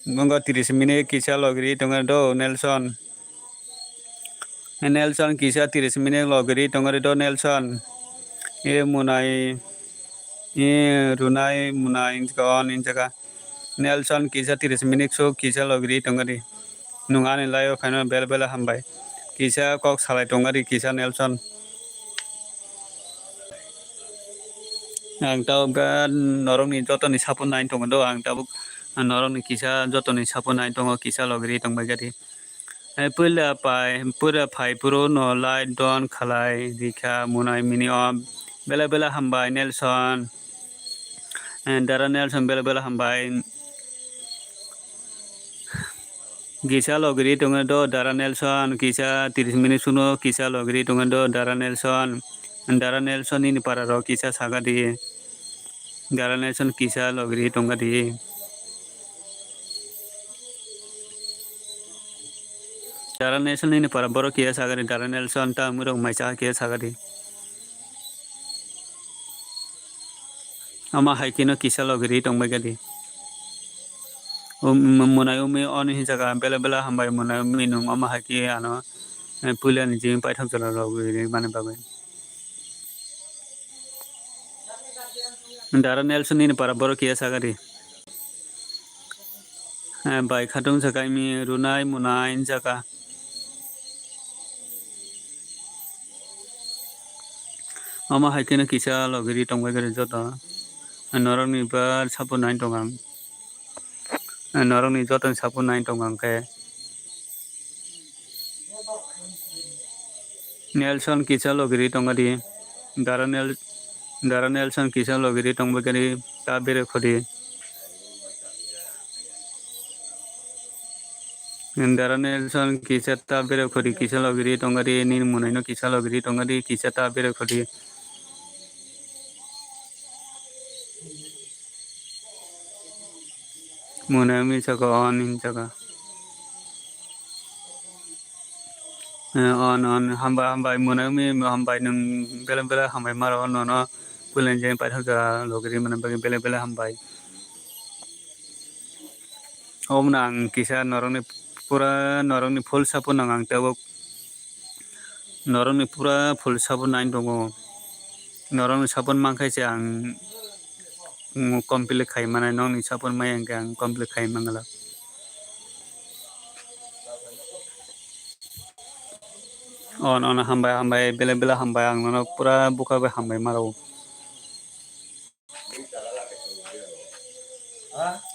nungo tris minute kisa logri tongo do Nelson. Nelson kisa tris minute logri tongori do Nelson. E munai, e runai munai hinjaka on hinjaka. Nelson kisa tris minute so kisa logri tongori. Nung ani laio khaino bel bela hambai. Kisa kok salai tongori kisa Nelson. Ang tabuk norokni jotoni sapo nai tongo do, ang tabuk norokni kisa jotoni sapo nai tongo, kisa logri tongbai gadi. Hai puila pai, pura phai puro no like don khalai rikha munai mini o. Bela bela hambai Nelson. Eh, Dara Nelson bela bela hambai. Kisa logri tongo do Dara Nelson, kisa tris minute suno kisa logri tongo do Dara Nelson. Dara Nelson nini para rok kisa saga di. Dara Nelson kisa logri tonga di. Dara Nelson nini para borok kisa saga di, Dara Nelson ta murok mai cha kisa saga di. Ama hai kino kisa logri tongbai gadi. Um, Munai Umi on hinjaka, bela bela hambai Munai Umi, nung omo hai khe ano, eh, puila ni jing paithak jora rok ri mani bagwi. Dara Nelson nini para borok kiya sakari. Eh, bai khatung saka imi runai munai hinjaka. Omo hai kheno kisa logiri tongbai khe joto. Norokni bar support nai tong ang. Norokni jotoni support nai tong ang khe. Nelson kisa logiri tongadi. Dara Nel-, Dara Nelson kisa logiri tongbai khe ta bere khodi. Dara Nelson kisa ta bere khodi kisa logiri tongadi, nini munaino kisa logiri tongadi, kisa ta bere khodi. Munai Umi saka on hinjaka. Eh, on, on, hambai, hambai, Munai Umi, hambai, nung bela bela hambai maro, nono puila ni jeng paithak jora logiri mani bagwi bela bela hambai. Omo no ang kisa norokni pura norokni full support nang ang tabuk. Norokni pura full support nai tongo. Norokni support mankhe se ang, mm, complete khai mano, nokni support maya hwnkhe ang complete khai mangala. On, on, hambai, hambai, bela bela hambai, ang nono pura bwkha bai hambai maro.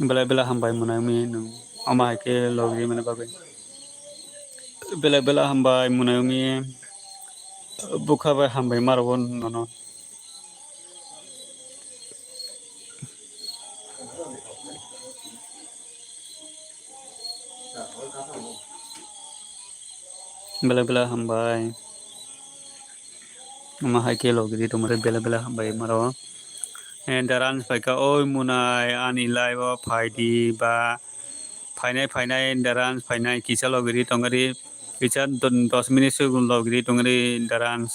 Belai belai hambai Munai Umi nung ama hai khe logi mani bagwi. Belai belai hambai Munai Umi bwkha bai hambai maro nono. Belai belai hambai. Ama hai khe logi di tongmani belai belai hambai maro. Eh, Darans phaikha, "Oi Munai, ani live o phai di ba." Phainai phainai Darans phainai kisa logi di tongari. Kisa do-, dos minute suk logi di tongari Darans.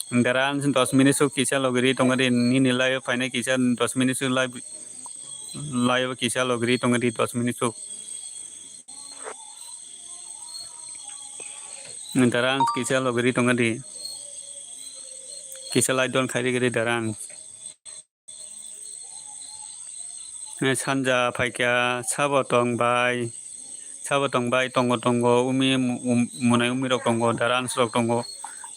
Darans dos minute suk kisa logi di tongari nini live o phainai kisa dos minute suk live, live o kisa logi di tongari dos minute suk. Darans kisa logi ri tongo di. Kisa light on khai ri Darans. Eh, sanja phaikha sabo tong bai. Sabo tong bai tongo tongo umi mu-, um, munai umi rok tongo, Darans rok tongo.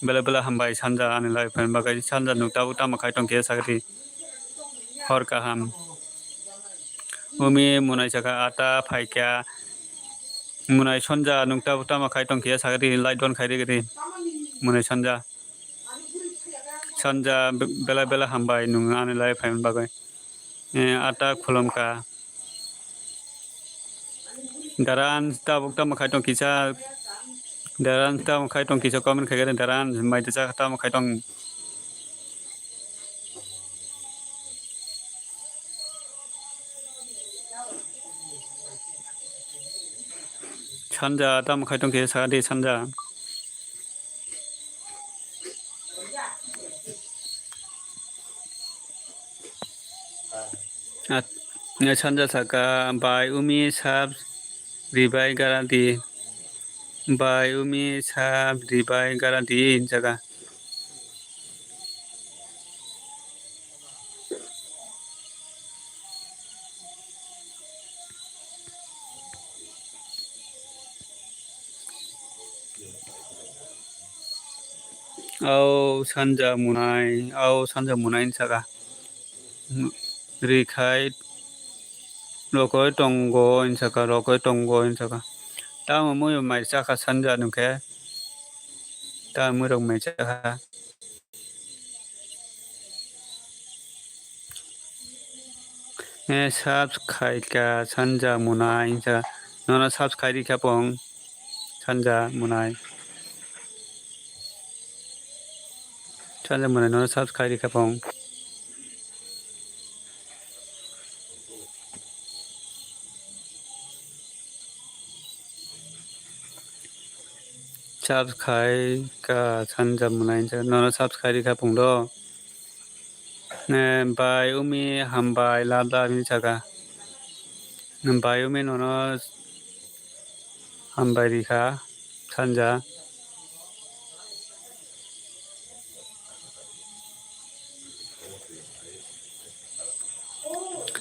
Belai belai hambai sanja ani live phaima bagwi sanja nuk tabuk tamo khai tong khe sakri. Hor kaham. Umi munai saka ata phaikha. Munai sanja nung tabuk tamo khai tong khe sakri light on khai ri gri. Munai sanja. Sanja be-, belai belai hambai nung ani live phaima bagwi. Eh, ata khulumkha. Daran tabuk tamo khai tong kisa. Daran tamo khai tong kisa comment khai gari Daran mai tamo khai tong. Sanja tamo khai tong khe sa di sanja. At-, sanja saka bai umi sab ribai gara di. Bai umi sab ribai gara di jaga. Au sanja munai, au sanja munai saka. Rikhai rokoi tongo hinsaka, rokoi tongo hinsaka. Tamo mui mai chakha sanja nungkhe. Tamo mui rok mai chakha. Eh, subscribe kha sanja munai hinsaka. Nono subscribe rikha pong sanja munai. Sanja munai nono subscribe rikha pong. Subscribe kha sanja munai hinsaka. Nono subscribe rikha pong do. Eh, bai umi hambai lada hinwi saka. Bayumi nono hambai rikha sanja.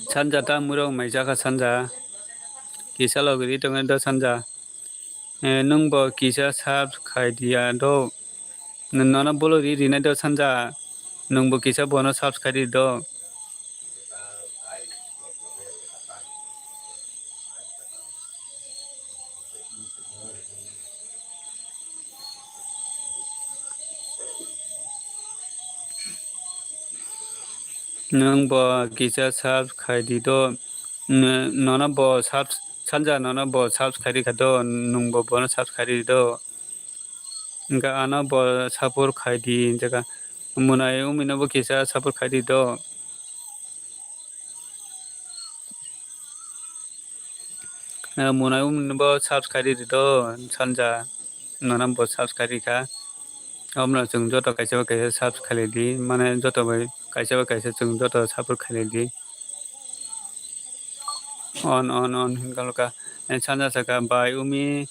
Sanja ta murok mai jakha sanja. Kisa logi ri tongwi do sanja. Eh, nwng bo kisa sub khai di ya do. Nono bolo ri rinai do sanja. Nwng bo kisa bono sub khai di do. Nwng bo kisa sub khai di do. N-, nono bo sub, sanja nono bo sub khai di kha do. Nwng bo bono sub khai di do. Hingke ano bo support khai di, hingke Munai Umi no bo kisa support khai di do. Eh, Munai Umi no bo subscribe di do, sanja nono bo subscribe kha. Omo no chwng joto kaisa bai kaisa subscribe di, mane joto bai kaisa bai kaisa chwng joto support khlai di. On, on, on, hinkalka. Eh, sanja saka bai Umi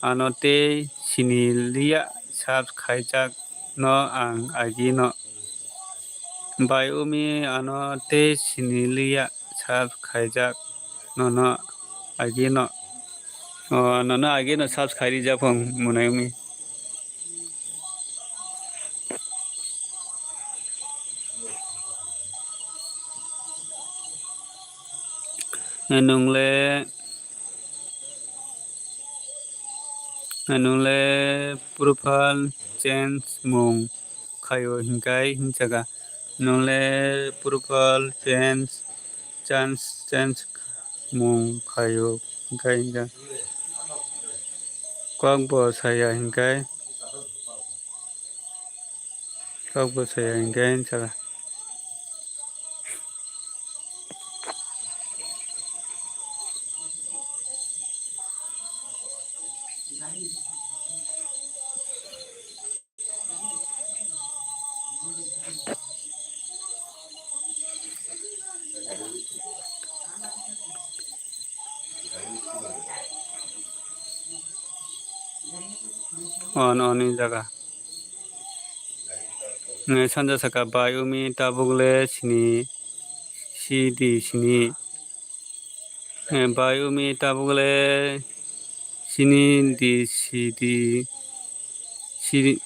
ano tei sini liya sub khaijak no ang agi no. Bai Umi ano tei sini liya sub khaijak nono agi no. O, nono agi no sub khai rijak phang Munai Umi. Nungle, nungle profile change mung khaio hinkai hinchaka. Nungle profile change, change, change mung khaio hinkai hinka. Kok bo saya hinkai. Kok bo saya hinkai hinchaka. On, on ni jaga. Nge sanja saka bai Umi tabuk le sini, sidi sini. Eh, bai Umi tabuk le sini di sidi, sidi,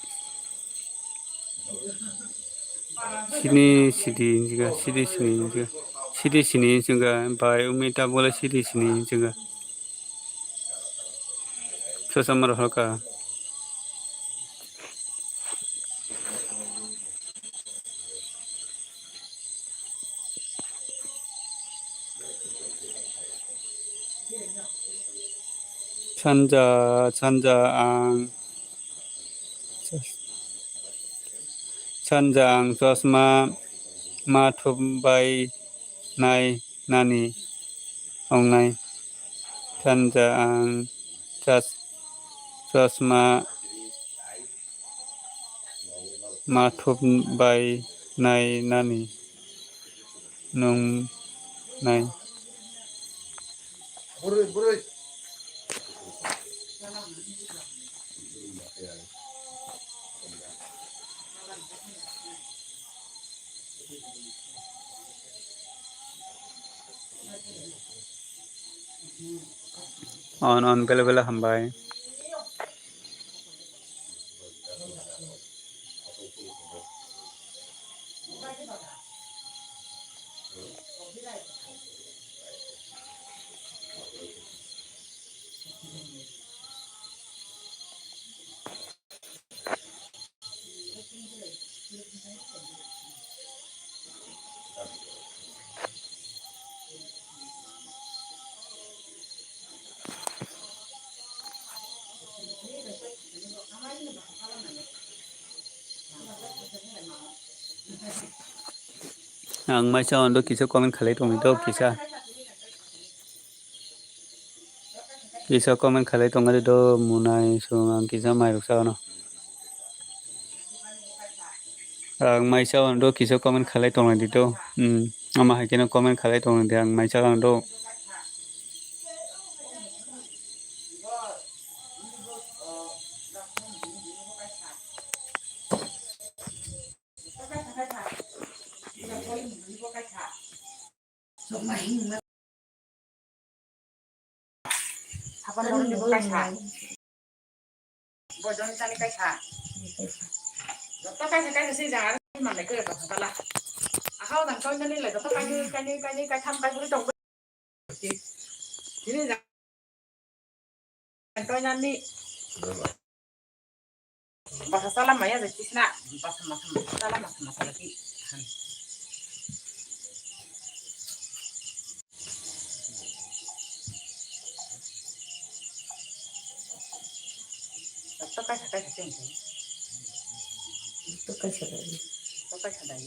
sini sidi hinjinga, sidi sini hinjinga, sidi sini hinjinga, bai Umi tabuk le sidi sini hinjinga. Sosa mar hoka. Sanja, sanja ang, sanja ang chosma ma thup bai nai nani ong nai. Sanja ang chas-, chosma ma thup bai nai nani nung nai. On, on, bele, bele, hambai. Ang maisa ondo kisa comment khalai tongwi do kisa. Kisa comment khalai tongari do munai song ang kisa mai rok sa ano. Ang maisa ondo kisa comment khalai tongnai di do. Hmm. Ama hai keno comment khalai tongnai di ang maisa ondo. Hapang borok ni kaisa. Bojong ni tani kaisa. Joto kaisa kaisa se jaga manlai khe joto sala. Akha o dang kainani lai joto kainwi kainwi kainwi kaitham kaibri tong. Tini jang toinani. Basa salam maya de chisna. Basa masa masa salam masa masa lagi. Tokai sakai sakai. Tokai sakai. Tokai sakai.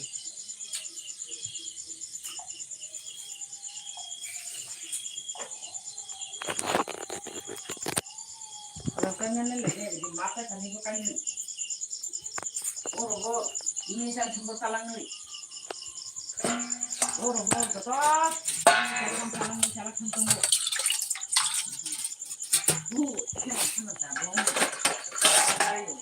Oro kanya ne le, ma ka sani ko kanya. Oro bo, ini sa sumber talang ni. Oro bo, joto, talang ni, talang ni, talang ni. Bu, ini ma sumber talang ni. Ayo.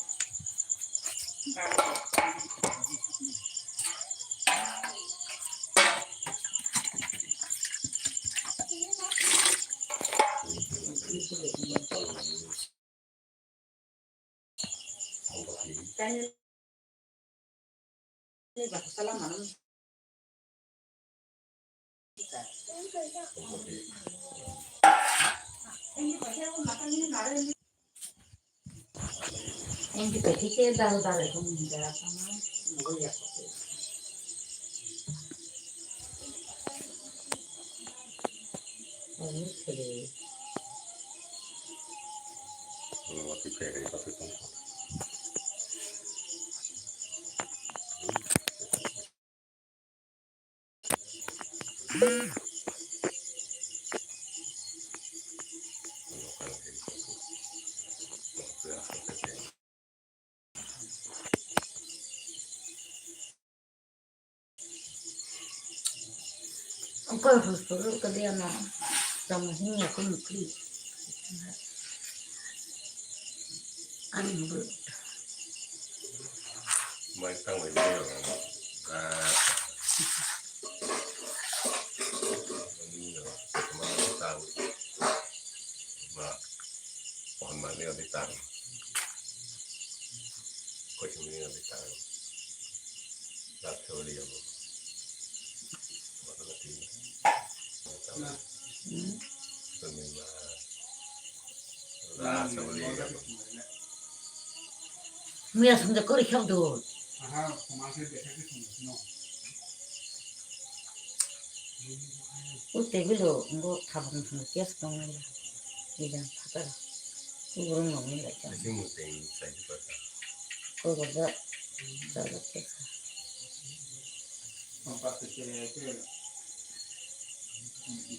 Engki paikhe dal dal ekho mung jaya tamo, nungwi yakho se. Ani sere. Wati phere, wati tong. Ungkol hospital ka dia na, jama hinya ko mukli. Ani mukli. Mai tang mai mai. Ah. Mai tang. Ma. Pohon mani adi tang. Kochimni adi tang. Lat choli abo. Mata mati. Lat choli abo. Muya sumde kori kham do. Aha, kumase dekhe ke sumde no. O table o ngo thabang thang test tong nai. Ida phatar. Ugurung nong nai lai. Asi mo teng sai di pata. Ko ko da. Da da test. Pampas ke ke.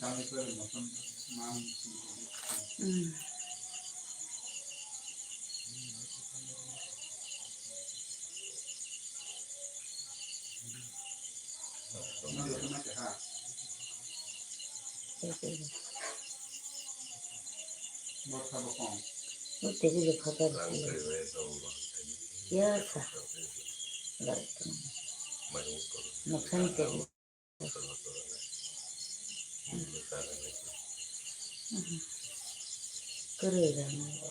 Dami ke makan mang. Hmm. Table phatar. Ya sa. Noksan table. Kwrwi rwnai bo.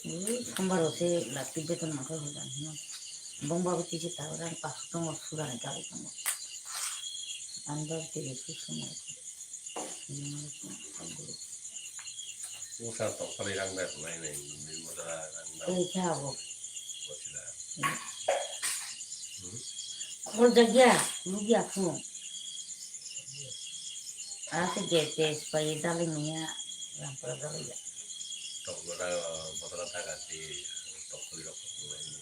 Ui, sombar o se lati beton mangkha hoda hino. Bongba bo tisi ta rang pas tongo sura ni kari tongo. Andar tiri su sumai. Usa tokpari rang bai khulai nai, ni mota rang bai. Ei kha bo. Bosila. Hmm? Khol jagya, lugya phung. Ase gas, gas pai dalai manya, rang pura dalai ya. Tok gora, botol ta gati, tok kuli rok khulai ni.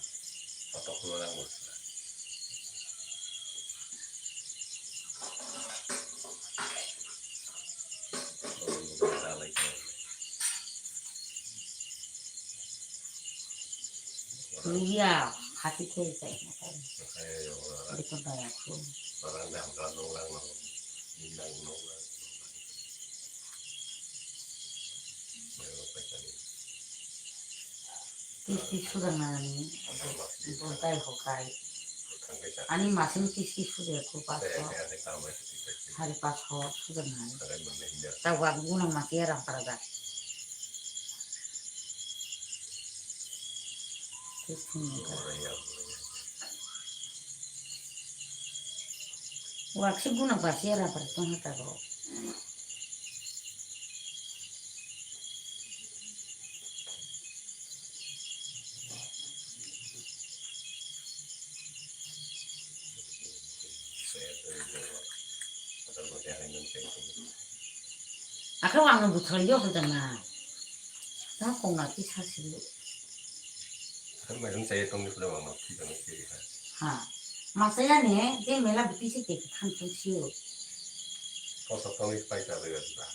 Tok kuli rang bosila. Luya, hati khe sai na kai. Bikon ta ya khu. Barang dam ka nong lang nong. Nang nong lang. Kisti sudanani bontai hokai. Ani masing kisti sude ku paso. Hari paso sudanani. Tawa guna mati ya rampara da. Kisti ni ka. Waksi guna basi ya rampara tong hata go. Aka wang no buthal yo hoda na. Ta kong na ti sa si. Kan mai saya tong ni pura wang ma ti tong ni ha. Ha. Masaya ne, je mela buti si te kan tong si yo. Kosa tong ni pai ta be ba.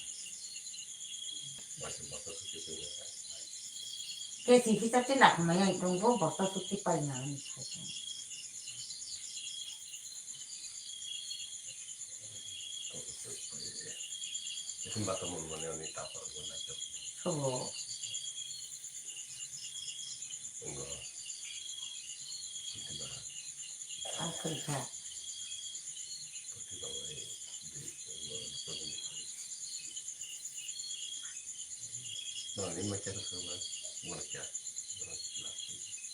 Masih kosa suki tong ni. Ke si kita te lak maya tong go, bosta suki pai na ni sa tong. Isin batam mulu mane ani tapar guna jok. Sobo. Enggak. Itu dah. Afrika. Itu dah, eh, di, enggak, itu dah. Nah, ini macam apa, Mas? Macam. Macam. Macam.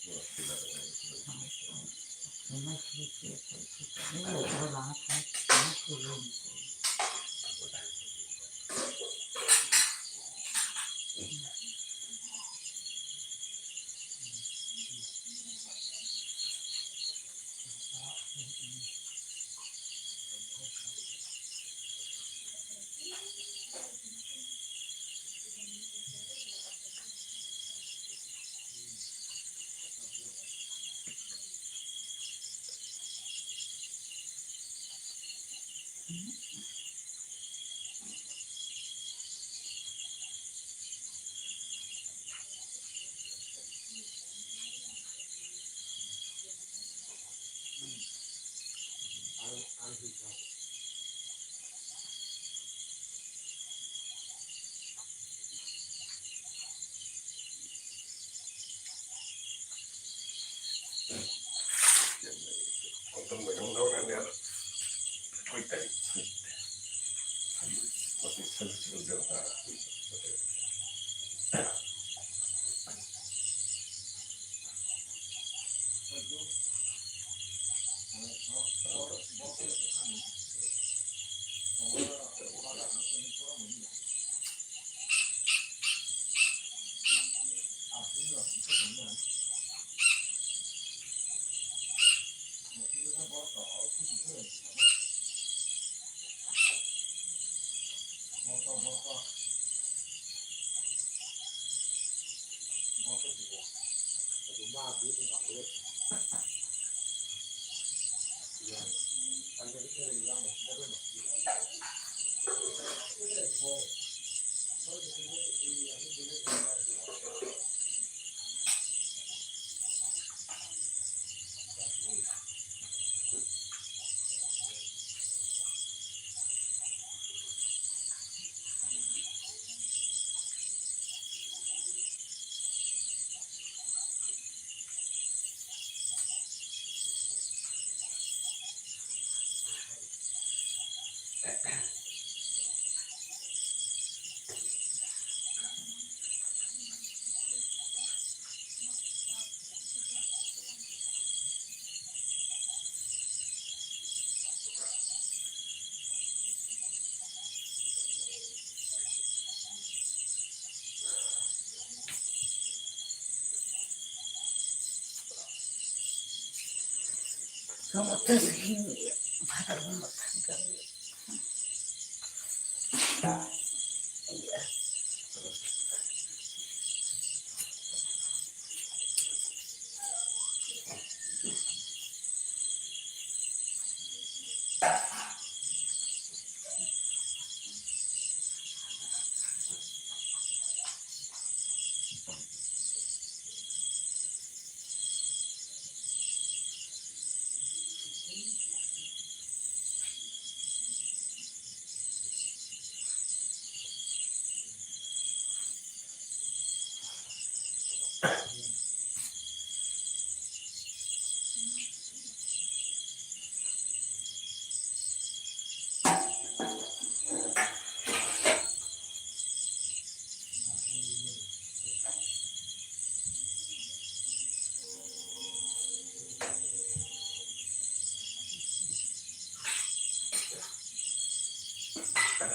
Da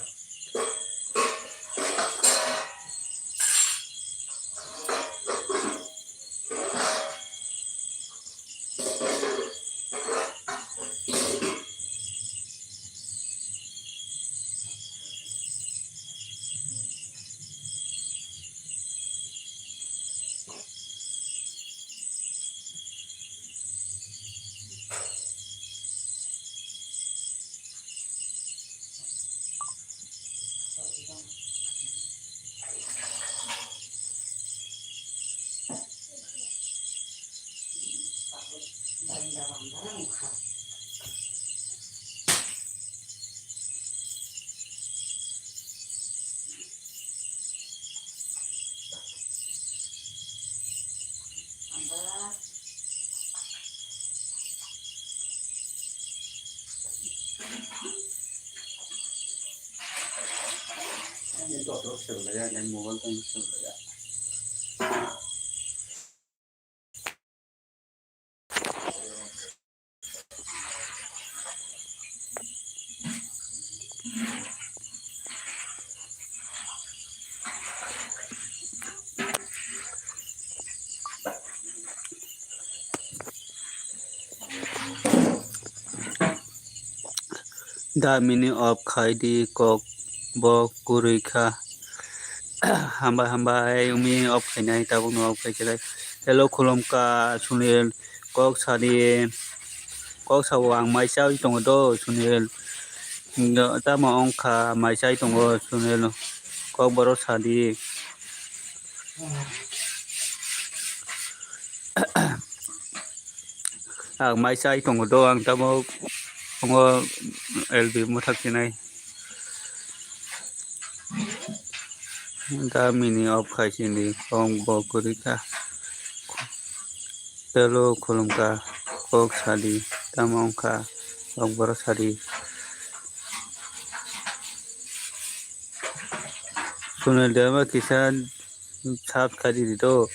mini off khai di, kok bo kwrwi kha. Hambai, hambai, umi off khainai, tabukno off khai khe. Hello, khulumkha, Sunil, kok sadi, kok sao ang mai chai tongo do, Sunil. Tamo wngkha mai chai tongo, Sunil, kok boro sadi. Ang mai chai tongo do, ang tamo tongo L B mwthak chinai. Da mini off khai sini kok bo kwrwi kha. Hello, khulumkha, kok sadi, tamo wngkha, kok boro sadi. Sunil Debbarma kisa sub khai di do.